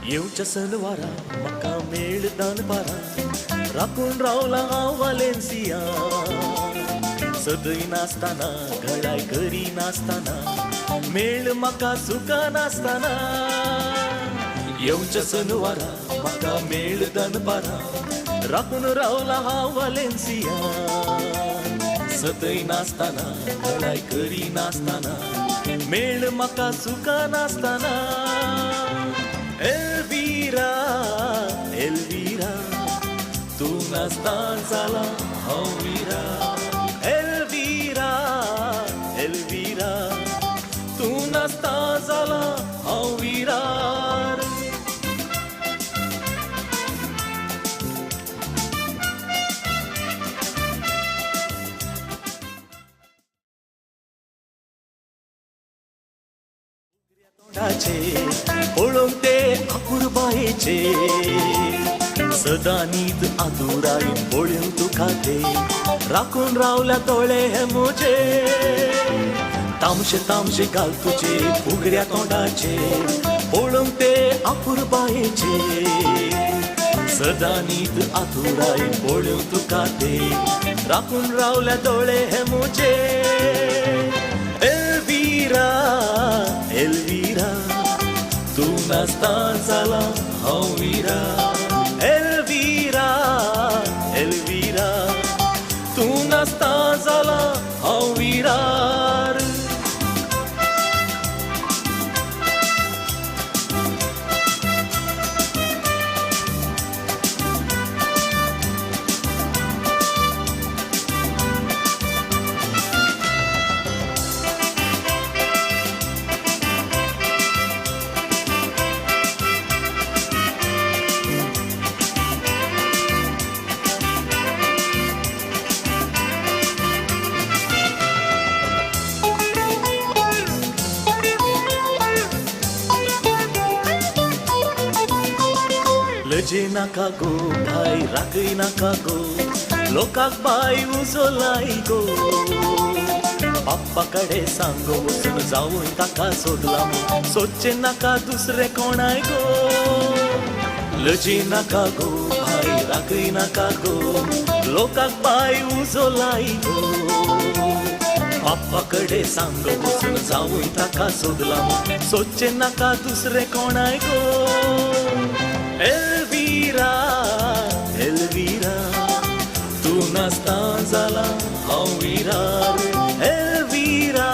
येवच्या सनवारा म्हाका मेळ दनपारा राखून रावला हांव वालेन्सिया सदय नासतना घडाय करी नासतना मेळ म्हाका सुखा नासतना येवच्या सनवारा म्हाका मेळ दनपारा राखून रावला हांव वालेन्सिया सतय नासतना घडाय करी नासतना मेळ म्हाका सुखा नासतना एल्विरा एल्विरा तूं नासतना जाला हांव विरा एल्विरा एल्विरा तूं नासतना जाला हांव विरार पळोवंक ते अपुरबायेचे सदां न्हीद आदुरायेन पळोवंक तुका ते राखून रावल्या दोळे हे म्हजे तामशे तामशे घाल तुजे फुगड्या तोंडाचे पळोवंक ते अपुरबायेचे सदां न्हीद आदुरायेन पळोवंक तुका ते राखून रावल्या दोळे हे म्हजे एल्विरा एल्विरा तूं नासतना जाला हांव विरा एल्विरा एल्विरा तूं नासतना जाला हांव विरार लजे नाका गो भाय राखय नाका गो लोकांक बाय उजो लाय गो बाप्पा कडेन सांगो वचून जावूय ताका सोदला म्हूण सोदचें नाका दुसरें कोणाय गो लजे नाका गो भाय राखय नाका गो लोकांक बाय उजो लाय गो बाप्पा कडेन सांगो वचून जावूय ताका सोदला म्हूण सोदचें नाका दुसरें कोणाय गो एल्विरा एल्विरा तूं नासतना जाला हांव विरार एल्विरा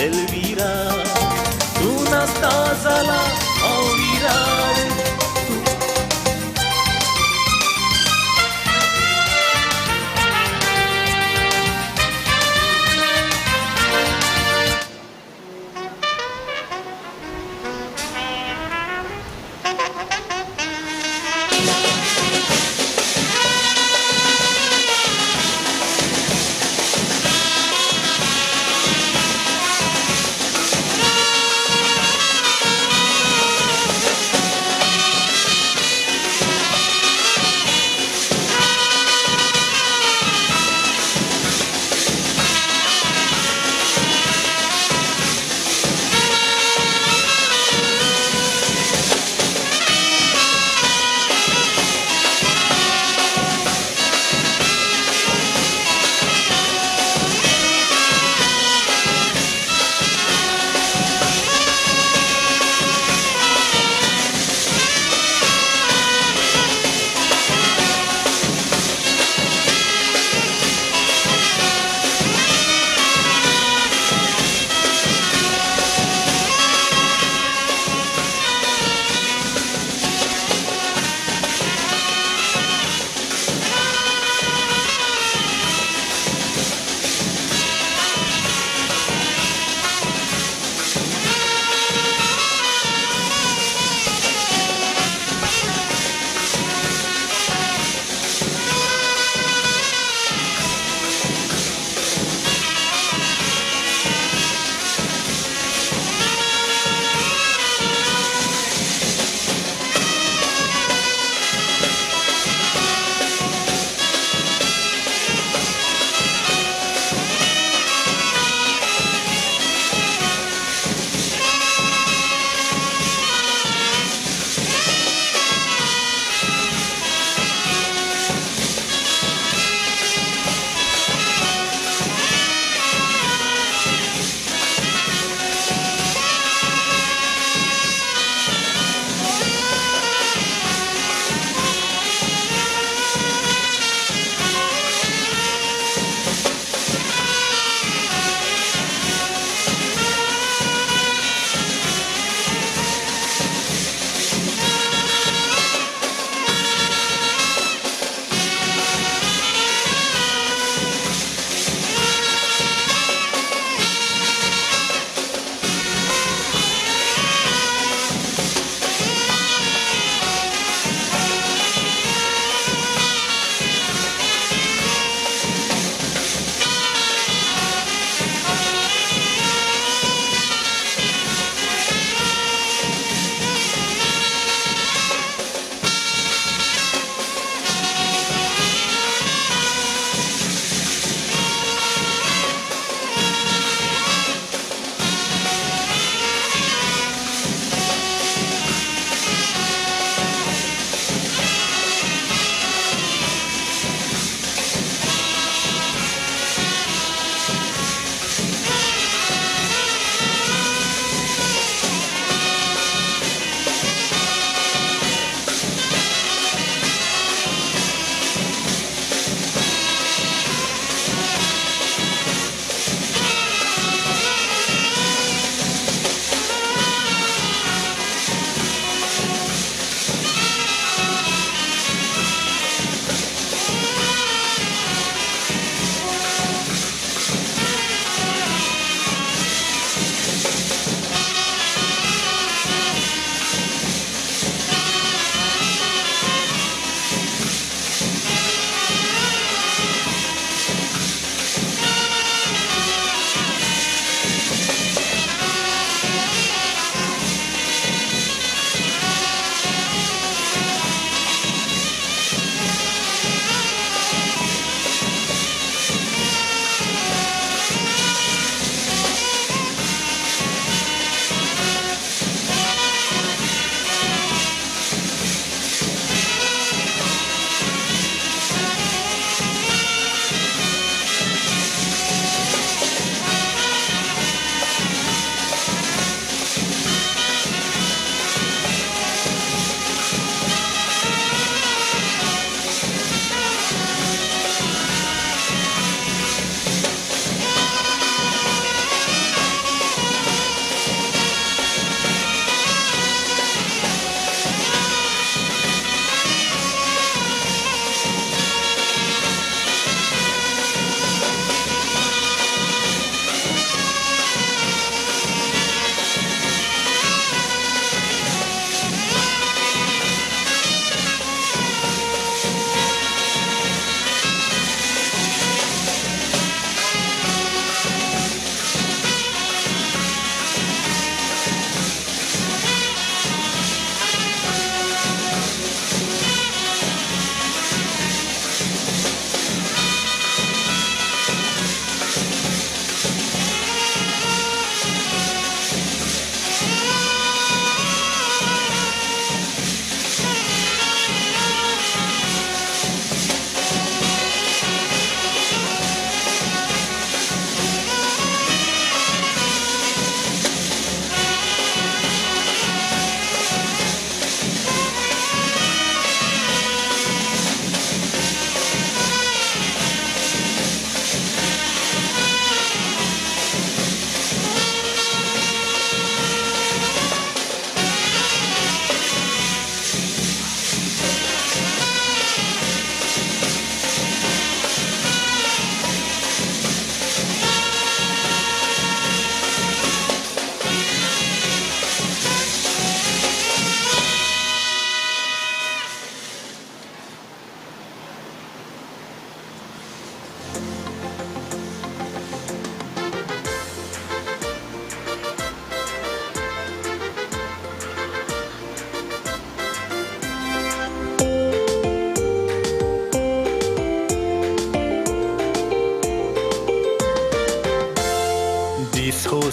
एल्विरा तूं नासतना जाला हांव विरार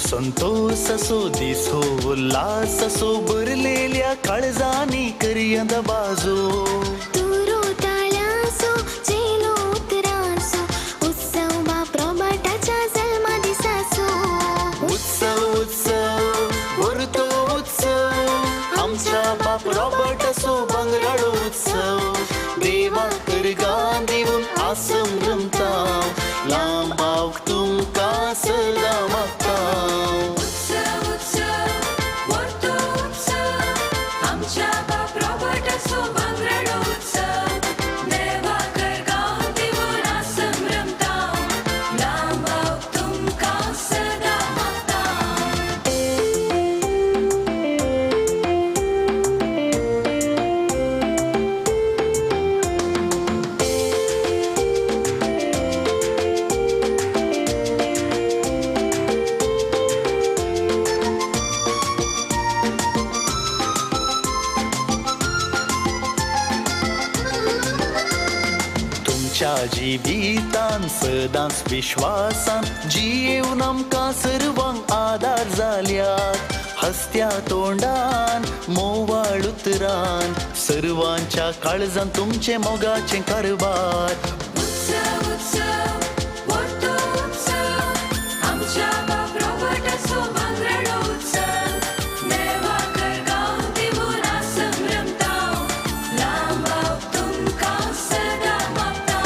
संतोष असो, दीस हो उल्हास असो, भरलेल्या काळजांनी करया दबाजो. तुरो ताळ्यांचो झेलो उतरांचो उत्सव बाप रॉबर्टाच्या जल्मा दिसाचो. उत्सव उत्सव वरतो उत्सव, आमच्या बाप रॉबर्टाचो भांगराळो उत्सव. देवाक अर्गां दिवन आसम रमता, लांबावक तुमकां सदां मागता. उत्सव उत्सव वरतो उत्सव, आमच्या बाप रॉबर्टाचो भांगराळो उत्सव. देवाक अर्गां दिवन आसम रमता, लांबावक तुमकां सदां मागता. तुमच्या जिवितान सदांच विश्वासान जियेवन आमकां सर्वांक आदार जाल्यात. हसत्या तोंडान मोवाळ उतरान सर्वांच्या काळजान तुमचे मोगाचें कारभार. उत्सव उत्सव वरतो उत्सव, आमच्या बाप रॉबर्टाचो भांगराळो उत्सव. देवाक अर्गां दिवन आसम रमता, लांबावक तुमकां सदां मागता.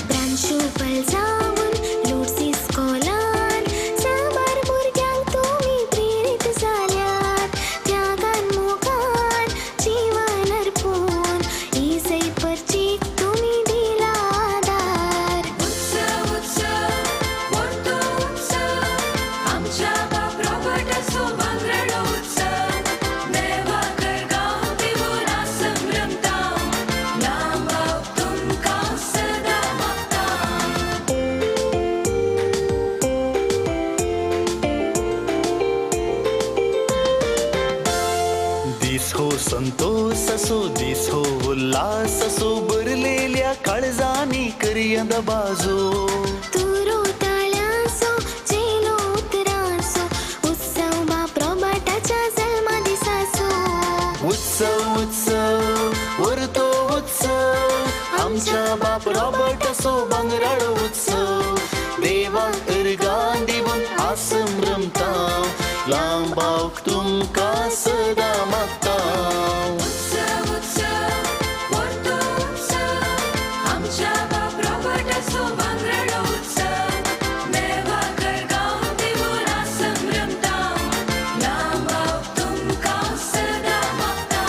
प्रांशुपल जावन लुड्स इस्कोलान साबार भुरग्यांक तुमी प्रेरीत जाल्यात. त्यागान मोगान जीवन अर्पून इजय परचीक तुमी दिला आदार. उत्सव उत्सव वरतो उत्सव, आमच्या बाप रॉबर्टाचो भांगराळो उत्सव. देवाक अर्गां दिवन आसम रमता, लांबावक तुमकां सदां मागता. दीस हो संतोष असो, दीस हो उल्हास असो, भरलेल्या काळजांनी करया दबाजो. तुरो ताळ्यांचो झेलो उतरांचो उत्सव बाप रॉबर्टाच्या जल्मा दिसाचो. उत्सव उत्सव वरतो उत्सव, आमच्या बाप रॉबर्टाचो भांगराळो उत्सव. देवाक अर्गां दिवन आसम रमता, लांबावक तुमकां सदां मागता. उत्सव उत्सव वरतो उत्सव, आमच्या बाप रॉबर्टाचो भांगराळो उत्सव. देवाक अर्गां दिवन आसम रमता, लांबावक तुमकां सदां मागता.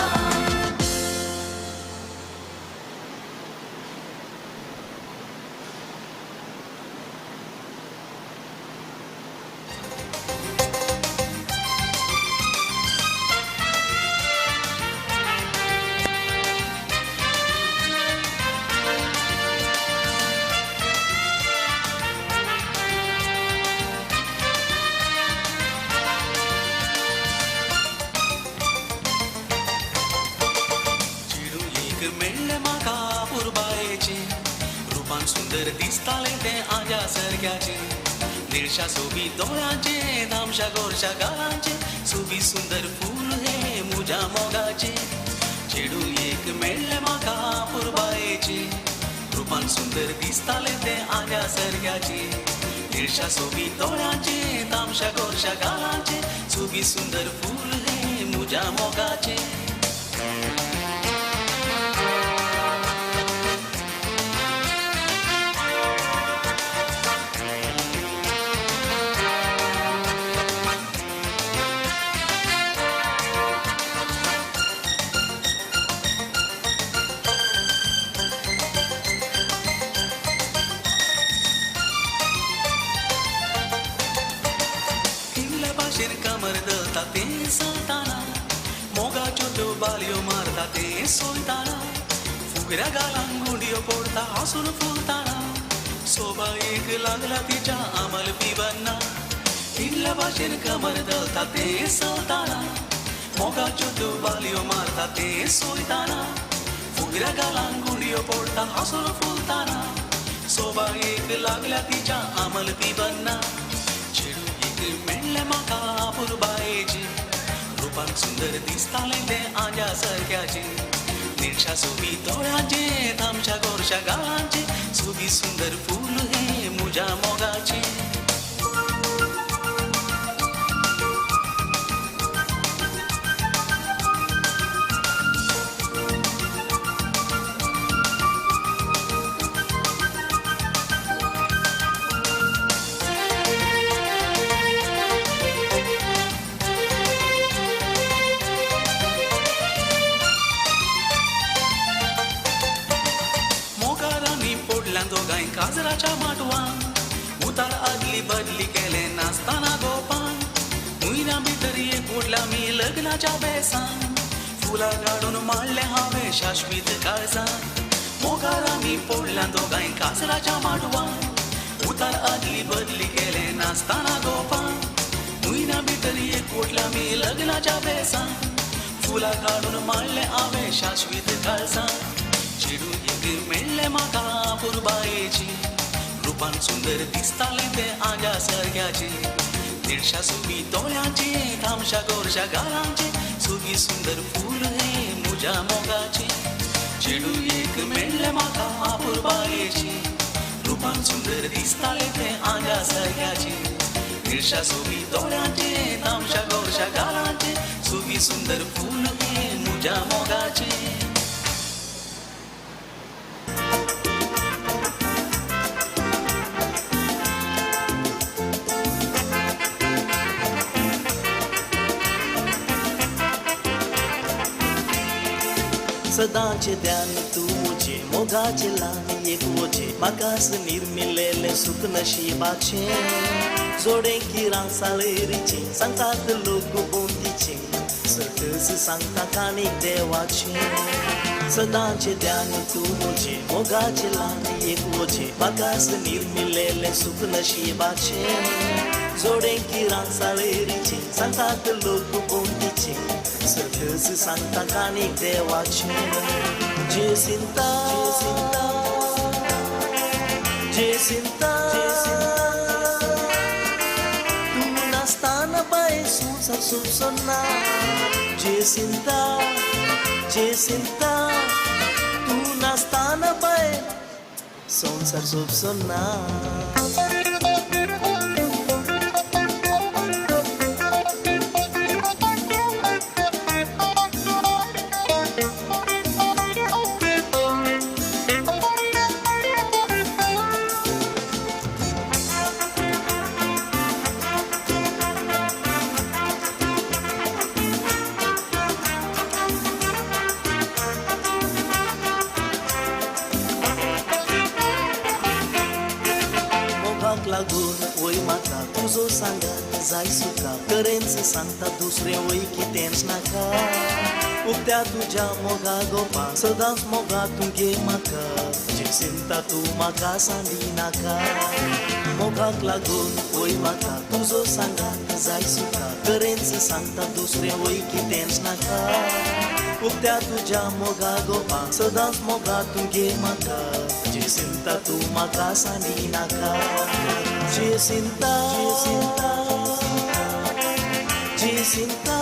चेडूं एक मेळ्ळें म्हाका पुरबायेचें, रुपान सुंदर दिसतालें तें आज्या सारक्याचें. निळशा सोबीत दोळ्यांचें, तांबशा गोरशा गालांचें, सोबीत सुंदर फूल हें म्हज्या मोगाचें. चेडूं एक मेळ्ळें म्हाका पुरबायेचें, रुपान सुंदर दिसतालें तें आज्या सारक्याचें. निळशा सोबीत दोळ्यांचें, तांबशा गोरशा गालांचें, सोबीत सुंदर फूल हें म्हज्या मोगाचें. किल्ल्या भाशेन कमर दलता तें चलताना, मोगाच्यो त्यो बालयो मारता तें सोयताना, फुगऱ्या गालांक गुंडयो पडटा हांसून फुलताना सोबायेक लागला तिच्या आमल पिवन्ना इल्ल्या भाशेन कमर दलता तें चलताना मोगाच्यो त्यो बालयो मारता तें सोयताना फुगऱ्या गालांक गुंडयो पडटा हांसून फुलताना सोबायेक लागल्या तिच्या आमल पिवन्ना चेडूं एक मेळ्ळें म्हाका पुरबायेचें रुपान सुंदर दिसतालें तें आंज्या सारक्याचें निळशा सोबी दोळ्यांचें तामशा गोरशा गाळांचें सोबी सुंदर फूल हें म्हज्या मोगाचें. दोगांय काजराच्या माटवान उतार आदली बदली केले नासतना गोपान म्हयन्या भितर एक उडल्या मी लग्नाच्या बेसान फुलां काडून मांडलें हांवें शाश्वीत काळजान मोगारांनी पडल्या दोगांय काजराच्या माटवान उतार आदली बदली केले नासतना गोपान म्हयन्या भितर एक उडल्या मी लग्नाच्या बेसान फुलां काडून मांडलें हांवें शाश्वीत काळजान चेडूं एक मेळ्ळें म्हाका पुरबायेचें रुपान सुंदर दिसतालें तें आंज्या सारक्याचें निळशा सोबी दोळ्यांचें तामशा गोरशा गालांचें सोबी सुंदर फूल हें म्हज्या मोगाचें चेडूं एक मेळ्ळें म्हाका पुरबायेचें रुपान सुंदर दिसतालें तें आंज्या सारक्याचें निळशा सोबी दोळ्यांचें तामशा गोरशा गालांचें सोबी सुंदर फूल हें म्हज्या मोगाचें. सदांचें ध्यान तूं म्हजें मोगाचें ल्हान एक वजें म्हाकाच निर्मिलेलें सूख नशिबाचें जोडें किरां साळेरीचें सांगतात लोक बोंदीचें सटच सांगता काणी देवाचें सदांचें ध्यान तूं म्हजें मोगाचें ल्हान एक वजें म्हाकाच निर्मिलेलें सूख नशिबाचें जोडें किरां साळेरीचें सांगतात लोक बोंदीचें सटच सांगता काणी देवाचें. जेसिंता जेसिंता तूं नासतना बाय संवसार सोंपचो ना जेसिंता जेसिंता तूं नासतना बाय संवसार सोंपचो ना. लागून वय म्हाका तुजो सांगात जाय सुखा करेंच सांगता दुसरें वय कितेंच नाका उक्त्या तुज्या मोगा गोपा सदांच मोगा तूं घे म्हाका जेसिंता तूं म्हाका सांडी नाका मोगाक लागून वय म्हाका तुजो सांगात जाय सुखा करेंच सांगता दुसरें वय कितेंच नाका उक्त्या तुज्या मोगा गोपा सदांच मोगा तूं घे म्हाका जेसिंता तूं म्हाका सांडी नाका. जेसिंता जेसिंता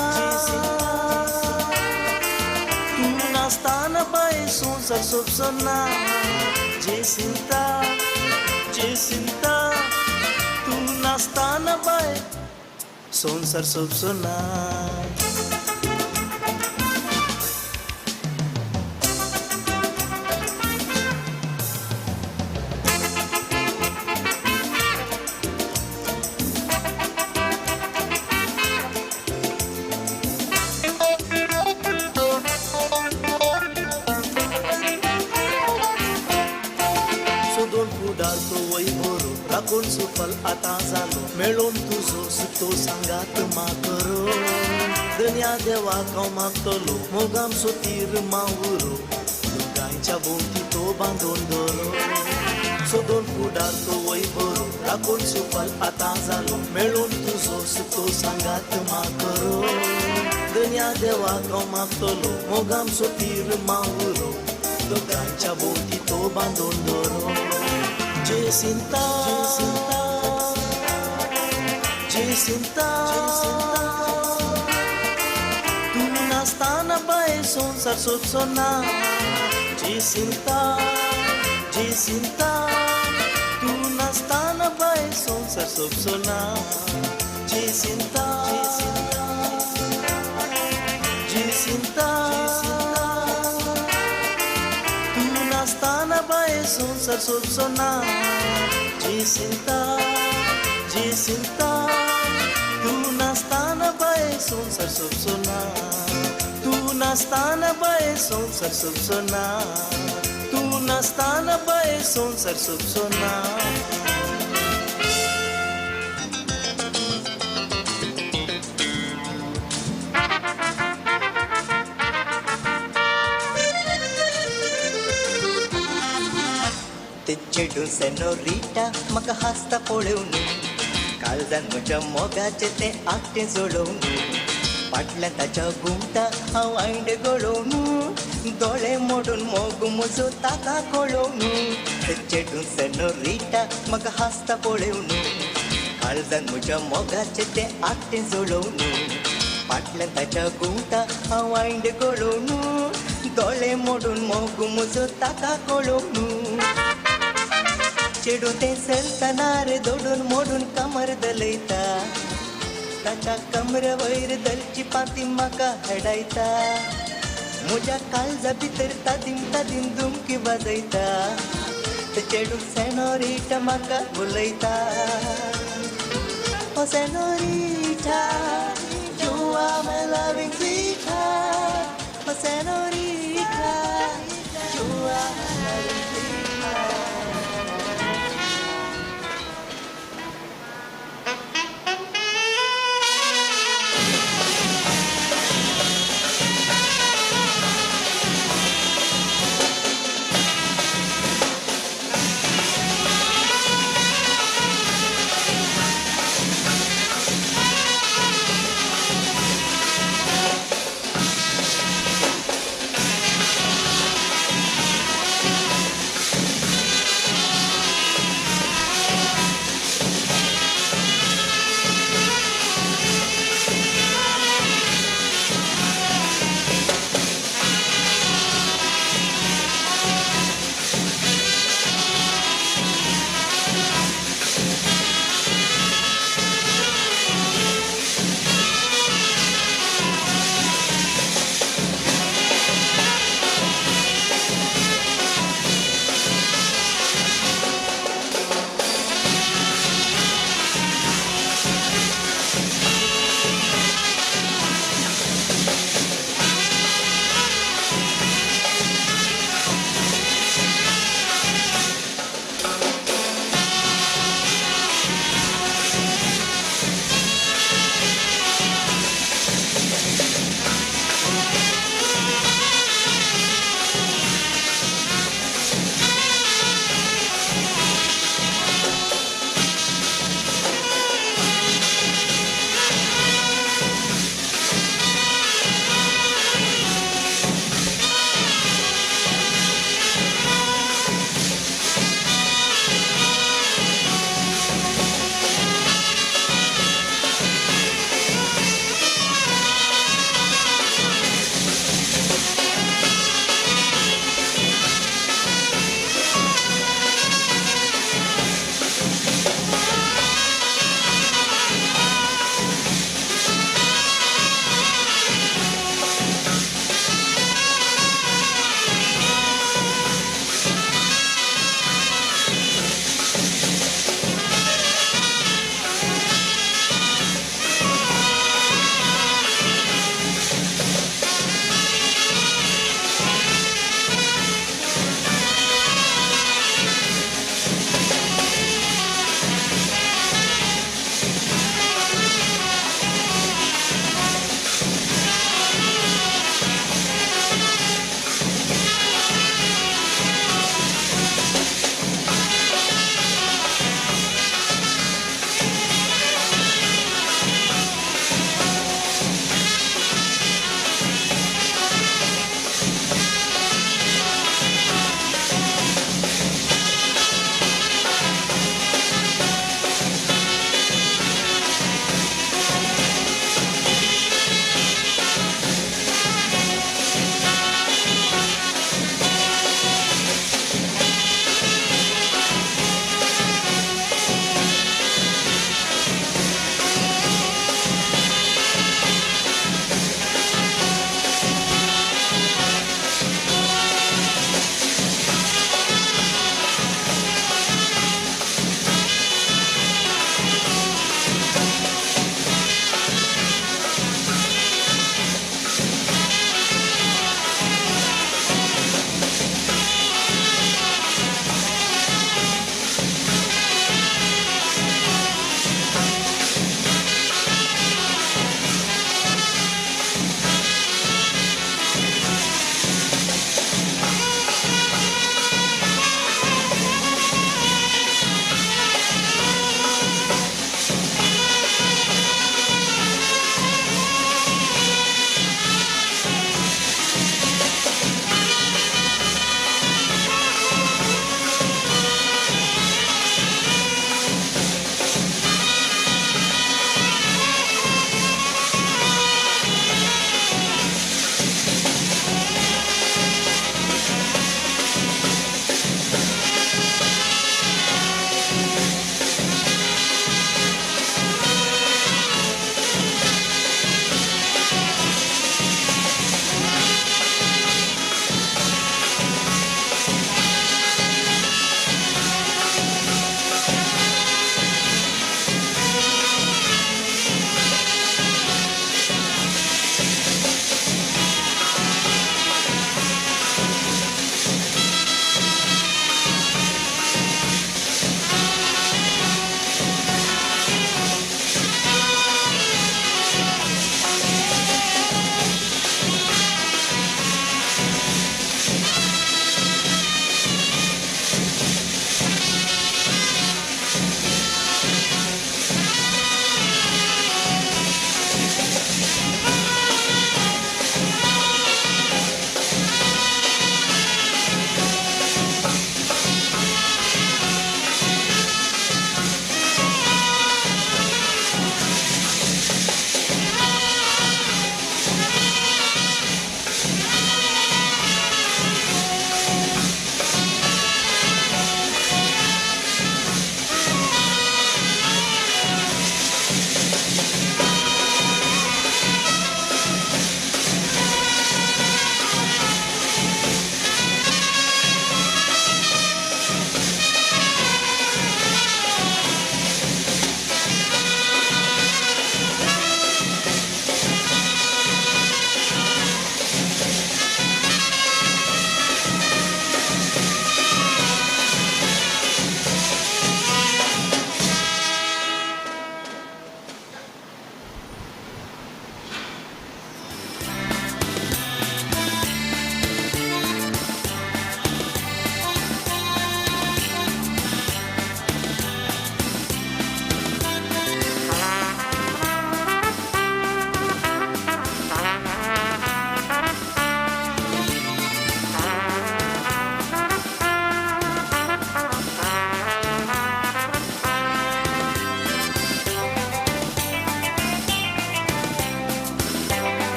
तूं नासतना बाय संवसार सोंपचो ना जेसिंता जेसिंता तूं नासतना बाय संवसार सोंपचो ना. राखून सुफल आतां जालो मेळोन तुजो सुतो सांगात माकरो दनया देवाक हांव मागतलो मोगाम सोतीर मावरो दोगांयच्या दोगांच्या भोंवती तो बांदून दवरो सोदून फुडार तो वय बरो राखून सुफल आतां जालो मेळून तुजो सुतो सांगात माकरो दन्या देवाक हांव मागतलो मोगाम सोतीर मावरो दोगांच्या भोंवती तो बांदून दवरो जेसिंता जेसिंता तूं नासतना बाय संवसार सोदचो ना जेसिंता जेसिंता तूं नासतना बाय संवसार सोदचो ना जेसिंता जेसिंता तूं नासतना बाय संवसार सोदचो ना जेसिंता जेसिंता तूं नासतना बाय संवसार सोदचो ना तूं नासतना बाय संवसार सोदचो ना तूं नासतना बाय संवसार सोदचो ना. ते चेडूं सेनोरिटा म्हाका हांसता पळोवन काळजान म्हज्या मोगाचें तें आकटें जळोवन फाटल्यान ताच्या घुमता हांव आयंड गळोवन दोळे मोडून मोग म्हजो ताका कळोवन ते चेडूं सेनोरिटा म्हाका हांसता पळोवन काळजान म्हज्या मोगाचें तें आकटें जळोवन फाटल्यान ताच्या घुमता हांव आयंड गळोवन दोळे मोडून मोग म्हजो ताका कळोवन चेडूं तें चलतना रे दोडून मोडून कमर दलयता ताच्या कमरे वयर दलची पाती म्हाका हेडायता म्हज्या काळजा भितर तादीम तादीम धुमकी वाजयता ते चेडूं सेनोरिटा म्हाका उलयता ओ senorita you are my loving sweetheart oh senorita you are my loving sweetheart.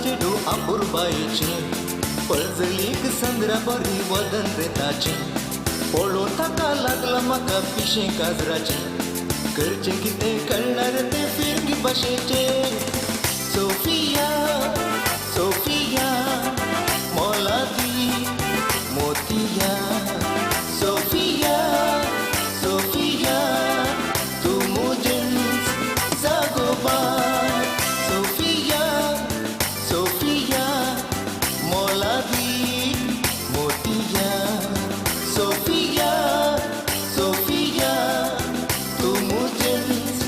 चेडूं आपुरबायेचें, पळजलीक संद्रा बरी वदन रे ताचें. पळोवन ताका लागला म्हाका पिशें काजराचें, करचें कितें कळणार तें फिरंगी भाशेचें. सोफिया सोफिया मोलादी मोतिया, सोफिया सोफिया तूं म्हजेंच जागोबा. सोफिया सोफिया मोलादी मोतिया, सोफिया सोफिया तूं म्हजेंच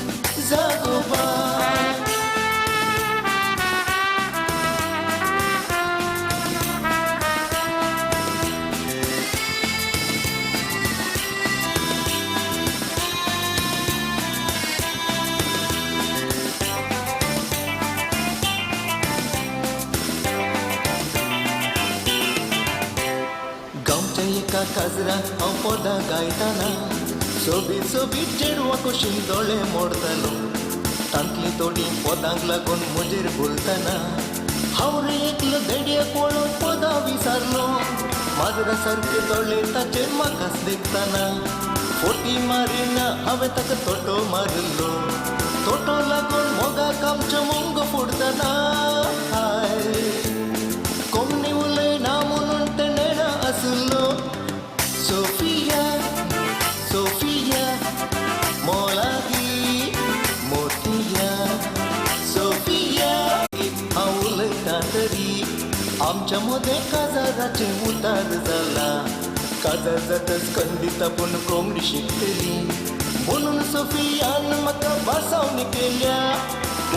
जागोबा. गांवच्या एका काजराक हांव पदां गायताना, सोबीत सोबीत चेडवां कशीं दोळे मोडतालो. तांतलीं थोडीं पदांक लागून म्हजेर भुलतना, हांव रे एकलो देडयेक वळोन पदां विसारलो. माजरा सारके दोळे ताचेर म्हाकाच देखतना, फोटी मारिना हांवें ताका तोटो मारिल्लो. तोटो लागून मोगाक आमचो मुंग फुडतना, हाय कोमनी उलयना म्हणून तें नेणा आसलो. सोफिया सोफिया मोलादी मोतिया, सोफिया हांव उलयता तरी आमच्या मदें काजाराचें उतार जाला. काजार जातच खंडीत आपूण कोंकणी शिकतली म्हणून सोफियान म्हाका भासावणी केल्या.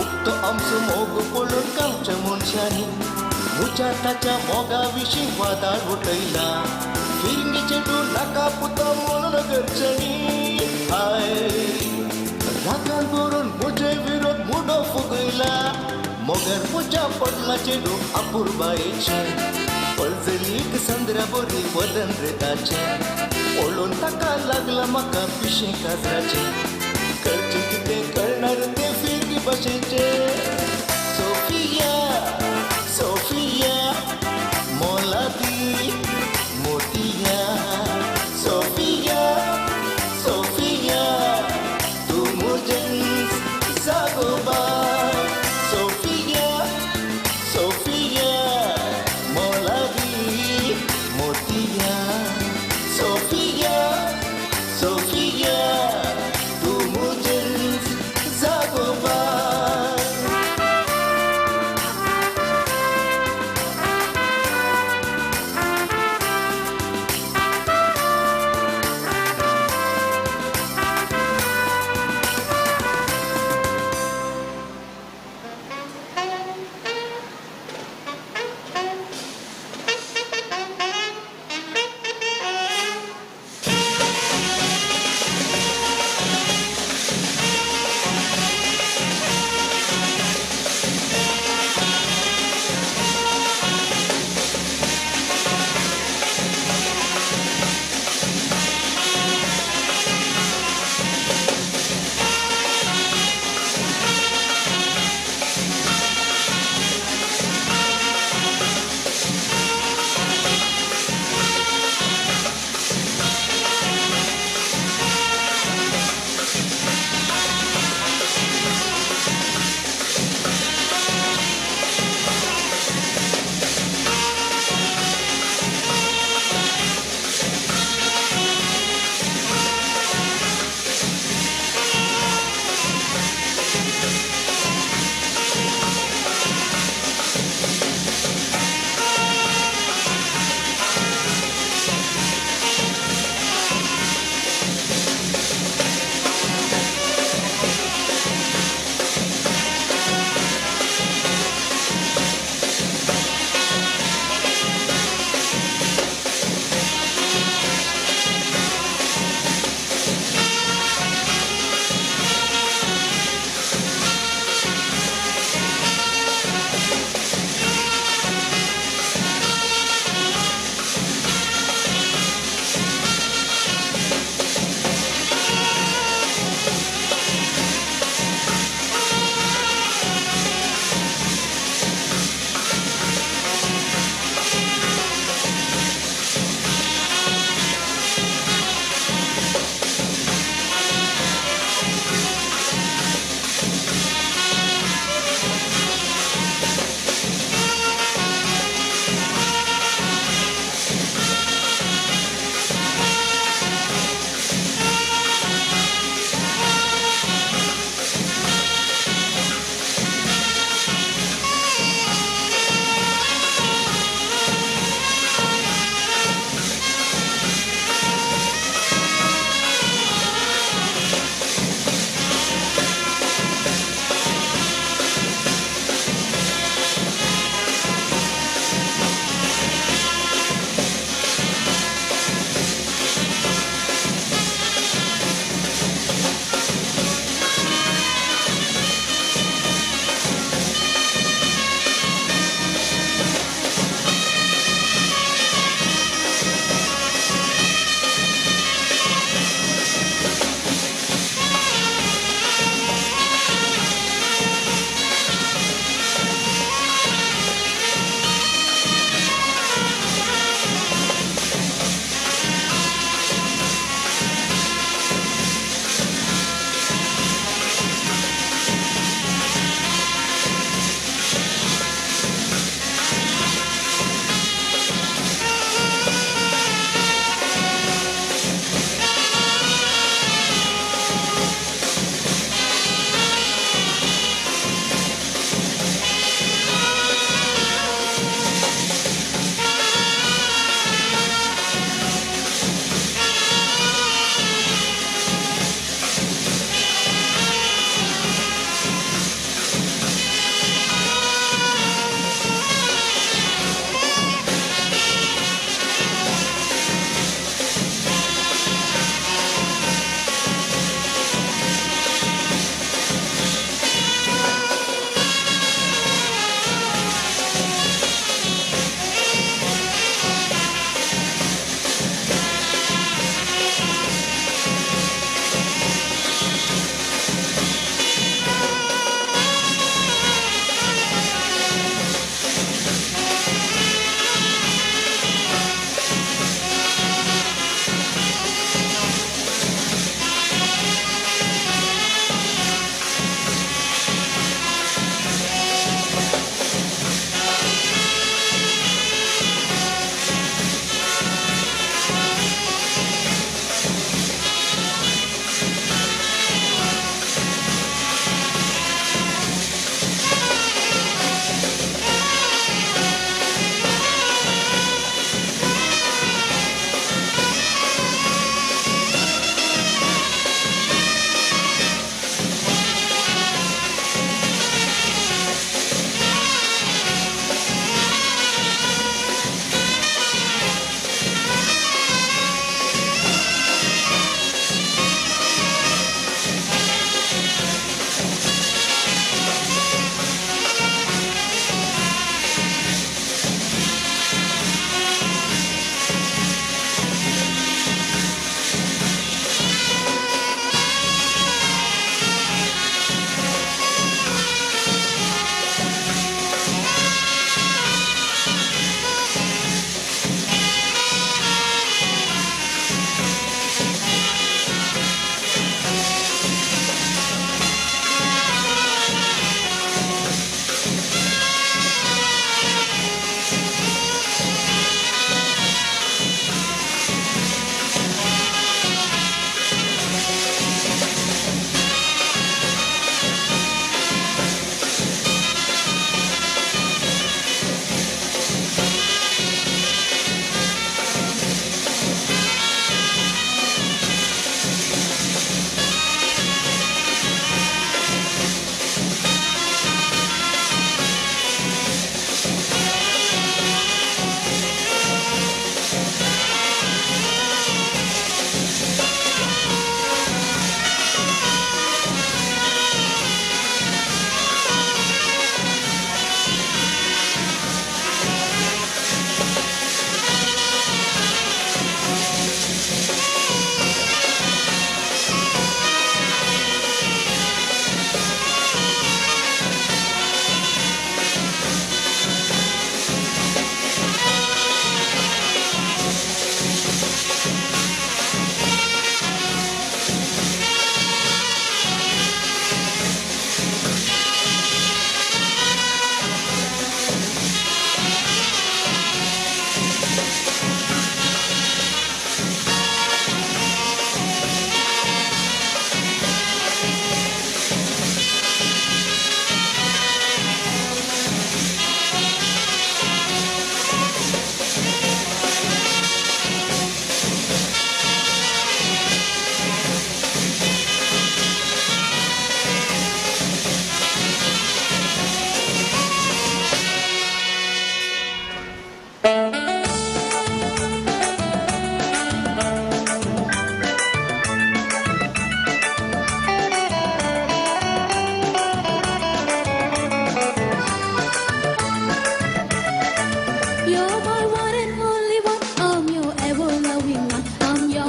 उक्तो आमचो मोग पळोवन गांवच्या मनशांनी म्हज्या ताच्या मोगा विशीं वादाळ उठयला. फिरंगी चेडूं नाका पुता म्हणून घरच्यांनी, हाय रागान भरून म्हजे विरोध मुडो फुगयला. मोगार म्हज्या पडला चेडूं आपुरबायेचें, पळजलीक संद्रा बरी वदन रे ताचें. पळोवन ताका लागला म्हाका पिशें काजराचें, करचें कितें कळणार तें फिरंगी भाशेचें. सोफिया सोफिया मोलादी मोतिया, सोफिया सोफिया तूं म्हजेंच जागोबा. सोफिया सोफिया मोलादी मोतिया, सोफिया सोफिया तूं म्हजेंच जागोबा.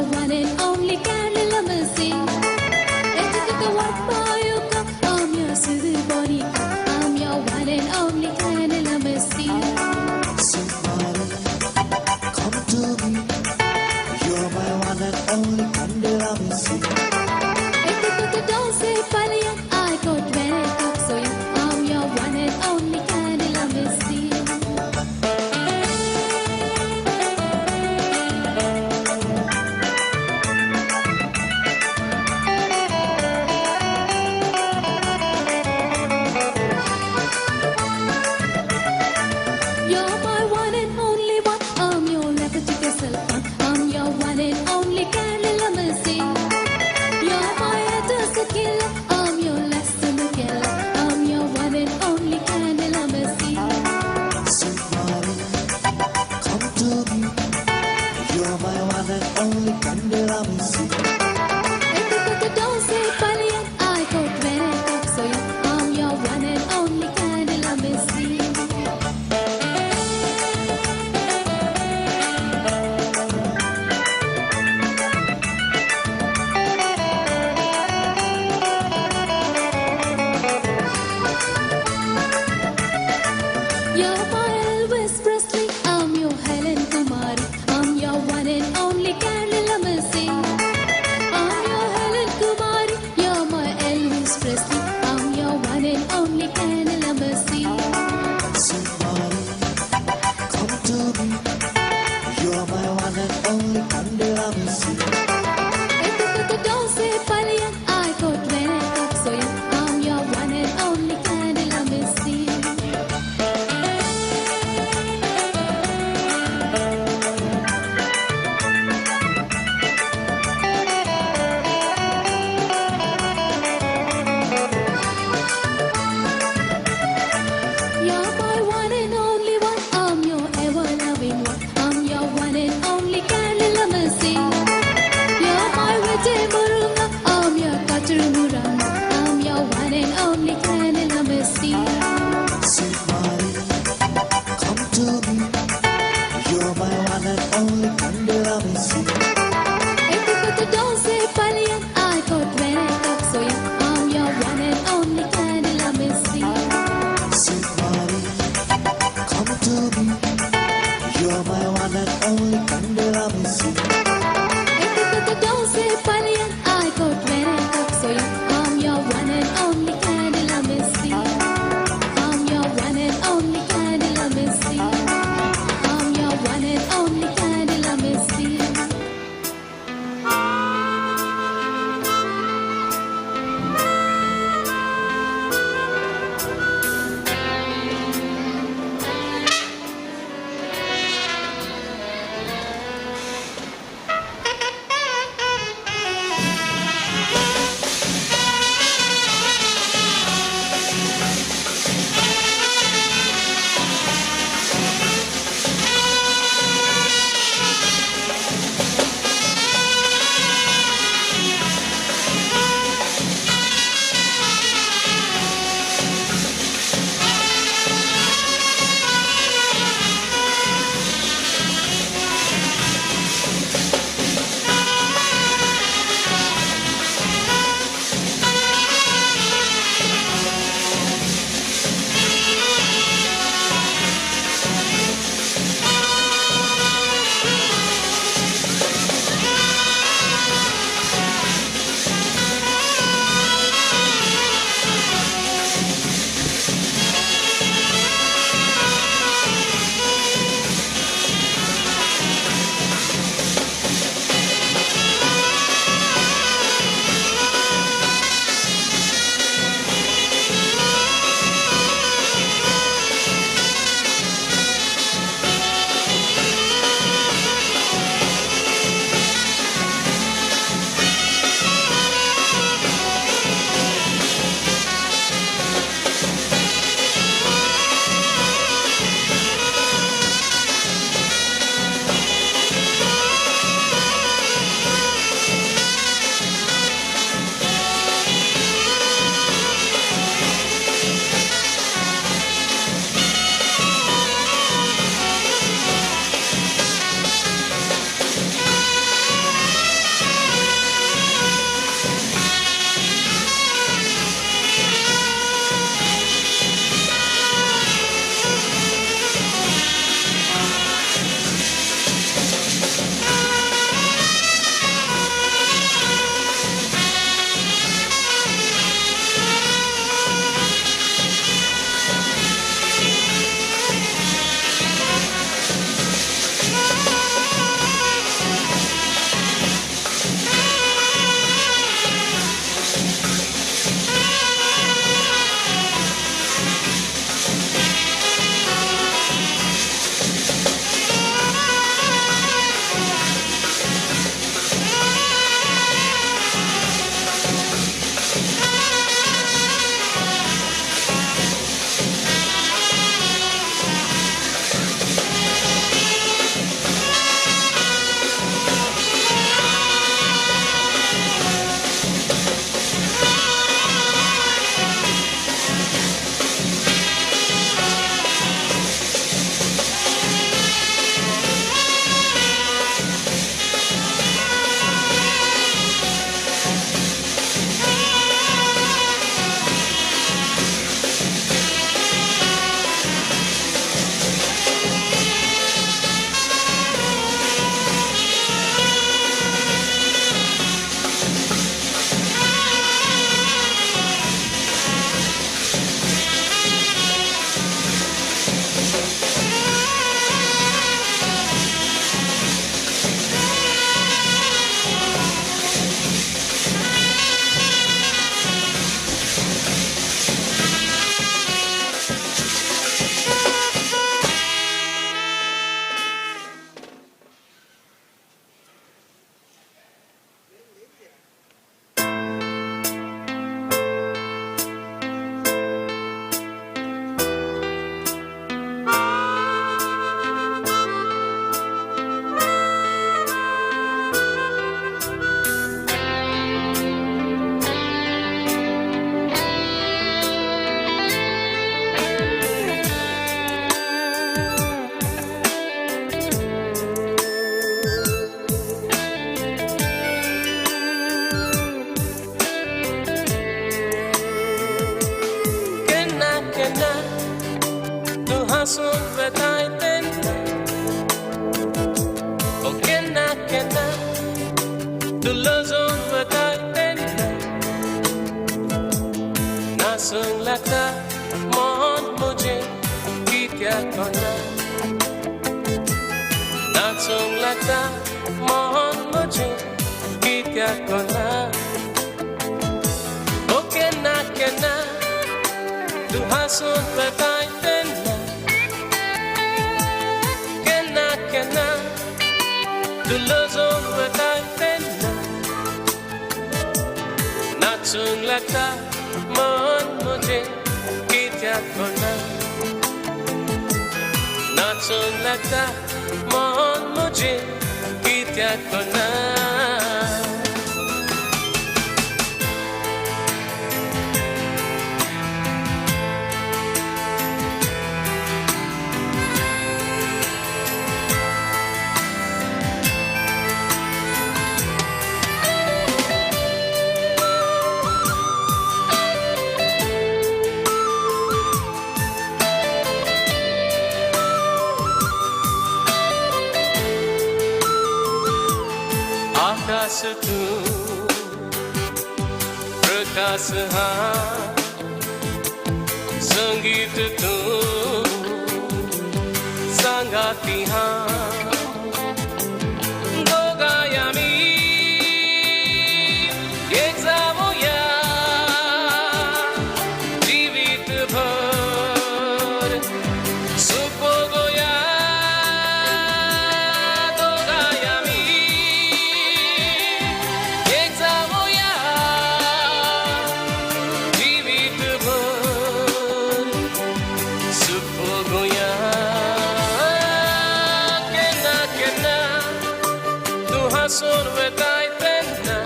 your one and only candle of mercy. I'm your sweet bonita. I'm your one and only candle of mercy. Sweet Mary, come to me. You're my one and only candle of mercy. Don't say I got when I talk so you. I'm your one and only candle of mercy. You're my one and only one. I'm your Leviticus one. I'm your one and only candle of mercy. You're my Edison killer. I'm your lesson killer. I'm your one and only candle of mercy. Sweet Mary, come to me. You're my one and only candle of mercy. Don't say I got when I talk so you. I'm your one and only candle of mercy. You're my Elvis Presley, I'm your Helen Kumari. I'm your one and only candle of mercy. I'm your Helen Kumari, you're my Elvis Presley. I'm your one and only candle of mercy. Sweet Mary, come to me. You're my one and only candle of mercy. Don't say I got when I talk so you. I'm your one and only candle of mercy. You're my one and only one. I'm your ever-loving one. I'm your one and only candle of mercy. You're my Vijay Murunga. I'm your Kachru Muranga. I'm your one and only candle of mercy. Sweet Mary, come to me. You're my one and only candle of mercy. Don't say I got when I talk so you. I'm your one and only candle of mercy. Sweet Mary, come to me. You're my one and only candle of mercy. Don't say I तूं लजोवन वताय तेन्ना नाचूंक लागता मन म्हजें कित्याक कोणा नाचूंक लागता मन म्हजें कित्याक कोणा ओ केन्ना केन्ना तूं हांसून वताय तेन्ना केन्ना केन्ना तूं लजोवन वताय तेन्ना नाचूंक लागता मन म्हजें कित्याक कोणा नाचूंक लागता मन म्हजें कित्याक कोणा. आकाश तूं प्रकाश हाँ संगीत तूं सांगाती हाँ दोगांय आमी एक जावया जिवीत भर सूख भोगोया दोगांय आमी एक जावया जिवीत भर सूख भोगोया. केन्ना केन्ना तूं हांसून वताय तेन्ना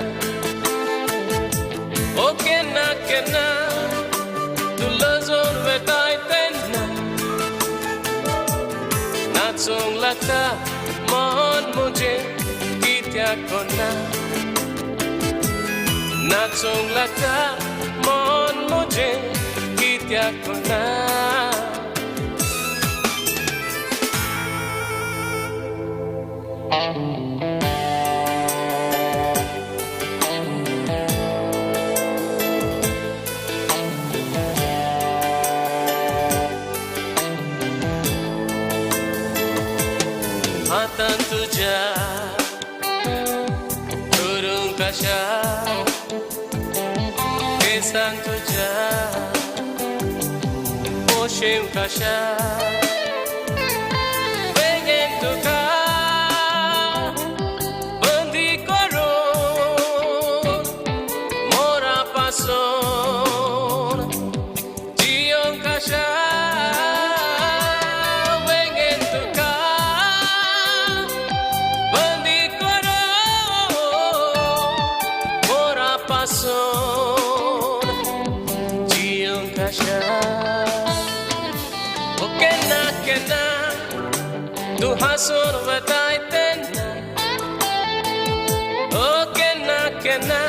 ओ केन्ना केन्ना तूं लजोवन वताय तेन्ना नाचूंक लागता मन म्हजें कित्याक कोणा नाचूंक लागता मन म्हजें कित्याक कोणा. हातान तुज्या करूंक आशा केसान तुज्या पोशेवंक आशा वेंगेन तुका बंदी करून मोरा पासून जियोंक आशा वेंगेन तुका बंदी करून मोरा पासून जियोंक आशा. ओ केन्ना केन्ना तूं हांसून वताय तेन्ना ओ केन्ना केन्ना